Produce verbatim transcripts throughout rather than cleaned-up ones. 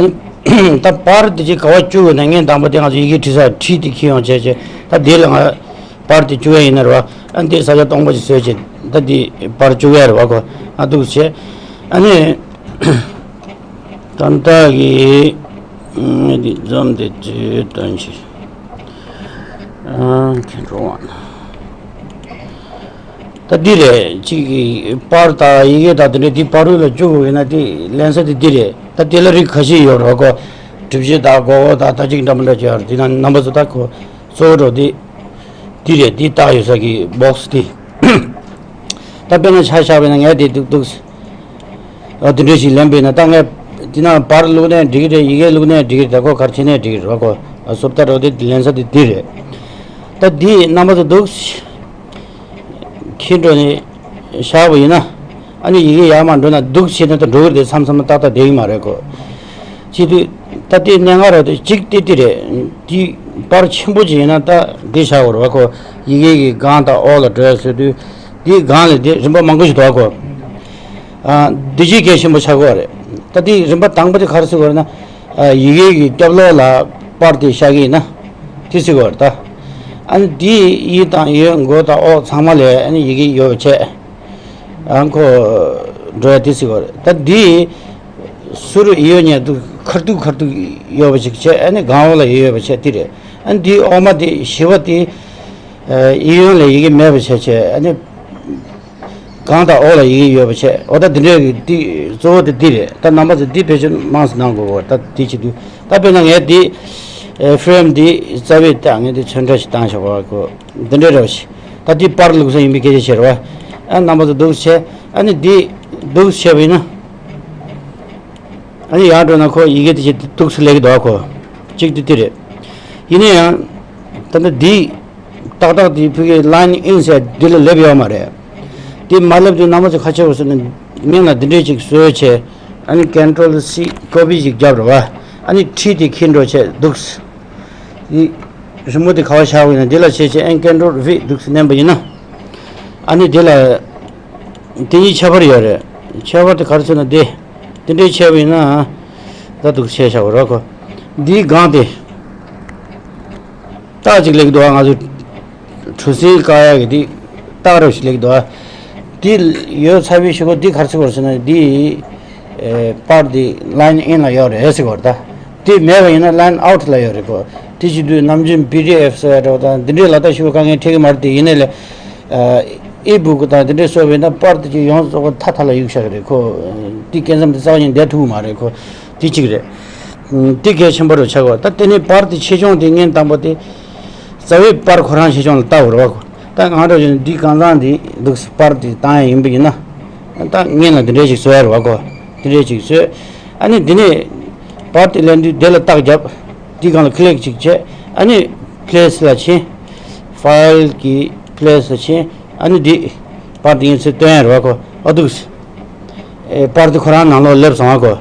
ད་པར་དེ་ཅིག་ག་བ་བཅུག་ཡོད་ན་ངས་དང་པོ་དེ་ང་ཚོ་ཡི་གེ་བྲིས་ས་བྲིས་དེ་ཁྱེར་ཡོང་བྱས་བྱས་ད་དེ་ལ་ང་པར་དེ་བཅུག་ཡ་ཡིན་ན་རེད་བ། ཨ་འདི་ས་ཆ་སྟོང་པ་ཞིག་བཟོས་བྱས་ད་དེ་པར་བཅུག་ཡ་རེད་བ་ཁོ། ཨ་འདུག་བྱས་ཨ་ནི་ད་ལྟ་གི་ངས་འདི་འཛོམས་དེ་བྲིས་དོན་ཞིག་ཨ་ཁྱེད་འགྲོ་བ་ན། ད་འདི་རེད། གཅིག་གི་པར་དང་ཡི་གེ་དང་དེ་འདྲ་འདི་པར་རུ་ལ་བཅུག་དགོས་ཡིན་ན་དེ་ལེན་ས་དེ་འདི་རེད། ད་དེ་ལ་རིགས་ཁ་ཤས་ཡོད་རེད་གོ། གྲུབ་ཆ་དང་མགོ་སྐོར་དང་ད་ཅིག་འདྲ་མི་འདྲ་ཅིག་ཡོད་རེད། དེ་ན་རྣམ་པ་ཚོ་ད་གོ་གཙོ་བོ་འགྲོ་དེ་འདི་རེད། འདི་བཏགས་ཡོད་ས་གི་སྦོག་སི་དེ། ད་དཔེར་ན་ཆ་བཞག་པ་ཡིན་ན་ངས་དེ་འདུག་འདུག་ཨ་དེ་འདྲ་ཞིག་ལེན་པ་ཡིན་ན་ད་ངས་དེ་ན་པར་བླུགས་ནའི་འགྲིག་གི་རེད། ཡི་གེ་བླུགས་ནའི་འགྲིག་གི་རེད། ད་གོ་ག་རེ་བྱས་ནའི་འགྲིག་གི་རེད་གོ། ཨ་སོབ་ད་འགྲོ་དེ་ལེན་ས་དེ་འདི་རེད། ད་འདི་རྣམ་པ་ཚོ་འདུག་ཁྱེར་འགྲོ་ནས་བཞག་པ་ཡིན་ན། ཨ་ནི་ཡི་གེ་ཡར་མར་འགྲོ་ན་འདུག་བྱས་ན་ད་འགྲོ་གི་རེད། མཚམས་མཚམས་ཏག་ཏག་བསྡད་ཀྱི་མ་རེད་གོ། བྱེད་དུས་ད་ལྟའི་གནད་འགག་རེད་དེ་གཅིག་ལྟེ་ལྟེ་རེད། འདི་པར་ཆེན་པོ་ཅིག་ཡིན་ན་ད་འདི་བཞག་དགོས་རེད་བ་ཁོ། ཡི་གེ་གི་སྒང་དང་འོག་ལ་འགྲོ་ཡ་བཟོས་དུས་འདི་སྒང་ལ་འདི་རིམ་པ་མང་པོ་ཞིག་འདུག་གོ། ཨ་འདི་ཅིག་གལ་ཆེན་པོ་ཆགས་ཀྱི་ཡོད་རེད། ད་འདི་རིམ་པ་དང་པོ་དེ་ག་རེ་ཟེར་དགོས་རེད་ན། ཨ་ཡི་གེ་གི་རྒྱབ་ལོགས་ལ་པར་དེ་བཞག་གི་ཡིན་ན་དེ་ཟེར་དགོས་རེད་ད། ཨ་ནི་འདི་ཡི་དང་ཡོད་མགོ་དང་འོག་ཚང་མ་ལ་ཨ་ནི་ཡི་གེ་ཡོད་པ་བྱས། ཨ་ཁོ་འགྲོ་ཡ་དེ་ཟེར་དགོས་རེད། ད་འདི་ཟུར་ཡོད་ཉལ་དུ་ཁར་ཐུག་ཁར་ཐུག་ཡོད་པ་ཞིག་བྱས། ཨ་ནི་སྒང་འོག་ལ་ཡོད་ཡོད་པ་བྱས་དེ་རེད། ཨ་ནི་འདི་འོག་མ་དེ་བཞི་པ་དེ་ཨ་ཡི་ཡོན་ལ་ཡི་གེ་མེད་པ་བྱས་བྱས། ཨ་ནི་སྒང་དང་འོག་ལ་ཡི་གེ་ཡོད་པ་བྱས། འོ་ད་འདི་འདྲའི་གི་འདི་གཙོ་བོ་དེ་འདི་རེད། ད་རྣམ་པ་ཚོ་འདི་བེད་སྤྱོད་མང་ཙམ་གནང་དགོས་གོ། ད་འདི་བྱེད་དུས་ད་དཔེར་ན་ངས་འདི་ཨེ་ཧྥི་རེམ་འདི་རྩ་བའི་ད་ངས་འདི་ཚོན་ཁྲ་ཞིག་བཏང་བཞག་པ་གོ། འདི་འདྲའི་རེད་བ་ཞིག་ད་འདི་པར་བླུགས་ས་ཡིན་པའི་སྐད་ཆ་བཤད་རེད་བ། ཨ་རྣམ་པ་ཚོ་འདུག་བྱས། ཨ་ནི་འདི་འདུག་བྱས་པ་ཡིན་ན། ཨ་ནི་ཡར་འགྲོ་ན་ཁོ་ཡི་གེ་དེ་ཅིག་འདུག་སེ་སླེབས་ཀྱི་འདུག་གོ། གཅིག་དེ་དེ་རེད། ཡིན་ན་ཡང་། ད་ལྟ་འདི་ཏག་ཏག་དེ་ཕ་གི་ལའིན་ཨིན་ཟེར་འདི་ལ་སླེབས་ཡོད་མ་རེད། དེ་མ་སླེབས་དུས་རྣམ་པ་ཚོ་ཁ་ཆེ་བ་སོང་ན་སྔོན་ལ་འདི་འདྲས་ཅིག་བཟོས་བྱས། ཨ་ནི་ཀན་ཊོལ་སི་ཀོ་པི་ཅིག་བརྒྱབ་རེད་བ། ཨ་ནི་ཁྲིད་དེ་འཁྱེར་འགྲོ་བྱས་འདུག་སེ། འདི་རི་མོ་དེ་ག་བ་བཞག་པ་ཡིན་ན་འདི་ལ་བྱས་བྱས་ཨན་ཀན་ཊོལ་ཝི་འདུག་སེ་མནན་པ་ཡིན་ན། ཨ་ནི་འདི་ལ། དེ་གཉིས་ཁྱད་པར་ཡོད་རེད། ཁྱད་པར་དེ་ག་རེ་ཟེར་ན་དེ། དེ་འདྲའི་ཁྱད་པར་ཡིན་ན། ད་འདུག་བྱས་བཞག་པ་རོགས་གོ། འདིའི་སྒང་དེ། རྟགས་ཅིག་སླེབས་འདུག་ང་ཚོ་གྲུ་གཟིངས་བཀག་ཡག་གི་འདི་རྟགས་རོ་ཞིག་སླེབས་འདུག་དེ་ཡོད་ཚར་བའི་གཞུག་གུ་འདི་ག་རེ་ཟེར་དགོས་རེད་ཟེར་ན་འདི། ཨེ་པར་འདི་ལའིན་ཨིན་ལ་ཡོད་རེད་ཟེར་དགོས་རེད་ད། དེ་མེད་པ་ཡིན་ན་ལའིན་ཨའུ་ཊི་ལ་ཡོད་རེད་གོ། དེ་བྱེད་དུས་ནམ་རྒྱུན་པི་ཌི་ཨེཕ་ཟེར་ཡ་འདྲ་བོ་དང་འདི་འདྲའི་ལ་དྭགས་ཞུ་བ་དཀའ་ངལ་འཕྲད་ཀྱི་མ་རེད་དེ། ཡིན་ནའི་ལས། ཨི་བུག་དང་དེ་འདྲའི་བཟོ་བས་ན་པར་དེ་ཅིག་ཡོངས་རྫོགས་མཐའ་མཐའ་ལ་གཡུག་བཞག་གི་རེད་ཁོ། དེ་སྐྱེ་མཚམས་དེ་རྩ་བ་ཉིད་བསྡད་ཐུབ་ཀྱི་མ་རེད་ཁོ། དེ་གཅིག་རེད། དེ་གལ་ཆེན་པོ་རུ་ཆགས་པ། ད་དེ་ནས་པར་དེ་ཆེ་ཆུང་དེ་ངན་དང་པོ་དེ། རྩ་བའི་པར་ཁོ་རང་ཆེ་ཆུང་ལ་ལྟ་དགོས་རེད་བ་ཁོ། ད་ང་འདྲ་བྱས་ན་འདི་གང་ཚང་འདི་འདུག་སེ་པར་དེ་བཏང་ཡ་ཡིན་པ་ཡིན་ན། ད་ངན་ལ་འདི་འདྲའི་ཞིག་བཟོ་ཡ་རེད་བ་ཁོ། འདི་འདྲའི་ཞིག་བཟོས། ཨ་ནི་འདི་ནས་པར་དེ་ལེན་དུས་དེ་ལ་རྟགས་བརྒྱབ། འདི་སྒང་ལ་ཀི་ལིག་ཅིག་བྱས། ཨ་ནི་པི་ལེ་སི་ལ་ཕྱིན། ཕའིལ་གྱི་པི་ལེ་སི་ལ་ཕྱིན། ཨ་ནི་འདི་པར་འདི་ཡིན་ཚུལ་སྟོན་ཡ་རེད་བ་ཁོ། ཨ་འདུག་སེ། ཨེ་པར་འདི་ཁོ་རང་ནང་ལོགས་སླེབས་སོང་བ་ཁོ།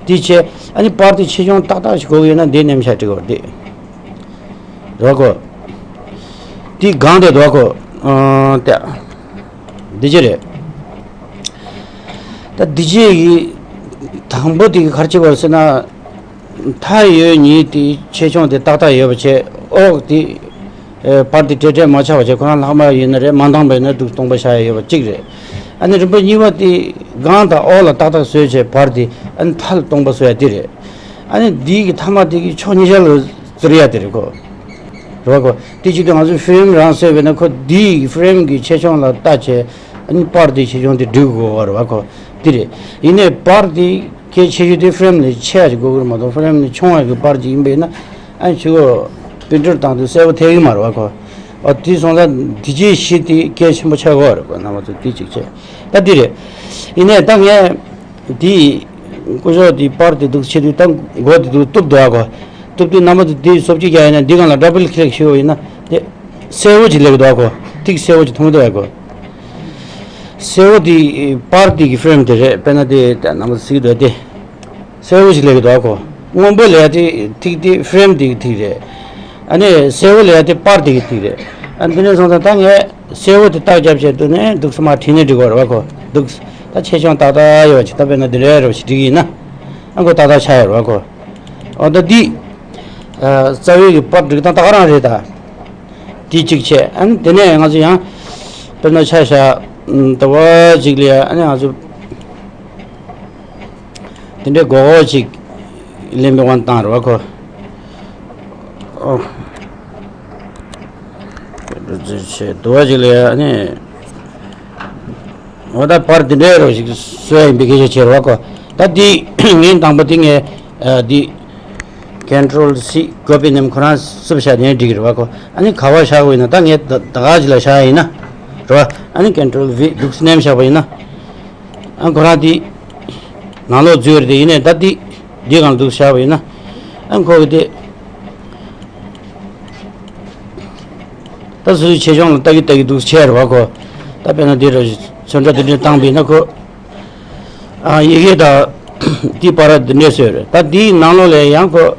འདི་བྱས། ཨ་ནི་པར་འདི་ཆེ་ཆུང་ཏག་ཏག་ཞིག་དགོས་ཀྱི་ཡོད་ན་འདི་མནན་ཤག་འགྲིག་གོ་འདི། རེད་བ་ཁོ། འདི་སྒང་དེ་འདུག་བ་ཁོ། ཨ་ཏེ། འདི་ཅི་རེད། ད་འདི་ཅི་ཡི་དང་པོ་དེ་ག་རེ་བྱེད་པ་རེད་ཟེར་ན། མཐའ་ཡོད་གཉིས་དེ་ཆེ་ཆུང་དེ་ཏག་ཏག་ཡོད་པ་བྱས། འོག་དེ་ཨེ་བར་དེ་བྲེལ་བྲེལ་མ་ཆགས་པ་བྱས། ཁོ་རང་ལྷག་མ་ཡིན་ན་རེད། མ་འདང་པ་ཡིན་ན་འདུག་སྟོང་པ་བཞག་ཡ་ཡོད་པ་གཅིག་རེད། ཨ་ནི་རིམ་པ་གཉིས་པ་དེ་སྒང་དང་འོག་ལ་ཏག་ཏག་བཟོས་བྱས། བར་དེ་ཨ་ནི་མཐའ་ལ་སྟོང་པ་བཟོ་ཡ་དེ་རེད། ཨ་ནི་འདི་གི་མཐའ་མ་དེ་གི་ཕྱོགས་གཉིས་ཆ་ལ་བཙིར་ཡ་དེ་རེད་ཁོ། རེད་བ་ཁོ། དེ་བྱེད་དུས་ང་ཚོས་ཧྥི་རེམ་རང་བཟོས་པས་ན་ཁོ་འདི་ཡི་ཧྥི་རེམ་གི་ཆེ་ཆུང་ལ་ལྟ་བྱས། ཨ་ནི་པར་དེ་ཆེ་ཆུང་དེ་འགྲིག་དགོས་པ་རེད་བ་ཁོ། དེ་རེད། ཡིན་ནའི་པར་དེ་གལ་ཆེ་ཤོས་དེ་ཧྥི་རེམ་ལས་ཆེ་ཡ་ཞིག་དགོས་ཀྱི་རེད་མ་གཏོགས། ཧྥི་རེམ་ལས་ཆུང་བ་གི་པར་ཅིག་ཡིན་པས་ན། ཨ་ནི་ཕྱི་གོ་པི་རིན་ཊར་བཏང་དུས་གསལ་པོ་ཐེབས་ཀྱི་མ་རེད་བ་ཁོ། ཨ་དེ་སོང་ཙང་འདི་ཅིག་གཞི་དེ་གལ་ཆེན་པོ་ཆགས་ཀྱི་ཡོད་རེད་ཁོ། རྣམ་པ་ཚོ་དེ་གཅིག་བྱས། ད་འདི་རེད། ཡིན་ནའི་ད་ངས་དེ་སྐུ་ཞབས་དེ་པར་དེ་འདུག་བྱེད་དུས་ད་མགོ་དེ་འདུག་གཏུབ་འདུག་ཨ་ཁོ། གཏུབ་དུས་རྣམ་པ་ཚོ་དེ་སོབ་ཅིག་རྒྱག་ཡིན་ན། འདི་སྒང་ལ་ཌབ་བལ་ཀི་ལིག་ཞུས་པ་ཡིན་ན་དེ་སེར་པོ་ཅིག་སླེབས་ཀྱི་འདུག་ཨ་ཁོ། ཏིག་སེར་པོ་ཅིག་མཐོང་གི་འདུག་ཨ་ཁོ། སེར་པོ་དེ་པར་དེ་གི་ཧྥི་རེམ་དེ་རེད། དཔེར་ན་དེ་ད་རྣམ་པ་ཚོ་གཟིགས་འདུག་དེ། སེར་པོ་ཞིག་སླེབས་ཀྱི་འདུག་ཨ་ཁོ། སྔོན་པོ་ལ་ཡ་དེ་ཐིག་དེ་ཧྥི་རེམ་དེ་གི་ཐིག་རེད། ཨ་ནི་སེར་པོ་ལ་ཡ་དེ་པར་དེ་གི་ཐིག་རེད། ཨ་འདི་ནས་སོང་ཙང་ད་ངས་སེར་པོ་དེ་རྟགས་རྒྱབ་བྱས་འདུག་ནས་འདུག་སེ་མར་བྲིས་ནས་འགྲིག་གི་རེད་བ་ཁོ། འདུག་ད་ཆེ་ཆུང་ཏག་ཏག་ཡོད་པ་ཅིག་ད་དཔེར་ན་འདི་འདྲ་རེད་བ་ཞིག་བྲིས་ཀྱི་ཡིན་ན། ཨ་ཁོ་ཏག་ཏག་ཆགས་ཡོད་རེད་བ་ཁོ། ཨོ་ད་འདི། ཨ་རྩ་བའི་གི་པར་སྒྲིག་སྟངས་ད་ག་རང་རེད་ད། འདི་གཅིག་བྱས། ཨ་ནི་དེ་ནས་ང་ཚོ་ཡང་། དཔེར་ན་ཆ་བཞག་ད་བ་གཅིག་ལ་ཨ་ནི་ང་ཚོ། དེ་འདྲའི་སྒོར་སྒོར་ཅིག་ལེན་པའི་དབང་བཏང་རེད་བ་ཁོ། ཨོ། བྱས་དུ་བ་ཅིག་ལ་ཨ་ནི། འོ་ད་པར་འདི་འདྲའི་རོ་ཞིག་བཟོས་ཡིན་པའི་སྐད་ཆ་བྱེད་རོགས་གོ། ད་འདི་ངས་དང་པོ་འདི་ངས་ཨ་འདི་Control C copy name ཁོ་རང་བསུབ་བཞག་ནས་འགྲིག་གི་རེད་བ་གོ། ཨ་ནི་ག་བ་བཞག་དགོས་ཡིན་ན་ད་ངས་ད་ད་ག་ཅིག་ལ་བཞག་ཡིན་ན་རེད་བ། ཨ་ནི་Control V འདུག་སེ་ནེམ་བཞག་པ་ཡིན་ན། ཨ་ཁོ་རང་འདི་ནང་ལོགས་འཛུལ་རེད་དེ་ཡིན་ནས་ད་འདི་འདི་གང་འདུག་བཞག་པ་ཡིན་ན། ཨ་ཁོ་གི་དེ། ད་སུ་ཆེ་ཆུང་ལ་ལྟ་གི་ལྟ་གི་འདུག་ཆེ་རེད་བ་ཁོ། ད་དཔེར་ན་འདི་རུ་ཚོན་ཁྲ་འདི་འདྲ་བཏང་པས་ན་ཁོ། ཨ་ཡི་གེ་ད་འདི་པར་འདི་འདྲས་བཟོས་རེད། ད་འདིའི་ནང་ལོགས་ལ་ཡང་ཁོ་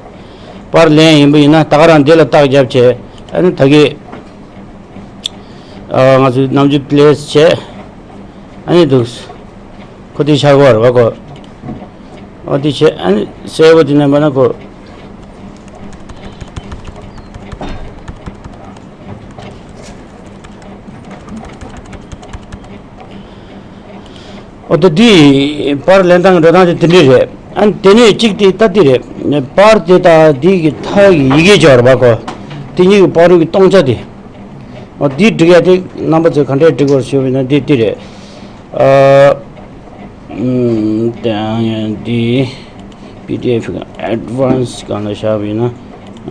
པར་ལེན་ཡིན་པ་ཡིན་ན་ད་ག་རང་འདི་ལ་རྟགས་རྒྱབ་བྱས། ཨ་ནི་ད་གི་ཨ་ང་ཚོའི་ནམ་རྒྱུན་པི་ལེ་སི་བྱས། ཨ་ནི་འདུག་ཁོ་འདི་ཆགས་ཀྱི་རེད་བ་ཁོ། ཨོ་འདི་བྱས། ཨ་ནི་གསལ་པོ་འདི་ནས་མ་ན་ཁོ། ཨོ་ད་འདི་པར་ལེན་སྟངས་འགྲོ་སྟངས་དེ་དེ་འདྲས་རེད། ཨ་ནི་དེ་ནས་གཅིག་དེ་ལྟ་དེ་རེད། པར་དེ་དང་འདི་གི་མཐའ་གི་ཡི་གེ་སྦྱོར་བ་གོ། དེ་གཉིས་ཀྱི་བར་དུ་གི་སྟོང་ཆ་དེ། ཨོ་འདི་སྒྲིག་ཡ་དེ་རྣམ་པ་ཚོས་ག་འདྲས་སྒྲིག་དགོས་ཞུས་པ་ཡིན་ན་འདི་འདི་རེད། ཨ་ཨམ་དེ་འདི་པི་ཌི་ཨེཕ་གི་ཨེཌ་ཝན་སི་སྒང་ལ་བཞག་པ་ཡིན་ན་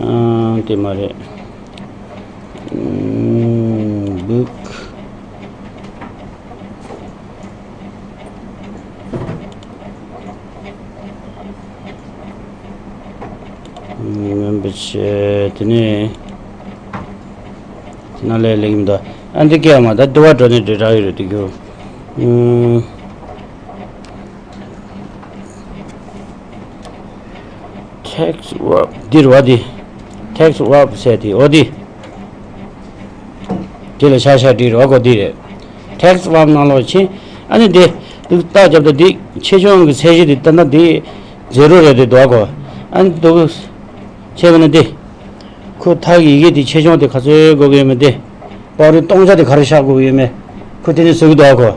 ཨ་དེ་མ་རེད། ཨམ་བུག་ངན་པ་བྱས། དེ་ནས་དེ་ན་ལས་ལེགས་མི་འདུག་ཨ་འདི་སྐད་མ་ད་དུ་བ་འགྲོ་ནས་འདྲེ་དྲག་ཡོད་རེད་དེ་གྱུར། ཨུམ། ཐེག་སི་ཝརབ་འདི་རེད་བ་འདི། ཐེག་སི་ཝརབ་ཟེར་དེ་འོ་འདི། དེ་ལ་ཤ་ཤ་འདི་རེད་བ་གོ་འདི་རེད། ཐེག་སི་ཝརབ་ནང་ལོགས་ཕྱིན། ཨ་ནི་འདི་འདུག་རྟགས་རྒྱབ་ད་འདི་ཆེ་ཆུང་གི་ཚད་གཞི་འདི་ལྟ་ན་འདི་ཛེ་རོ་རེད་འདི་འདུག་གོ། ཨ་ནི་འདུག་བྱས་པ་ན་འདི། ཁོ་མཐའ་གི་ཡི་གེ་དེ་ཆེ་ཆུང་དེ་ག་ཚོད་དགོས་ཀྱི་ཡོད་མེད་དེ། པར་རིས་སྟོང་ཆ་དེ་ག་རེ་བཞག་དགོས་ཀྱི་ཡོད་མེད། ཁོ་དེ་ནས་བཟོ་གི་འདུག་གོ།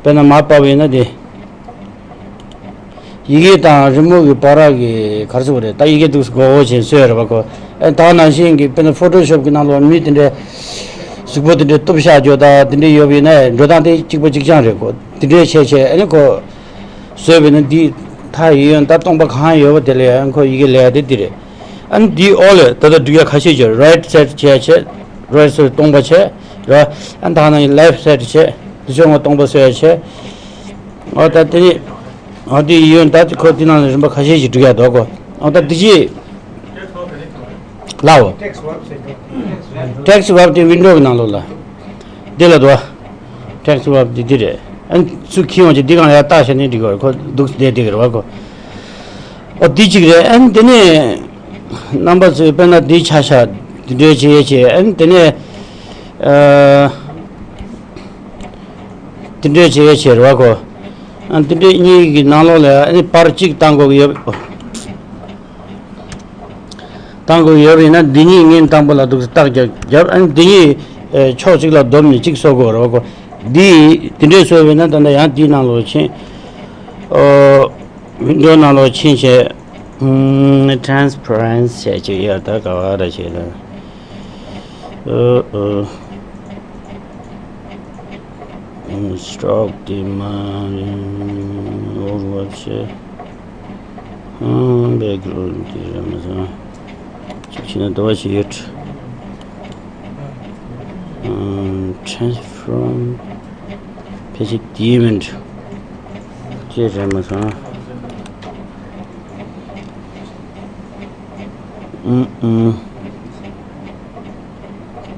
དཔེར་ན་མར་ཕབ་པ་ཡིན་ན་དེ། ཡི་གེ་དང་རི་མོ་གི་བར་གྱི་ག་རེ་ཟེར་དགོས་རེད། ད་ཡི་གེ་འདུག་སེ་མགོ་བོ་ཅན་བཟོས་རེད་པ་གོ། ཨེ་ད་ནང་བཞིན་གྱི་དཔེར་ན་ཕོ་ཊོ་ཤོབ་གི་ནང་ལོགས་མི་དེ་འདྲའི་གཟུགས་པོ་དེ་འདྲའི་གཏུབ་བཞག་རྒྱུ་ད་དེ་འདྲའི་ཡོད་པ་ཡིན་ན་འགྲོ་སྟངས་དེ་གཅིག་པ་གཅིག་རྐྱང་རེད་གོ། དེ་འདྲའི་བྱས་བྱས་ཨ་ནི་གོ། བཟོས་པ་ཡིན་ན་འདི་མཐའ་ཡི་གེ་ད་སྟོང་པ་གང་ཡོད་པ་དེ་ལ་ཨ་ནི་ཁོ་ཡི་གེ་ལས་དེ་འདི་རེད། ཨ་ནི་འདིའི་འོག་ལ་ད་ལྟ་འབྲི་ཡ་ཁ་ཤས་ཀྱི་རའིཊ་སའིཌ་བྱས་བྱས། རའིཊ་སའིཌ་སྟོང་པ་བྱས། ར། ཨ་ནི་ད་ནང་ལེཕ་སའིཌ་བྱས། འདི་ཕྱོགས་ང་སྟོང་པ་བཟོས་བྱས། ཨོ་ད་དེ་ནི། ཨོ་དེ་ཡོད་ད་ཁོ་དེ་ནང་ལ་རིམ་པ་ཁ་ཤས་ཤིག་འབྲི་ཡ་འདུག་གོ། ཨོ་ད་དེ་ཅི། ལའོ། ཐེག་སི་ཝརབ་དེ་ཝིན་ཌོ་གི་ནང་ལོགས་ལ། འདི་ལ་འདུག་བ། ཐེག་སི་ཝརབ་འདི་འདི་རེད། ཨ་ནི་ཚུར་འཁྱེར་ཡོང་བྱས་འདི་སྒང་ལ་ཡར་བཏགས་བྱས་ནས་འབྲི་དགོས་རེད། ཁོ་འདུག་སེ་བསྡད་བསྡད་ཀྱི་རེད་བ་ཁོ། ཨོ་འདི་གཅིག་རེད། ཨ་ནི་དེ་ནས་རྣམ་པ་ཚོས་དཔེར་ན་འདི་ཆ་བཞག་འདི་འདྲའི་བྱས་བྱས། ཨ་ནི་དེ་ནས་ཨ་འདི་འདྲའི་བྱས་བྱས་རེད་བ་ཁོ། ཨ་འདི་འདྲའི་གཉིས་ཀྱི་ནང་ལོགས་ལ་ཨ་ནི་པར་གཅིག་བཏང་དགོས་ཀྱི་ཡོད། བཏང་དགོས་ཡོད་པ་ཡིན་ན་འདི་གཉིས་ངས་དང་པོ་ལ་འདུག་སེ་རྟགས་རྒྱབ་རྒྱབ། ཨ་ནི་འདི་གཉིས་ཨེ་ཕྱོགས་གཅིག་ལ་བསྡོམས་ནས་གཅིག་བཟོ་དགོས་རེད་བ་ཁོ། འདི་འདི་འདྲས་བཟོས་པ་ཡིན་ན་ད་ལྟ་ཡང་འདིའི་ནང་ལོགས་ཕྱིན། ཨོ། ཝིན་ཌོ་ནང་ལོགས་ཕྱིན་བྱས། ཨུམ། ཊེ་རན་སི་པེ་རེན་སི་བྱས་ཅིག་ཡོད་ད་ག་བ་ར་བྱས་ལ། ཨོ་ཨོ། ཨུམ། སི་ཊོག་དེ་མ་རེད། ཨོ་རུ་བ་བྱས། ཨུམ། བེག་གི་རོན་ཌི་དེ་རེད་མ་སོང་། གཅིག་བྱས་ན་དུ་བ་ཞིག་ཡོད། ཨུམ། ཊེ་རན་སི་ཕོརམ། ཕལ་ཆེར་དེའི་མིན་འགྲོ། ཅེས་རེད་མ་སོང་། ཨུམ་ཨུམ།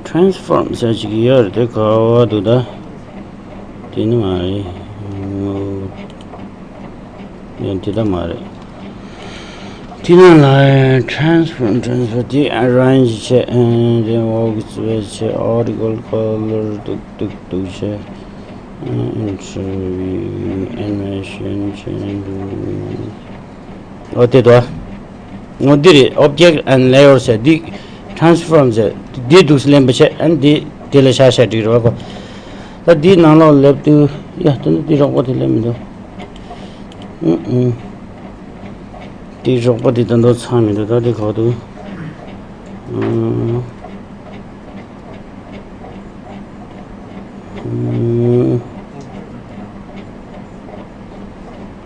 ཊེ་རན་སི་ཕོརམ་ཟེར་ཅིག་ཡོད་རེད་དེ་ག་བ་འདུག་ད། དེ་ནི་མ་རེད། ཡང་དེ་ད་མ་རེད། དེ་ནང་ལ་ཊེ་རན་སི་ཕོརམ། ཊེ་རན་སི་ཕོརམ་དེ་ཨ་རེན་ཇི་བྱས། ཨ་དེ་ཝོག་སི་བེ་བྱས། ཨར་ཊི་ཀལ་ཀོ་ལར་འདུག་འདུག་འདུག་བྱས། ཨ་ཨིན་ཊར་བིའུ། ཨེ་ནི་མེ་ཤན་བྱས། འདུག་འོ་དེ་དོ། ངོ་འདི་རེད། Object and Layer ཟེར་འདི། Transform ཟེར་འདི་འདུག་སེ་ལེན་པ་བྱས། ཨ་ནི་འདི་དེ་ལ་བཞག་བཞག་འགྲིག་རེད་བ་ཁོ། ད་འདིའི་ནང་ལོགས་སླེབས་དུས་ཡ་དེ་ནི་འདི་རོགས་པ་དེ་སླེབས་མི་འདུག་ཨུ་ཨུ། འདི་རོགས་པ་དེ་ད་དུང་ཚང་མི་འདུག་ད་འདི་ག་འདུག་ཨུ།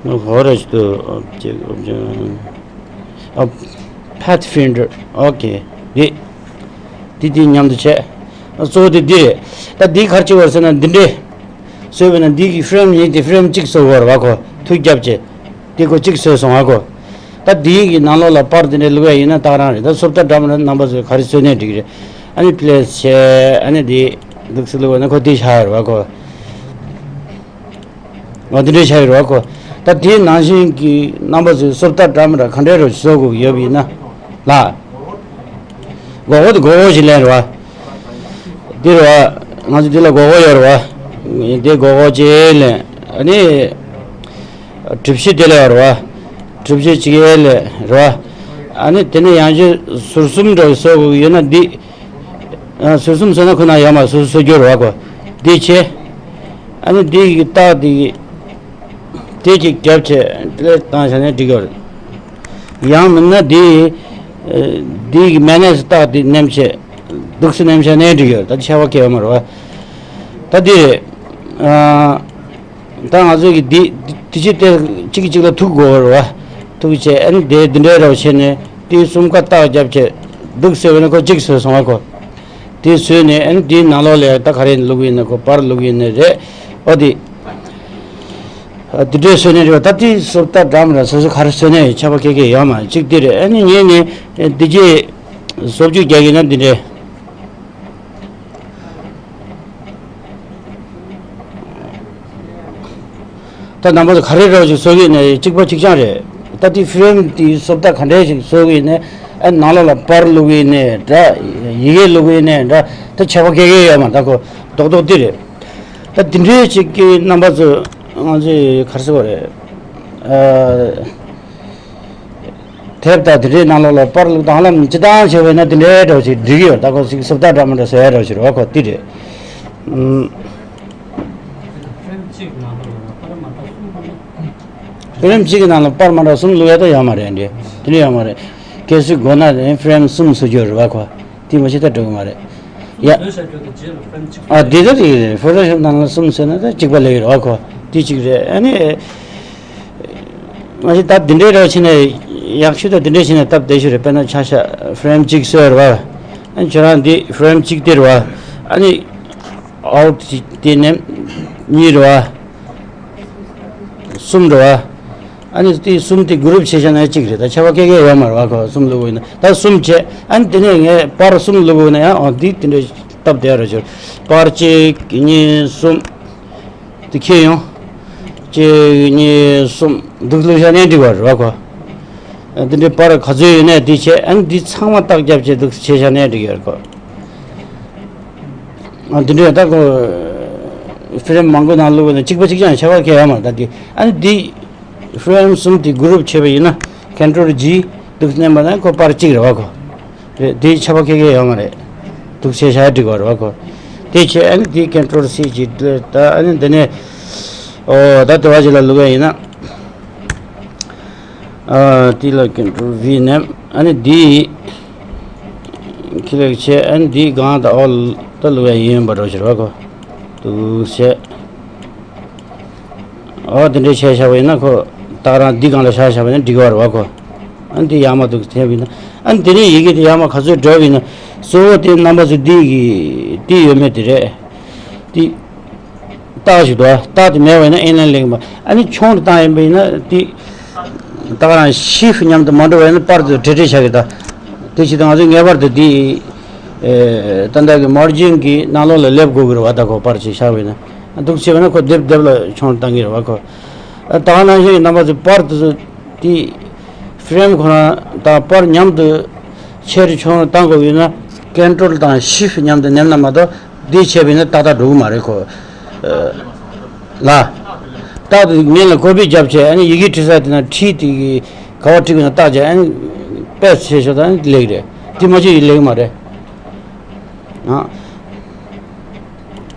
ཨུ། ཧོ་རེ་ཞིག་ཏུ། ཨ། Pathfinder. ཨོ་ཁེ། འདི། འདི་འདི་མཉམ་དུ་བྱས། གཙོ་བོ་དེ་འདི་རེད། ད་འདི་ག་རེ་བྱེད་པ་རེད་ཟེར་ན་འདི་འདྲས། བཟོས་པས་ན་འདི་གི་ཧྥི་རེམ་གཉིས་དེ་ཧྥི་རེམ་གཅིག་བཟོ་དགོས་རེད་བ་ཁོ། མཐུད་རྒྱབ་བྱས། འདི་ཁོ་གཅིག་བཟོས་སོང་བ་ཁོ། ད་འདི་གི་ནང་ལོགས་ལ་པར་འདི་འདྲས་བླུགས་ཡ་ཡིན་ན་ཏག་རང་རེད། ད་སོབ་ཏ་འདྲ་མི་འདྲ་རྣམ་པ་ཚོས་ག་རེ་བཟོས་ནའི་འགྲིག་གི་རེད། ཨ་ནི་པི་ལེ་སི་བྱས། ཨ་ནི་འདི་འདུག་སེ་བླུགས་པ་ན་ཁོ་འདི་བཞག་ཡོད་རེད་བ་ཁོ། ང་འདི་འདྲའི་བྱ་ཡི་རོགས་གོ། ད་དེའི་ནང་བཞིན་གྱི་རྣམ་པ་ཚོས་སོབ་ཏ་འདྲ་མི་འདྲ་ག་འདྲའི་རོགས་བཟོ་དགོས་ཡོད་པ་ཡིན་ན། ལ། མགོ་སྐོར་དེ་མགོ་སྐོར་ཞིག་ལེན་རོགས། འདི་རོགས། ང་ཚོ་འདི་ལ་མགོ་སྐོར་ཡོད་རོགས། འདི་མགོ་སྐོར་ཅིག་ལེན། ཨ་ནི། གྲུ་བཞི་དེ་ལ་ཡོད་རོགས། གྲུ་བཞི་ཅིག་ལེན་རོགས། ཨ་ནི་དེ་ནས་ཡང་ཅིག་ཟུར་གསུམ་འདྲ་བཟོ་དགོས་ཡོད་ན་འདི། ཨ། ཟུར་གསུམ་བཟོས་ན་ཁོ་ན་ཡོད་མ་སུ་སུ་སྒྱུར་བ་གོ། འདི་བྱས། ཨ་ནི་འདི་གི་རྟགས་འདི་གི། དེ་གཅིག་རྒྱབ་བྱས་དེ་ལ་བཏང་བྱས་ནས་འགྲིག་གི་རེད། ཡང་མིན་ན་འདི། ཨ། འདི་གི་མེ་ནས་རྟགས་འདི་མནན་བྱས། འདུག་སེ་མནན་བྱས་ནས་འགྲིག་གི་རེད། ད་ཁྱད་པར་གང་ཡང་ཡོད་མ་རེད་བ། ད་འདི་རེད། ཨ། ད་ང་ཚོས་ཀྱི་འདི་འདི་ཕྱི་དེ་གཅིག་གིས་གཅིག་ལ་ཐུག་དགོས་རེད་བ། ཐུག་བྱས་ཨ་ནི་དེ་འདི་འདྲའི་རོགས་བྱས་ནས་དེའི་གསུམ་ཀ་རྟགས་བརྒྱབ་བྱས་འདུག་ཟེར་བས་ན་ཁོ་གཅིག་བཟོས་སོང་བ་ཁོ། དེ་བཟོས་ནས་ཨ་ནི་དེའི་ནང་ལོགས་ལ་ད་ག་རེ་བླུགས་ཡིན་ན་ཁོ་པར་བླུགས་ཡིན་ན་རེད། ཨོ་དེ། ཨ། དེ་འདྲའི་བཟོས་ནས་རེད་བ། ད་དེ་སོབ་ཏ་འདྲ་མི་འདྲ་སོ་སོ་ག་རེ་བཟོས་ནས་ཁྱད་པར་ག་གེ་ཡོད་མ་རེད། གཅིག་དེ་རེད། ཨ་ནི་ངས་ནི་འདི་རྗེས་སོབ་ཅུ་རྒྱག་གི་ན་འདི་འདྲའི། ད་རྣམ་པ་ཚོ་ག་རེ་འདྲ་ཞིག་བཟོ་གི་ཡིན་ནའི་གཅིག་པ་གཅིག་རྐྱང་རེད། ད་དེ་ཧྥི་རེམ་དེའི་སོབ་ཏ་ག་འདྲས་ཞིག་བཟོ་གི་ཡིན་ནའི། ཨ། ནང་ལོགས་ལ་པར་བླུགས་གི་ཡིན་ནའི་འདྲ། ཡི་གེ་བླུགས་གི་ཡིན་ནའི་འདྲ། ད་ཁྱད་པར་ག་གེ་ཡོད་མ་རེད། ད་ཁོ་རྡོག་རྡོག་དེ་རེད། ད་དེ་འདྲའི་ཞིག་གི་རྣམ་པ་ཚོ་ང་ཚོས་ག་རེ་ཟེར་དགོས་རེད། ཨ། དེབ་དང་དེ་འདྲའི་ནང་ལོགས་ལ་པར་བླུགས་དང་ལམ་སྤྱི་བཏང་བྱས་པ་ཡིན་ན་དེ་འདྲའི་འདྲ་ཞིག་འགྲིག་གི་ཡོད། ད་ཁོ་ཞིག་སོབ་ཏ་འདྲ་མི་འདྲ་བཟོ་ཡ་འདྲ་ཞིག་རེད་བ་ཁོ། དེ་རེད། ཨུམ། ཧྥི་རེམ་གཅིག་གི་ནང་ལ་པར་མ་འདྲ་གསུམ་བླུགས་ཡ་ད་ཡོད་མ་རེད་འདི། དེ་འདྲ་ཡོད་མ་རེད། གལ་སྲིད་དགོས་ན་ཧྥི་རེམ་གསུམ་བཟོ་རྒྱུ་རེད་བ་ཁོ། དེ་མ་གཞི་ད་འགྲོ་གི་མ་རེད། ཡ། ཨ། འདི་ད་དེ་རེད། ཕོ་ཊོ་ཤོབ་ནང་ལ་གསུམ་བཟོས་ན་ད་གཅིག་པ་ལེགས་རེད་བ་ཁོ། དེ་གཅིག་རེད། ཨ་ནི། མ་གཞི་ད་འདི་འདྲའི་རོགས་བྱས་ནས་ཡག་ཤོས་ད་འདི་འདྲའི་བྱས་ནས་སྟབས་བདེ་ཤོས་རེད། དཔེར་ན་ཆ་བཞག་ཧྥི་རེམ་གཅིག་བཟོས་རེད་བ། ཨ་ནི་ཁྱོད་རང་འདི་ཧྥི་རེམ་གཅིག་དེ་རེད་བ། ཨ་ནི། ཨའུཊ་དེ་ནས་གཉིས་རེད་བ། གསུམ་རེད་བ། ཨ་ནི་དེ་གསུམ་དེ་གུ་རུབ་བྱས་བཞག་ན་གཅིག་རེད། ད་ཁྱད་པར་ག་གེ་ཡོད་མ་རེད་བ་ཁོ། གསུམ་བླུགས་དགོས་ཡིན་ན་ད་གསུམ་བྱས། ཨ་ནི་དེ་ནས་ངས་པར་གསུམ་བླུགས་དགོས་ན་ཡང་། ཨོ། འདི་དེ་འདྲ་སྟབས་བདེ་ར་ཞོར། པར་གཅིག་གཉིས་གསུམ། དེ་ཁྱེར་ཡོང་། གཅིག་གཉིས་གསུམ་འདུག་བླུགས་བཞག་ནས་འགྲིག་པ་རེད་བ་ཁོ། ཨ། དེ་འདྲའི་པར་ག་ཚོད་ཡོད་ནའི་དེ་བྱས། ཨ་ནི་འདི་ཚང་མ་རྟགས་རྒྱབ་བྱས་འདུག་བྱས་བཞག་ནའི་འགྲིག་ཡོད་རེད་ཁོ། ཨ། དེ་འདྲའི་ད་ཁོ་ཧྥི་རེམ་མང་པོ་ནང་བླུགས་པ་ན་གཅིག་པ་གཅིག་རྐྱང་ཁྱད་པར་གང་ཡང་ཡོད་མ་རེད། ད་དེ་ཨ་ནི་འདི་ཧྥི་རེམ་གསུམ་དེ་གུ་རུབ་བྱས་པ་ཡིན་ན་ཀོན་ཊོལ་ཇི་འདུག་མནན་པ་ན་ཁོ་པར་གཅིག་རེད་བ་ཁོ། རེད། དེའི་ཁྱད་པར་ག་གེ་ཡོད་མ་རེད། འདུག་བྱས་བཞག་འགྲིག་པ་རེད་བ་ཁོ། དེ་བྱས་ཨ་ནི་དེའི་ཀོན་ཊོལ་སི་གཅིག་ད་ཨ་ནི་འདི་ནས། ཨོ། ད་དེ་བ་གཅིག་ལ་བླུགས་པ་ཡིན་ན། ཨ། དེ་ལ་ཀོན་ཊོལ་ཝི་མནན། ཨ་ནི་འདི་ཁི་ལེག་བྱས། ཨ་ནི་འདི་སྒང་དང་ཨོལ་ད་བླུགས་པ་ཡིན་པ་འདྲ་ཞིག་རེད་བ་ཁོ། འདུག་བྱས། ཨོ། དེ་འདྲ་བྱས་བཞག་པ་ཡིན་ན་ཁོ་ཏག་རང་འདི་སྒང་ལ་བཞག་བཞག་པ་ཡིན་ན་འགྲིག་པ་རེད་བ་ཁོ། ཨ་ནི་འདི་ཡར་མར་འདུག་ཐེབས་ཡིན་ན། ཨ་ནི་དེ་ནས་ཡི་གེ་དེ་ཡར་མར་ག་ཚོད་འགྲོ་བ་ཡིན་ན། གཙོ་བོ་དེ་རྣམ་པ་ཚོ་འདི་གི་འདི་ཡོད་མེད་དེ་རེད། འདི་རྟགས་ཞིག་འདུག་རྟགས་དེ་མེད་པ་ཡིན་ན་ཨེ་ལན་ལེགས་མ། ཨ་ནི་ཆུང་རུ་བཏང་ཡིན་པ་ཡིན་ན་འདི་ཏག་རང་ཤིཕ་མཉམ་དུ་མ་འགྲོ་བ་ཡིན་ན་པར་དེ་བྲེལ་བྲེལ་བྱ་གི། ད་དེ་བྱེད་དུས་ང་ཚོས་ངེས་པར་དུ་འདི། ཨེ། ད་ལྟ་གི་མར་ཇིན་གི་ནང་ལོགས་ལ་སླེབས་དགོས་ཀྱི་རེད་བ། ད་ཁོ་པར་ཅིག་བཞག་པ་ཡིན་ན། འདུག་བྱས་པ་ན་ཁོ་རྡེབ་རྡེབ་ལ་ཆུང་རུ་བཏང་གི་རེད་བ་ཁོ། ཨ། ད་ག་ནང་བཞིན་གྱི་རྣམ་པ་ཚོ་པར་དེ་ཚོ་དེ་ཧྥི་རེམ་ཁོ་རང་དང་པར་མཉམ་དུ་ཆེ་རུ་ཆུང་རུ་བཏང་དགོས་ཡོད་ན་ཀོན་ཊོལ་དང་ཤིཕ་མཉམ་དུ་མནན་ན་མ་གཏོགས་འདི་བྱས་པ་ཡིན་ན་ཏག་ཏག་འགྲོ་གི་མ་རེད་ཁོ། ཨ། ལ། རྟགས་དེ་མིང་ལ་ཀོ་པི་བརྒྱབ་བྱས། ཨ་ནི་ཡི་གེ་བྲིས་ས་དེ་ན་ཁྲིད་དེ་གི་ག་པར་བྲིས་དགོས་ན་རྟགས་བརྒྱབ། ཨ་ནི་ པས་བྱས་ཤོག་ད་ལེགས་རེད། དེ་མ་བྱས་ཡིན་ལེགས་མ་རེད། ཨ།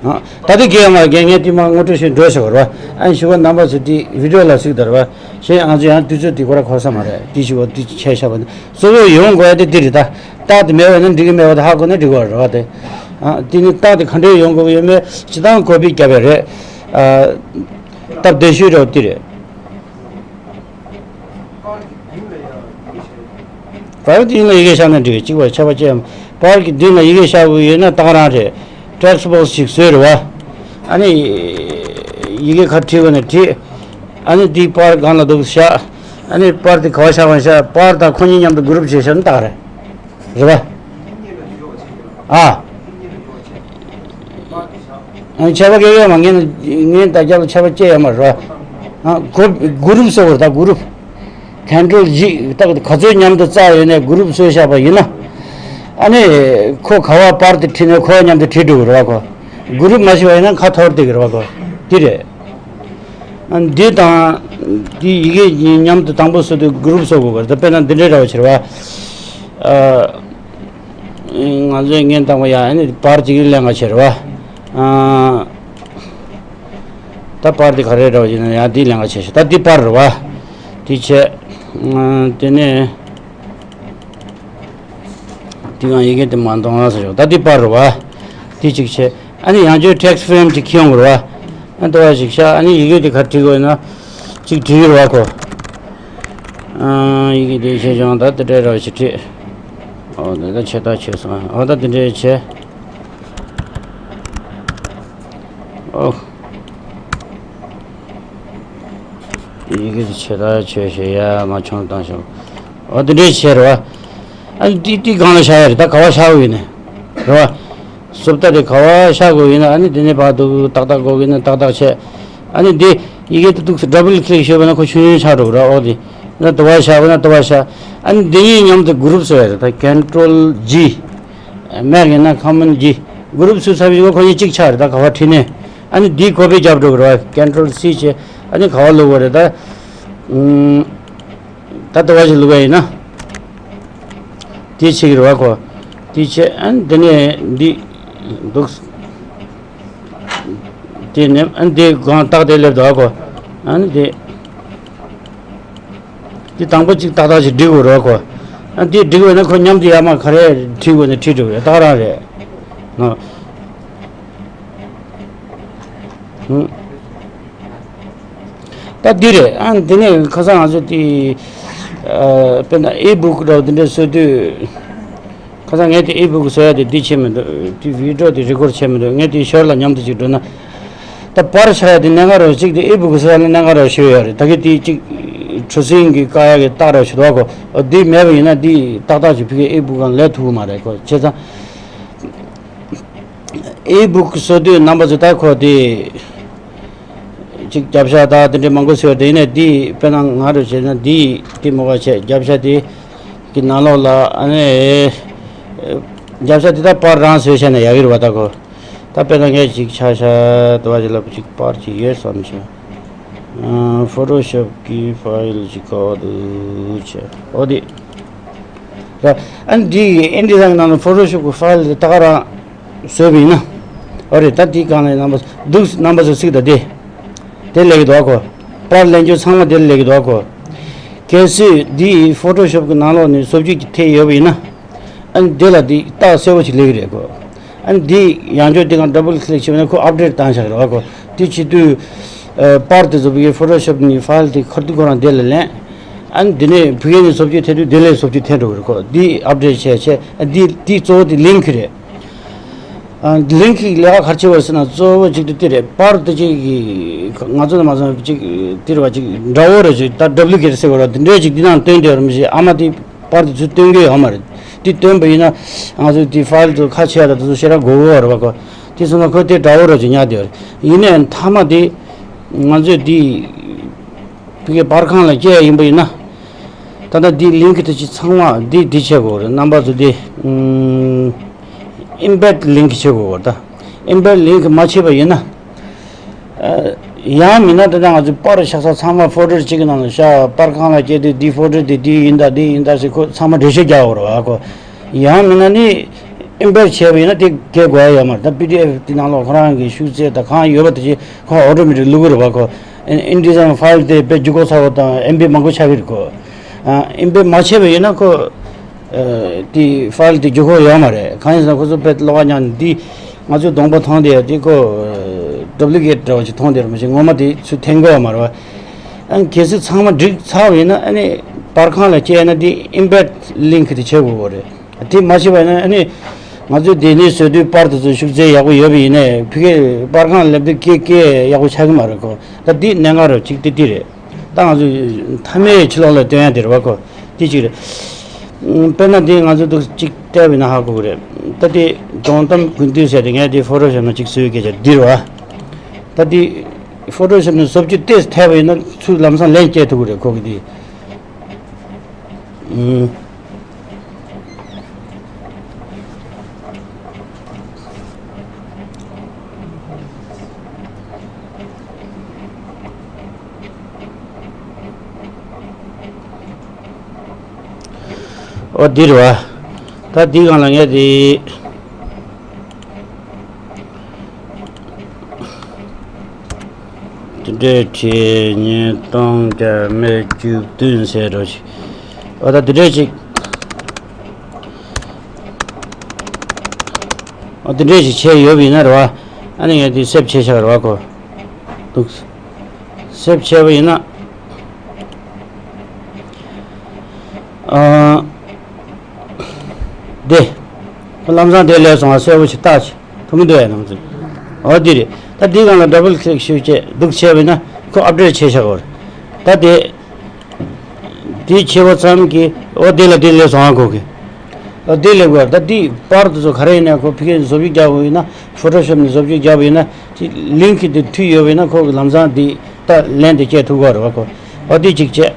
ཨ། ད་ལྟ་རྒན་མ་རྒན་ངས་དེ་མ་ངོ་སྤྲོད་ཞིག་འགྲོ་ཞོར་བ། ཨ་ནི་ཞུ་བ་རྣམ་པ་ཚོས་དེ་བི་ཌིའོ་ལ་གཟིགས་དར་བ། གཞན་ང་ཚོ་ཡང་དུས་ཚོད་དེ་ཁོ་ར་འཁོར་ས་མ་རེད། དེ་ཞུ་བ་དེ་ཆད་ཤ་བ་ནི་གཙོ་བོ་ཡོང་དགོས་ཡ་དེ་འདི་རེད་ད། རྟགས་དེ་མེད་པ་ན་འགྲིག་གི་མེད་པ་དེ་ཧ་གོ་ན་འགྲིག་པ་རེད་བ་དེ། ཨ། དེ་ནི་རྟགས་དེ་ག་འདྲས་ཡོང་དགོས་ཡོད་མེད་སྤྱི་བཏང་ཀོ་པི་རྒྱབ་ཡ་རེད། ཨ། སྟབས་བདེ་ཤོས་རེད་བ་དེ་རེད། པར་གྱི་མདུན་ལ་ཡི་གེ་བཞག་ན་འགྲིག་གི་གཅིག་པ་ཆད་པ་ཅི་ཡང་། པར་གྱི་མདུན་ལ་ཡི་གེ་བཞག་དགོས་ཡོད་ན་ཏག་རང་རེད། ཊེག་སི་བོག་སི་ཞིག་བཟོས་རེད་བ། ཨ་ནི་ཡི་གེ་ཁ་བྲིས་དགོས་ན་བྲིས། ཨ་ནི་འདི་པར་སྒང་ལ་འདུག་བཞག་ཨ་ནི་པར་དེ་ག་བ་བཞག་པ་བཞག་པར་དང་ཁོ་གཉིས་མཉམ་དུ་གུ་རུབ་བྱས་བཞག་ན་ཏག་རེད། རེད་བ། ཨ། ཨ། ཆད་པ་སྐྱེ་ཡོད་མ། ངས་ངས་ད་རྒྱབ་ལ་ཆད་པ་སྐྱེ་ཡོད་མ་རེད། ཨ། གུ་གུ་རུབ་ཟེར་བ་རེད་ད། གུ་རུབ། ཀོན་ཊོལ་ཇི། ད་ག་ཚོད་མཉམ་དུ་བཙལ་ཡོད་ནས་གུ་རུབ་བཟོས་བཞག་པ་ཡིན་ན། ཨ་ནི་ཁོ་ག་བ་པར་དེ་བྲིས་ནས་ཁོ་མཉམ་དུ་བྲིས་འགྲོ་གི་རེད་བ་ཁོ། གུ་རུབ་མ་བྱས་པ་ཡིན་ན་ཁ་འཐོར་བསྡད་ཀྱི་རེད་བ་ཁོ། དེ་རེད། ཨ། འདི་དང་འདི་ཡི་གེ་གཉིས་མཉམ་དུ་དང་པོ་བཟོ་དུས་གུ་རུབ་བཟོ་དགོས་པ་རེད། ད་དཔེར་ན་འདི་འདྲའི་འདྲ་བ་བྱེད་རེད་བ། ཨ། ང་ཚོས་ངན་དང་པོ་ཡ། ཨ་ནི་པར་གཅིག་ལེན་ག་བྱེད་རེད་བ། ཨ། ད་པར་འདི་ག་རེ་འདྲ་བ་ཡིན་ན་ཡང་འདི་ལེན་ག་བྱེད་ཤོག་ད་འདི་པར་རེད་བ། འདི་བྱས། ཨ། དེ་ནས་འདི་གང་ཡི་གེ་འདི་མ་འདོང་ལ་ཟེར་ཤོག་ད་འདི་པར་རེད་བ། འདི་གཅིག་བྱས། ཨ་ནི་ཡང་བསྐྱར་ཊེག་སི་ཕི་རེམ་གཅིག་ཁྱེར་ཡོང་དགོས་རེད་བ། ཨ། ལྟ་བ་ཞིག་ཤག་ཨ་ནི་ཡི་གེ་འདི་ག་རེ་བྲིས་དགོས་ཡིན་ན་གཅིག་བྲིས་ཡོད་རེད་བ་ཁོ། ཨ། ཡི་གེ་འདི་བྱས་བྱུང་ད་འདི་འདྲའི་འདྲ་བ་ཞིག་བྲིས། ཨོ་འདི་ད་ཆེ་ད་ཆེ་སོང་། ཨོ་ད་འདི་འདྲའི་བྱས། ཨོ། ཡི་གེ་ཆེ་ད་ཆེ་ཞེ་ཡ་མ་ཆུང་བཏང་ཞིང་། ཨོ་འདི་འདྲའི་བྱས་རེད་བ། ཨ་ནི་ཏི་ཏི་གང་ལ་བཞག་ཡ་རེད། ད་ག་བ་བཞག་དགོས་ཡིན་ནི་རེད་བ། སོབ་ད་རེད། ག་བ་བཞག་དགོས་ཡིན་ན་ཨ་ནི་འདི་ནས་ཕར་འདུག་ཏག་ཏག་དགོས་ཡིན་ན་ཏག་ཏག་བྱས། ཨ་ནི་འདི་ཡི་གེ་ཏུ་ཏུག་སུ་ཌབ་བལ་ཀི་ལིག་བྱས་པ་ན་ཁོ་ཆུང་ཆུང་ཆགས་འགྲོ་གི་རེད། ཨོ་འདི་ན་དུ་བ་བཞག་པ་ན་དུ་བ་བཞག་ཨ་ནི་འདི་གཉིས་མཉམ་དུ་གུ་རུབ་བཟོ་ཡ་རེད། ད་ཀོན་ཊོལ་ཇི། མེག་ཡིན་ན་ཁོ་མན་ཌི་ཇི། གུ་རུབ་སུ་ཚབ་ཡོད་ཁོ་གཉིས་གཅིག་ཆགས་རེད། ད་ག་བ་བྲིས་ནས་ཨ་ནི་འདི་ཀོ་པི་རྒྱབ་འགྲོ་གི་རེད། ཀོན་ཊོལ་སི་བྱས་ཨ་ནི་ག་བ་བླུགས་པ་རེད། ད་ཨུམ། ད་ལྟ་བ་ཞིག་བླུགས་པ་ཡིན་ན། དེ་བྱེད་ཀྱི་རེད་བ་ཁོ། དེ་བྱས་ཨ་ནི་འདི་ནས་འདི་འདུག་དེ་ནས་ཨ་ནི་འདི་སྒང་ཏག་དེ་སླེབས་འདུག་ཨ་ཁོ། ཨ་ནི་དེ། འདི་དང་པོ་གཅིག་ཏག་ཏག་ཅིག་སྒྲིག་དགོས་རེད་ཁོ། ཨ་འདི་སྒྲིག་དགོས་ན་ཁོ་མཉམ་དུ་ཡར་མར་ག་རེ་བྲིས་དགོས་ན་བྲིས་འགྲོ་གི་རེད། ཏག་རང་རེད། ཨ། ཧུམ། ད་འདི་རེད། ཨ་འདི་ནས་ཁ་སང་ང་ཚོ་དེ། ཨ། དཔེར་ན་ཨི་བུག་འདྲ་བོ་འདི་འདྲ་བཟོ་དུས། ཁ་སང་ངས་དེ་ཨི་བུག་བཟོ་ཡ་དེ་འདི་བྱེད་མི་འདུག་དེ་བི་ཌིའོ་དེ་རི་ཀོཌ་བྱེད་མི་འདུག་ངས་དེ་ཞོར་ལ་མཉམ་དུ་ཅིག་འགྲོ་ན། ད་པར་ཆགས་ཡ་དེ་གནད་འགག་རེད། གཅིག་དེ་ཨི་བུག་བཟོ་ཡ་ལ་གནད་འགག་རེད་ཞུ་ཡ་རེད། ད་གི་དེ་གཅིག་གྲུ་གཟིངས་གི་བཀག་ཡ་གི་རྟགས་རེད་ཞུ་དོ་གོ། འདི་མེད་པ་ཡིན་ན་འདི་ཏག་ཏག་ཅིག་ཕ་གི་ཨི་བུག་གང་ལས་ཐུབ་ཀྱི་མ་རེད་གོ། བྱས་ཙང་ཨི་བུག་བཟོ་དུས་རྣམ་པ་ཚོ་ད་ཁོ་དེ་གཅིག་རྒྱབ་ཤ་ད་དེ་འདྲའི་མང་པོ་བཟོས་དེ་ནས་འདི་དཔེར་ན་ང་རུ་བྱས་ན་འདི་དེ་མོ་བ་བྱས་རྒྱབ་ཤ་དེ་གི་ནང་ལོགས་ལ་ཨ་ནི་རྒྱབ་ཤ་དེ་ད་པར་རང་བཟོས་བྱས་ན་ཡག་གི་རེད་བ། ད་ཁོ་ད་དཔེར་ན་ངས་ཅིག་ཆ་ཤ་དུ་བ་ཅིག་ལ་ཅིག་པར་ཅིག་ཡོད་བསམ་བྱས། ཕོ་ཊོ་ཤོབ་ཀྱི་ཕ་ཡིལ་ཅིག་ག་བ་འདུག་བྱས། འོ་དེ་ར། ཨ་ནི་འདི་ཨིན་ཌི་ཛའིན་ནང་ལ་ཕོ་ཊོ་ཤོབ་ཀྱི་ཕ་ཡིལ་དེ་ད་ག་རང་བཟོས་པ་ཡིན་ན། འོ་རེད། ད་འདི་གང་ལ་རྣམ་པ་འདུག་རྣམ་པ་ཚོ་གཟིགས་དང་དེ། དེ་ལས་ཀྱི་འདུག་གོ། པར་ལེན་རྒྱུ་ཚང་མ་དེ་ལས་ཀྱི་འདུག་གོ། གལ་སྲིད་འདི་ཕོ་ཊོ་ཤོབ་ཀྱི་ནང་ལོགས་ནས་བཟོ་བཅོས་ཀྱི་ཐད་ཡོད་པ་ཡིན་ན། ཨ་ནི་དེ་ལ་འདི་རྟགས་གསལ་པོ་ཞིག་སླེབས་ཀྱི་རེད་གོ། ཨ་ནི་འདི་ཡང་བསྐྱར་འདི་གང་ཌབ་བལ་ཀི་ལིག་བྱས་པ་ན་ཁོ་ཨབ་ཌེཊ་བཏང་བཞག་གི་རེད་བ་གོ། འདི་བྱེད་དུས། ཨ། པར་དེ་ཚོ་བི་ཕོ་ཊོ་ཤོབ་ནས་ཕ་ཡིལ་དེ་ཁར་དུ་ཁོ་རང་དེ་ལ་ལེན། ཨ་ནི་འདི་ནས་བུ་ཡེ་ནས་བཟོ་བཅོས་ཐེབས་དུས་དེ་ལས་བཟོ་བཅོས་ཐེབས་འགྲོ་གི་རེད་གོ། འདི་ཨབ་ཌེཊ་བྱས་བྱས། ཨ། འདི་འདི་གཙོ་བོ་དེ་ལིང་ཀི་རེད། ཨ། ལིང་ཀི་ལས་ཀ་ག་རེ་བྱེད་པ་ཟེར་ན་གཙོ་བོ་གཅིག་ཏུ་དེ་རེད། པར་དེ་གཅིག་གི་ང་ཚོ་ནས་མ་བཟོ་གཅིག་དེ་རེད་བ། གཅིག་འདྲ་བོ་རེད། གཅིག་ད་ཌབ་ལུ་ཀེ་ཟེར་བ་རེད། དེ་འདྲའི་གཅིག་འདི་ནང་བཏོན་དེ་རེད་མི་ཤེས། ཨ་མ་དེ་པར་དེ་ཚུར་བཏོན་གི་ཡོད་མ་རེད། དེ་བཏོན་པ་ཡིན་ན་ང་ཚོ་དེ་ཕ་ཡིལ་དུ་ཁ་ཕྱེ་ཡ་ད་དེ་ཚོ་ཞེ་དྲག་དགོས་གོ་རེད་བ་གོ། དེ་སོང་ན་ཁོ་དེ་འདྲ་བོ་རེད་ཅིག་ཉར་དེ་རེད། ཡིན་ནའི་མཐའ་མ་དེ་ང་ཚོས་དེ་ཕ་གི་པར་ཁང་ལ་སྐྱེལ་ཡ་ཡིན་པ་ཡིན་ན། ད་ལྟ་འདི་ལིང་ཀི་དེ་ཅི་ཚང་མ་འདི་འདི་བྱེད་དགོས་རེད། རྣམ་པ་ཚོ་འདི་ཨིམ་བེད་ལིང་ཀི་བྱེད་དགོས་རེད། ད་ཨིམ་བེད་ལིང་ཀི་མ་བྱས་པ་ཡིན་ན། ཨ། ཡང་མིན་ན་ད་ལྟ་ང་ཚོས་པར་བཞག་ས་ཚང་མ་ཕོལ་ཌར་གཅིག་གི་ནང་ལ་བཞག་པར་ཁང་ལ་སྐྱེལ་དུས་འདི་ཕོལ་ཌར་དེ་འདི་ཡིན་ད་འདི་ཡིན་ད་ཟེར་ཁོ་ཚང་མ་འགྲེལ་བཤད་རྒྱག་དགོས་རེད་བ་ཁོ། ཡང་མིན་ན་ནི་ཨིམ་པེཌ་བྱས་པ་ཡིན་ན་དེ་གའི་དགོས་ཡ་ཡོད་མ་རེད། ད་པི་ཌི་ཨེཕ་དེ་ནང་ལོགས་ཁོ་རང་གི་ཤུགས་ཚད་དང་གང་ཡོད་པ་དེ་ཁོ་ཨོ་ཊོ་མེ་ཊིག་བླུག་གི་རེད་བ་ཁོ། ཨིན་ཌི་ཛའིན་ཕའིལ་དེ་དཔེ་འགྱུར་ཁོག་ཚ་བོ་དང་ཨེམ་བི་མང་པོ་ཆགས་ཀྱི་རེད་ཁོ། ཨིམ་པེཌ་མ་བྱས་པ་ཡིན་ན་ཁོ། དེ་ཕའིལ་དེ་འགྱུར་ཁོག་ཡོད་མ་རེད། གང་ཡིན་ཟེར་ན་ཁོ་ཚོ་དཔེ་གློག་ཀ་ཉག་འདི་ང་ཚོའི་གདོང་པ་མཐོང་དེ་དེ་ཁོ་ཌུབ་ལི་ཀེཊ་འདྲ་བ་ཞིག་མཐོང་དེ་རེད་མ་གཞི་ངོ་མ་དེ་ཚུར་འཐེན་དགོས་མ་རེད་བ། ཨ་ནི་གལ་སྲིད་ཚང་མ་འགྲིག་ཚར་བ་ཡིན་ན་ཨ་ནི་པར་ཁང་ལ་སྐྱེལ་ན་དེ་ཨིམ་པེཌ་ལིང་ཀི་དེ་བྱེད་དགོས་པ་རེད། དེ་མ་བྱས་པ་ཡིན་ན་ཨ་ནི་ང་ཚོས་དེ་ནས་བཟོས་དུས་པར་དེ་ཚོ་ཤུགས་ཚད་ཡག་པོ་ཡོད་པ་ཡིན་ནའི་ཕ་གིའི་པར་ཁང་སླེབས་དུས་སྐད་སྐད་ཡག་པོ་ཆགས་ཀྱི་མ་རེད་ཁོ། ད་དེ་གནད་འགག་རེད་གཅིག་དེ་དེ་རེད། ད་ང་ཚོས་མཐའ་མའི་ཕྱི་ལོགས་ལ་སྟོན་ཡ་དེ་རེད་བ་ཁོ། དེ་གཅིག་རེད། ཨུམ། དཔེར་ན་དེ་ང་ཚོས་འདུག་གཅིག་བལྟས་པ་ཡིན་ན་ཧ་གོ་གི་རེད། ད་དེ་སྒྲུང་གཏམ་དགུན་དུས་ཟེར་དེ་ངས་དེ་ཕོ་ཊོ་ཤོབ་ནང་གཅིག་བཟོས་སྐད་ཆ་འདི་རེད་བ། ད་དེ་ཕོ་ཊོ་ཤོབ་ནང་བཟོ་བཅོས་ཏོག་ཙམ་ཐེབས་པ་ཡིན་ན་ཚུར་ལམ་སང་ལན་སྐྱེལ་ཐུབ་ཀྱི་རེད་ཁོ་གི་དེ། ཨུམ། ཨོ་འདི་རེད་བ། ད་འདི་སྒང་ལ་ངས་དེ། དེ་འདྲས་བྱས་ཉིས་སྟོང་བརྒྱ་མེད་བཅུ་བདུན་ཟེར་རོ་ཞིག་ཨོ་ད་དེ་འདྲས་ཞིག་ཨོ་དེ་འདྲས་ཞིག་བྱས་ཡོད་པ་ཡིན་ན་རེད་བ། ཨ་ནི་ངས་དེ་སེབ་བྱས་བཞག་རེད་བ་ཁོ། འདུག་སེབ་བྱས་པ་ཡིན་ན། ཨ། དེ། ཁོ་ལམ་སང་དེ་ལས་སོང་བ་གསལ་པོ་ཞིག་བལྟ་ཞིག་ཐུབ་མི་འདུག་ཡ་ནང་ཚུད། འོ་དེ་རེད། ད་འདི་སྒང་ལ་ཌབ་བལ་ཀི་ལིག་ཞུ་བྱས་འདུག་བྱས་པས་ན་ཁོ་ཨབ་ཌེཊ་བྱས་བཞག་གོ། ད་དེ། དེ་བྱས་པ་ཙམ་གྱིས་འོ་དེ་ལ་དེ་ལས་སོང་ཨ་ཁོ་གི་ཨོ་དེ་ལས་གོ་ད་དེ་པར་དེ་ཚོ་ག་རེ་ཡིན་ན་ཁོ་ཕ་གིར་བཟོ་བཅོས་རྒྱག་དགོས་ཡིན་ན་ཕོ་ཊོ་ཤོབ་ནས་བཟོ་བཅོས་རྒྱག་པ་ཡིན་ན་དེ་ལིང་ཀི་དེ་མཐུད་ཡོད་པ་ཡིན་ན་ཁོ་གི་ལམ་སང་དེ་ད་ལན་དེ་སྐྱེལ་ཐུབ་གོ་རེད་བ་ཁོ། འོ་དེ་གཅིག་བྱས།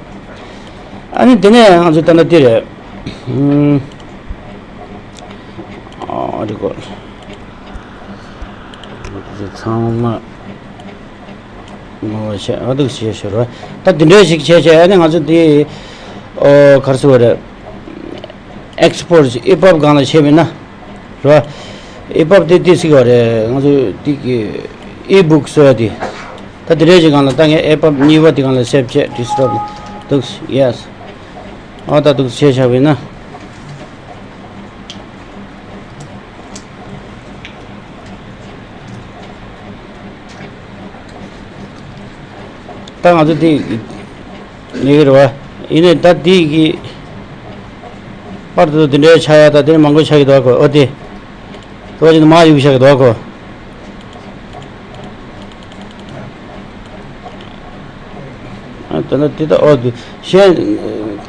ཨ་ནི་དེ་ནས་ང་ཚོ་ལྟ་ན་དེ་རེད། ཨ་རེད་གོ། ཚང་མ་ངོ་བོ་བྱས་ཨ་འདུག་བྱས་ཤོར་བ། ད་དེ་འདྲའི་ཞིག་བྱས་བྱས་ཨ་ནི་ང་ཚོ་དེ་ཨོ་ག་རེ་ཟེར་བ་རེད། ཨེག་སི་པོར་ཊི་ཨི་པབ་སྒང་ལ་བྱས་པས་ན། རེད་བ། ཨི་པབ་དེ་དེ་སྲིད་པ་རེད་ང་ཚོ་དེ་གི་ཨི་བུག་བཟོ་ཡ་དེ། ད་དེ་འདྲའི་ཞིག་སྒང་ལ་ད་ངས་ཨི་པབ་གཉིས་པ་དེ་སྒང་ལ་སེབ་བྱས་ཌི་སི་ཊོབ་ལ་འདུག་ཡེ་སི། ཨ་ད་འདུག་བྱས་བཞག་པས་ན། ད་ང་ཚོ་དེ་ལས་ཀྱི་རེད་བ། ཡིན་ནའི་ད་དེ་གི་པར་དུ་དེ་འདྲའི་ཆགས་ཡ་ད་དེ་མང་པོ་ཆགས་ཀྱི་འདུག་གོ་ཨོ་དེ། དེ་བ་ཅིག་མ་གཡུག་ཆགས་ཀྱི་འདུག་གོ་ཨ་ད་ད་དེ་ད་ཨོ་དེ་གཞན་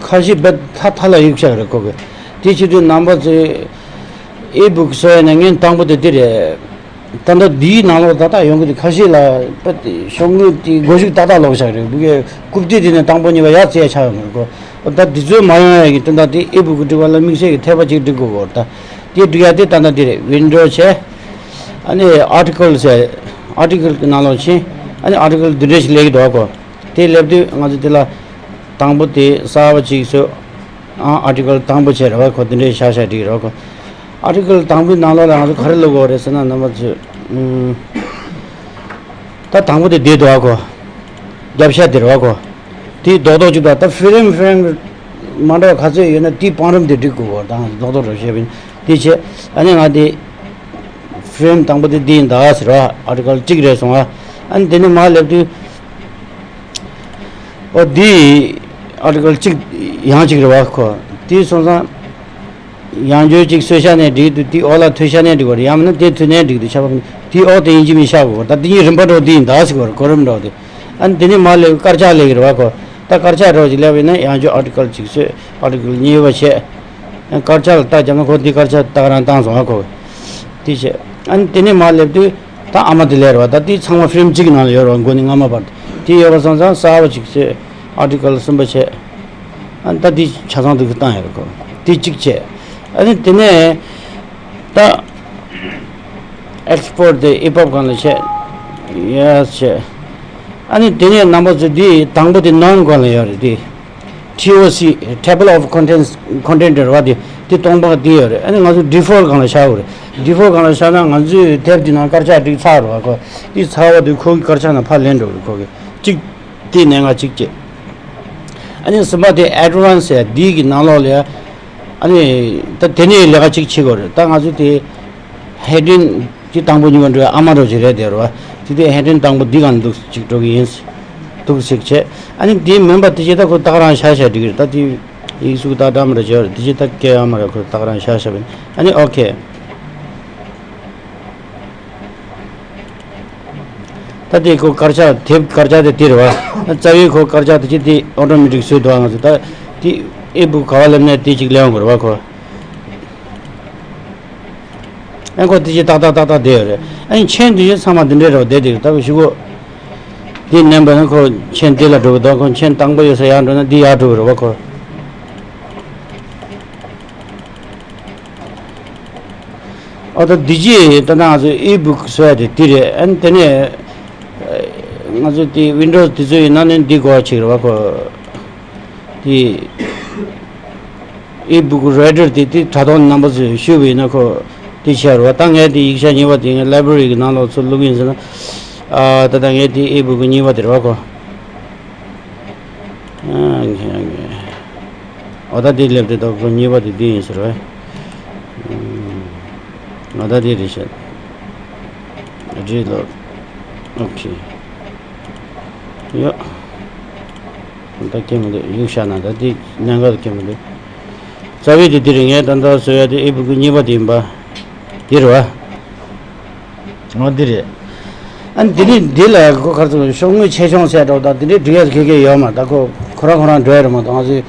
ཁ་ཤས་བེད་ཐ་ཐ་ལ་གཡུག་ཆགས་རེད་གོ་གི་དེ་བྱེད་དུས་རྣམ་པ་ཚོས་ཨི་བུག་བཟོ་ཡ་ནས་ངས་དང་པོ་དེ་དེ་རེད། ད་ལྟ་འདིའི་ནང་ལོགས་ད་ལྟ་ཡོང་གི་འདུག་ཁ་ཤས་ལ་དཔེ་ཤོག་ངོས་དེ་སྒོ་ཞིག་ཏག་ཏག་ལོག་བཞག་རེད་འདུག་གས། རྐུབ་སྟེགས་དེ་ནས་དང་པོ་གཉིས་པ་ཡར་བཙལ་ཆགས་ཡོང་གི་རེད་གོ་ད་འདི་ཚོའི་མ་ཡོང་ཡ་གི་དོན་དག་དེ་ཨི་བུག་སྒྲིག་པ་ལ་དམིགས་བསལ་གྱི་ཐད་པ་ཅིག་སྒྲིག་དགོས་གོ་ད་དེ་སྒྲིག་ཡ་དེ་ད་ལྟ་འདི་རེད། ཝིན་ཌོ་བྱས། ཨ་ནི་ཨར་ཊི་ཀལ་ཟེར། ཨར་ཊི་ཀལ་གི་ནང་ལོགས་ཕྱིན། ཨ་ནི་ཨར་ཊི་ཀལ་འདི་འདྲ་ཞིག་སླེབས་ཀྱི་འདུག་གོ་དེ་སླེབས་དུས་ང་ཚོ་དེ་ལ་དང་པོ་དེ་གསར་པ་ཅིག་བཟོས། ཨ་ཨར་ཊི་ཀལ་དང་པོ་བྱས་རེད་བ་ཁོ་དེ་འདྲའི་ཤག་ཤག་བསྒྲིགས་རེད་བ་ཁོ། ཨར་ཊི་ཀལ་དང་པོའི་ནང་ལོགས་ལ་ང་ཚོ་ག་རེ་བླུག་དགོས་རེད་ཟེར་ན་རྣམ་པ་ཚོས། ཨུམ། ད་དང་པོ་དེ་བསྡད་འདུག་བ་ཁོ། རྒྱབ་ཤ་དེ་རེད་བ་ཁོ། དེ་རྡོག་རྡོག་ཅིག་འདུག་ད་ཧྥི་རེམ་ཧྥི་རེམ་མ་འདྲ་བ་ག་ཚོད་ཡོད་ན་དེའི་བང་རིམ་དེ་སྒྲིག་དགོས་གོ་ད་ང་ཚོ་རྡོག་རྡོག་རེ་བཤད་པ་ཡིན་དེ་བྱས་ཨ་ནི་ང་དེ་ཧྥི་རེམ་དང་པོ་དེ་འདི་ཡིན་ད་ཟེར་བ་ཨར་ཊི་ཀལ་གཅིག་རེད་སོང་བ། ཨ་ནི་དེ་ནས་མར་སླེབས་དུས། ཨོ་འདི་ཨར་ཊི་ཀལ་གཅིག་ཡང་གཅིག་རེད་བ་ཁོ། དེ་སོང་ཙང་། ཡང་བསྐྱར་གཅིག་གསོལ་ཤ་ནས་འགྲིག་འདུག་དེ་འོག་ལ་ཐོད་ཤ་ནས་འགྲིག་གོ་རེད། ཡང་མིན་ན་དེ་ཐོད་ནས་འགྲིག་འདུག་ཤ་བབ་དེ་འོག་དེ་ཡིན་གཅིག་མིན་ཤ་གོ་ད་དེ་གཉིས་རིམ་པ་འགྲོ་དེ་ཡིན་ད་ཟེར་གོ་རེད་གོ་རིམ་འགྲོ་དེ། ཨ་ནི་དེ་ནས་མར་སླེབས་དཀར་ཆག་སླེབས་ཀྱི་རེད་བ་ཁོ། ད་དཀར་ཆག་འགྲོ་ཅིག་སླེབས་ཡིན་ན་ཡང་བསྐྱར་ཨར་ཊི་ཀལ་གཅིག་གསོལ་ཨར་ཊི་ཀལ་གཉིས་པ་བྱས། དཀར་ཆག་ལ་རྟགས་བརྒྱབ་ན་ཁོ་འདི་དཀར་ཆག་རྟགས་རང་བཏང་སོང་ཨ་ཁོ། དེ་བྱས། ཨ་ནི་དེ་ནས་མར་སླེབས་དུས་ད་ཨ་མ་དེ་སླེབས་རེད་བ། ད་དེ་ཚང་མ་ཧྥི་རེམ་གཅིག་གི་ནང་ལ་ཡོད་རེད་བ། མགོ་ནས་རྔ་མ་བར་དུ་དེ་ཡོད་པ་སོང་ཙང་གསར་པ་གཅིག་བཟོས། ཨར་ཊི་ཀལ་གསུམ་པ་བྱས། ཨ་ནི་ད་དེ་ཆ་ཚང་དུ་བཏང་ཡོད་རེད་ཁོ། དེ་གཅིག་བྱས། ཨ་ནི་དེ་ནས་ད་ཨེག་སི་པོར་ཊི་དེ་ཨི་པབ་སྒང་ལ་བྱས། ཡས་བྱས། ཨ་ནི་དེ་ནས་རྣམ་པ་ཚོ་འདི་དང་པོ་དེ་ནོན་སྒང་ལ་ཡོད་རེད་དེ། ཊི་ཨོ་སི། Table of Contents། Content རེད་བ། དེ་དེ་སྟོང་པ་དེ་ཡོད་རེད། ཨ་ནི་ང་ཚོ་ཌི་ཕོལ་སྒང་ལ་བཞག་དགོས་རེད། ཌི་ཕོལ་སྒང་ལ་བཞག་ན་ང་ཚོའི་དེབ་དེ་ནང་དཀར་ཆག་བསྒྲིགས་ཚར་རེད་བ། ཁོ་དེ་ཚར་བ་དེ་ཁོ་གི་དཀར་ཆག་ནང་ཕར་ལེན་འགྲོ་གི་རེད། ཁོ་གི་གཅིག་དེ་གནད་འགག་གཅིག་བྱས། ཨ་ནི་གསུམ་པ་དེ་ཨེ་ཌི་ཝན་སི་ཡ་འདི་གི་ནང་ལོགས་ལ་ཡ། ཨ་ནི་ད་དེ་ནས་ལས་ཀ་གཅིག་བྱེད་དགོས་རེད། ད་ང་ཚོ་དེ་ཧེ་ཌིང་གི་དང་པོ་གཉིས་པ་འགྲོ་ཡ་ཨ་མ་རོ་ཅིག་རེད་དེ་རེད་བ། དེ་དེ་ཧེ་ཌིང་དང་པོ་འདི་གང་འདུག་ཅིག་འགྲོ་གི་ཡིན། འདུག་ཅིག་བྱས། ཨ་ནི་དེ་མིན་པ་དེ་ཅི་ད་ཁོ་ད་ག་རང་བཞག་བཞག་འགྲིག་གི་རེད། ད་དེ་ཡིག་གཟུགས་ད་འདྲ་མི་འདྲ་བྱས་པ་རེད། དེ་ཅི་ད་སྐད་ཨ་མ་རོ་ཁོ་ད་ག་རང་བཞག་བཞག་པ་ཡིན། ཨ་ནི་ཨོ་ཁེ། ད་དེ་ཁོ་དཀར་ཆག་དེབ་དཀར་ཆག་དེ་དེ་རེད་བ། རྩ་བའི་ཁོ་དཀར་ཆག་དེ་ཅི་དེ་ཨོ་ཊོ་མེ་ཊིག་བཟོས་འདུག་ང་ཚོ་ད་དེ་ཨི་བུག་ག་བ་ལེབ་ནས་དེ་ཅིག་ལེན་དགོས་རེད་བ་ཁོ། ཨ་ཁོ་དེ་ཅི་ཏག་ཏག་ཏག་ཏག་བསྡད་ཡོད་རེད། ཨ་ནི་མཆན་དེ་ཅི་ཚང་མ་འདི་འདྲའི་རེད་བ། བསྡད་དེ་ད་གི་ཞུ་གོ། དེ་མནན་པ་ན་ཁོ་མཆན་དེ་ལ་འགྲོ་གི་འདུག་ཁོ་མཆན་དང་པོ་ཡོད་ས་ཡར་འགྲོ་ན་འདི་ཡར་འགྲོ་གི་རེད་བ་ཁོ། ཨོ་ད་འདི་རྗེས་ད་ང་ཚོ་ཨི་བུག་བཟོ་ཡ་དེ་འདི་རེད། ཨ་ནི་དེ་ནས་ང་ཚོ་དེ་ཝིན་ཌོ་སི་དེ་ཚོ་ཡིན་ན་ནི་འདི་དགོས་ཡ་ཆེ་གི་རེད་བ་ཁོ། དེ་ཨི་བུག་རི་ཌར་དེ་དེ་དྲ་ཐོག་རྣམ་པ་ཚོས་ཞུས་པ་ཡིན་ན་ཁོ་དེ་བྱས་རེད་བ། ད་ངས་དེ་ཡིག་ཆ་གཉིས་པ་དེ་ངས་ལའི་བྷ་རི་གི་ནང་ལོགས་ཚུར་བླུག་ཡིན་ཟེར་ན། ཨ་ད་ལྟ་ངས་དེ་ཨི་བུག་གཉིས་པ་དེ་རེད་བ་ཁོ། ཨ་ངས་ངས་ཨོ་ད་དེ་སླེབས་དེ་ད་ཁོ་གཉིས་པ་དེ་འདི་ཡིན་ཟེར་བས། ཨོ་ད་དེ་རེད་ཤག་རེད་ལོ། ཨོ་ཁེ། ཡོ། ད་སྐྱེ་མི་འདུག་ཡུག་བཞག་ན་ད་དེ་གནད་འགག་སྐྱེ་མི་འདུག་རྩ་བའི་དེ་འདི་རེད། ངས་ད་ལྟ་བཟོ་ཡ་དེ་ཨི་བུག་གཉིས་པ་དེ་ཡིན་པ། དེ་རེད་བ། ཨོ་འདི་རེད། ཨ་ནི་འདི་ནི་འདི་ལ་གོ་ཁར་ཚོ་ཤོག་ངོས་ཆེ་ཆུང་ཟེར་འགྲོ་དང་འདི་འདྲའི་འབྲི་ཡས་ཁེ་ཁེ་ཡོད་མ་རེད། ད་ཁོ་ཁོ་རང་ཁོ་རང་འགྲོ་ཡ་རེད་མ་གཏོགས་ང་ཚོས་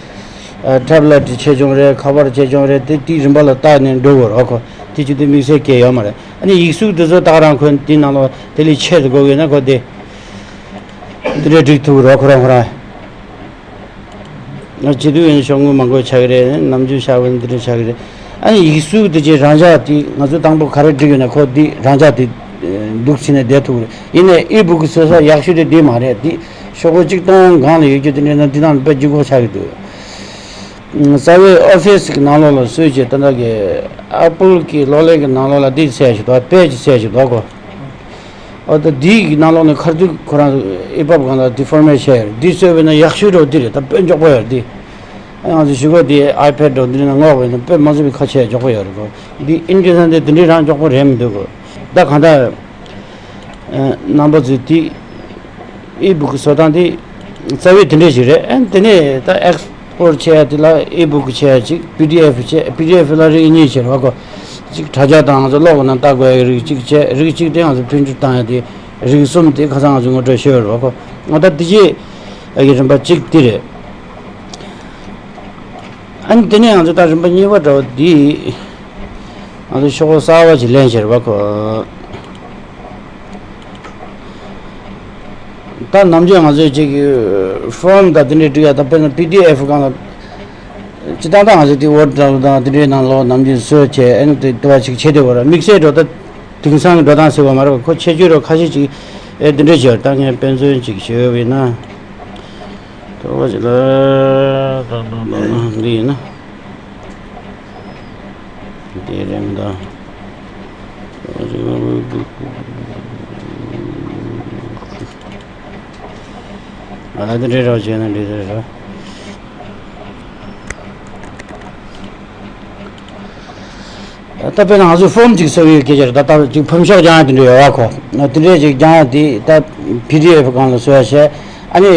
ཨ་ཊེབ་ལེཊ་ཆེ་ཆུང་རེད། ཁ་པར་ཆེ་ཆུང་རེད། དེ་དེའི་རིམ་པ་ལ་བལྟས་ནས་འགྲོ་དགོས་རེད་ཁོ། དེ་ཅི་དེ་དམིགས་བསལ་གལ་ཡོད་མ་རེད། ཨ་ནི་ཡིག་གཟུགས་འདི་ཚོ་ད་ག་རང་ཁོ་དེའི་ནང་ལོགས་དེ་ལས་ཆེ་ཙམ་དགོས་ཀྱི་ན་ཁོ་དེ་འདི་འདྲའི་འབྲི་ཐུབ་རེད་ཁོ་རང་ཁོ་རང་། ང་སྤྱི་འཐུས་ཡིན་ཤོག་ངོས་མང་པོ་ཆགས་ཀྱི་རེད། ནམ་རྒྱུན་ཤག་པ་འདི་འདྲ་ཆགས་ཀྱི་རེད། ཨ་ནི་ཡིག་གཟུགས་དེ་ཅི་རང་འཇགས་དེ་ང་ཚོ་དང་པོ་ག་རེ་བྲིས་ཡོད་ན་ཁོ་དེ་རང་འཇགས་དེ་འདུག་ཕྱིན་ནས་བསྡད་ཐུབ་ཀྱི་རེད། ཡིན་ནའི་ཨི་བུག་གི་བཟོ་ས་ཡག་ཤོས་དེ་དེ་མ་རེད། དེ་ཤོག་བུ་གཅིག་སྟོང་སྒང་ལ་ཡོད་རྒྱུ་དེ་འདྲ་ན་འདི་ནང་དཔེ་ལྗིད་ཁོག་ཆགས་ཀྱི་འདུག་རྩ་བའི་ཨོ་ཕི་སི་གི་ནང་ལོགས་ལ་བཟོས་བྱས་ད་ལྟ་གི་ཨ་པལ་གི་གློག་ཀླད་གི་ནང་ལོགས་ལ་དེ་ཟེར་ཞིག་འདུག་པེ་ཇི་ཟེར་ཞིག་འདུག་གོ། ཨོ་ད་འདིའི་ནང་ལོགས་ནས་ཁ་ཐུག་ཁོ་རང་ཨི་པབ་སྒང་ལ་འདི་ཕོར་མེ་ཊི་བྱས་ཡོད་རེད། འདི་བཟོས་པས་ན་ཡག་ཤོས་འགྲོ་འདི་རེད། ད་དཔེ་མགྱོགས་པོ་ཡོད་རེད་འདི། ཨ་ང་ཚོ་གཞུག་གུ་འདི་ཨའི་པེ་ཌི་འདྲ་འདི་ནས་སྔོག་པས་ན་དཔེ་མ་བཟོད་པའི་ཁ་ཕྱེ་མགྱོགས་པོ་ཡོད་རེད་གོ། འདི་ཨིན་ཇི་ས་འདི་འདི་འདྲའི་རང་མགྱོགས་པོ་རེད་མི་འདུག་གོ། ད་གང་ལྟར་རྣམ་པ་ཚོས་འདི་ཨི་བུག་གི་བཟོ་སྟངས་འདི་རྩ་བའི་དེ་འདྲས་ཞིག་རེད། ཨ་དེ་ནས་ད་ཨེགས་སི་པོར་ཊི་བྱས་ཡ་དེ་ལ་ཨི་བུག་བྱས་ཡ་ཅིག་པི་ཌི་ཨེཕ་བྱས། པི་ཌི་ཨེཕ་ལ་རིགས་གཉིས་བྱས་རེད་བ་གོ། གཅིག་དྲ་རྒྱ་དང་ང་ཚོ་གློག་གི་ནང་ལྟ་དགོས་ཡ་རིགས་གཅིག་བྱས། རིགས་གཅིག་དེ་ང་ཚོ་འཕེན་སྒྱུར་བཏང་ཡ་དེ། རིགས་གསུམ་དེ་ཁ་སང་ང་ཚོ་ངོ་སྤྲོད་ཞུས་ཡོད་རེད་བ་གོ། ང་ད་དེ་རྗེས་ཀྱི་རིམ་པ་གཅིག་དེ་རེད། ཨ་ནི་དེ་ནས་ང་ཚོ་ད་རིམ་པ་གཉིས་པ་འདྲ་བ་འདི་ང་ཚོ་ཤོག་བུ་གསར་བ་ཞིག་ལེན་བྱས་རེད་བ་གོ། ད་ནམ་རྒྱུན་ང་ཚོས་ཅིག་ཕོརམ་དང་དེ་འདྲའི་འབྲི་ཡ་ད་དཔེར་ན་པི་ཌི་ཨེཕ་སྒང་ལ་སྤྱིར་བཏང་ད་ང་ཚོ་དེ་ཝར་ཌི་དང་དེ་འདྲའི་ནང་ལོགས་ནམ་རྒྱུན་བཟོས་བྱས་ཨ་ནི་དེ་དེ་བ་ཅིག་བྱེད་བསྡད་ཡོད་རེད། དམིགས་བསལ་འགྲོ་ད་དེང་སང་གི་འགྲོ་སྟངས་ཟེར་བ་མ་རེད་བ་ཁོ། ཁྱད་ཆོས་རོ་ཁ་ཤས་ཅིག་ཨེ་དེ་འདྲ་བྱས་ད་ངས་དཔེ་མཚོན་ཅིག་ཞུས་པ་ཡིན་ན། དོ་བ་ཅིག་ལ་ད་ད་ད་ད་འདི་ཡིན་ན། འདི་རེད་མི་འདུག་ང་ལ་འདི་འདྲའི་རོགས་བྱས་ན་འགྲིག་ས་རེད། ད་དཔེར་ན་ང་ཚོས་ཕོརམ་ཅིག་བཟོ་གི་ཡོད་སྐད་ཆ་རེད། ད་ལྟ་ཅིག་ཕོམ་ཤོག་རྒྱག་ཡ་དེ་འདྲ་ཡོད་བ་ཁོ། དེ་འདྲས་ཅིག་རྒྱག་ཡ་དེ་ད་པི་ཌི་ཨེཕ་སྒང་ལ་བཟོ་ཡ་བྱས། ཨ་ནི་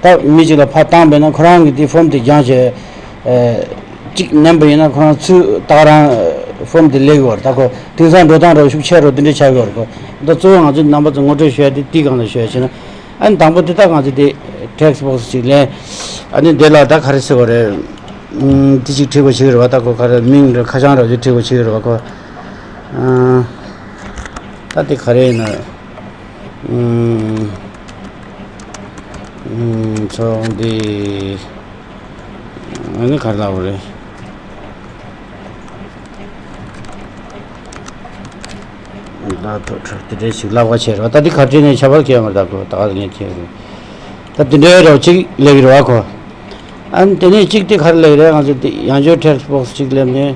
ད་མི་ཅིག་ལ་ཕར་བཏང་བས་ན་ཁོ་རང་གིས་དེ་ཕོརམ་དེ་རྒྱག་བྱས། ཨ་གཅིག་མནན་པ་ཡིན་ན་ཁོ་རང་ཚུར་ད་ག་རང་ཕོརམ་དེ་སླེབས་ཡོད་རེད། ད་ཁོ་དེང་སང་འགྲོ་སྟངས་འདྲ་བོ་ཤུགས་ཆེ་རུ་དེ་འདྲས་ཆགས་ཡོད་རེད་ཁོ། ད་གཙོ་བོ་ང་ཚོས་རྣམ་པ་ཚོ་ངོ་སྤྲོད་ཞུ་ཡ་དེ་དེའི་སྒང་ལ་ཞུ་ཡ་བྱས་ན། ཨ་ནི་དང་པོ་དེ་དག་ང་ཚོས་དེ་ཊེག་སི་བོག་སི་ཅིག་ལེན། ཨ་ནི་དེ་ལ་ད་ག་རེ་ཟེར་བ་རེད། ཨུམ། དེ་ཅིག་བྲིས་པ་ཞིག་རེད་བ། ད་ཁོ་ག་རེ་མིང་རེད། ཁ་བྱང་རེད། དེ་བྲིས་པ་ཞིག་རེད་བ་ཁོ། ཨ་ད་དེ་ག་རེ་ཡིན་ན། ཨུམ། ཨུམ། ཚོགས་འདུ། ཨ་ནི་ག་རེ་ལབ་དགོས་རེད། ད་ཐོ་ཁྲག་དེ་འདྲའི་ཞིག་ལབ་པ་བྱས་རེད་བ། ད་འདི་ག་བྲིས་ནས་ཁྱད་པར་གང་ཡང་མ་རེད། ད་ཁོ་ད་ག་ངས་ཁྱེད་རེད། ད་དེ་འདྲའི་རོ་གཅིག་ལེགས་རེད་བ་ཁོ། ཨ་ནི་དེ་ནས་གཅིག་དེ་ག་རེ་ལེགས་རེད། ང་ཚོ་དེ་ཡང་བསྐྱར་text box་གཅིག་ལེབ་ནས།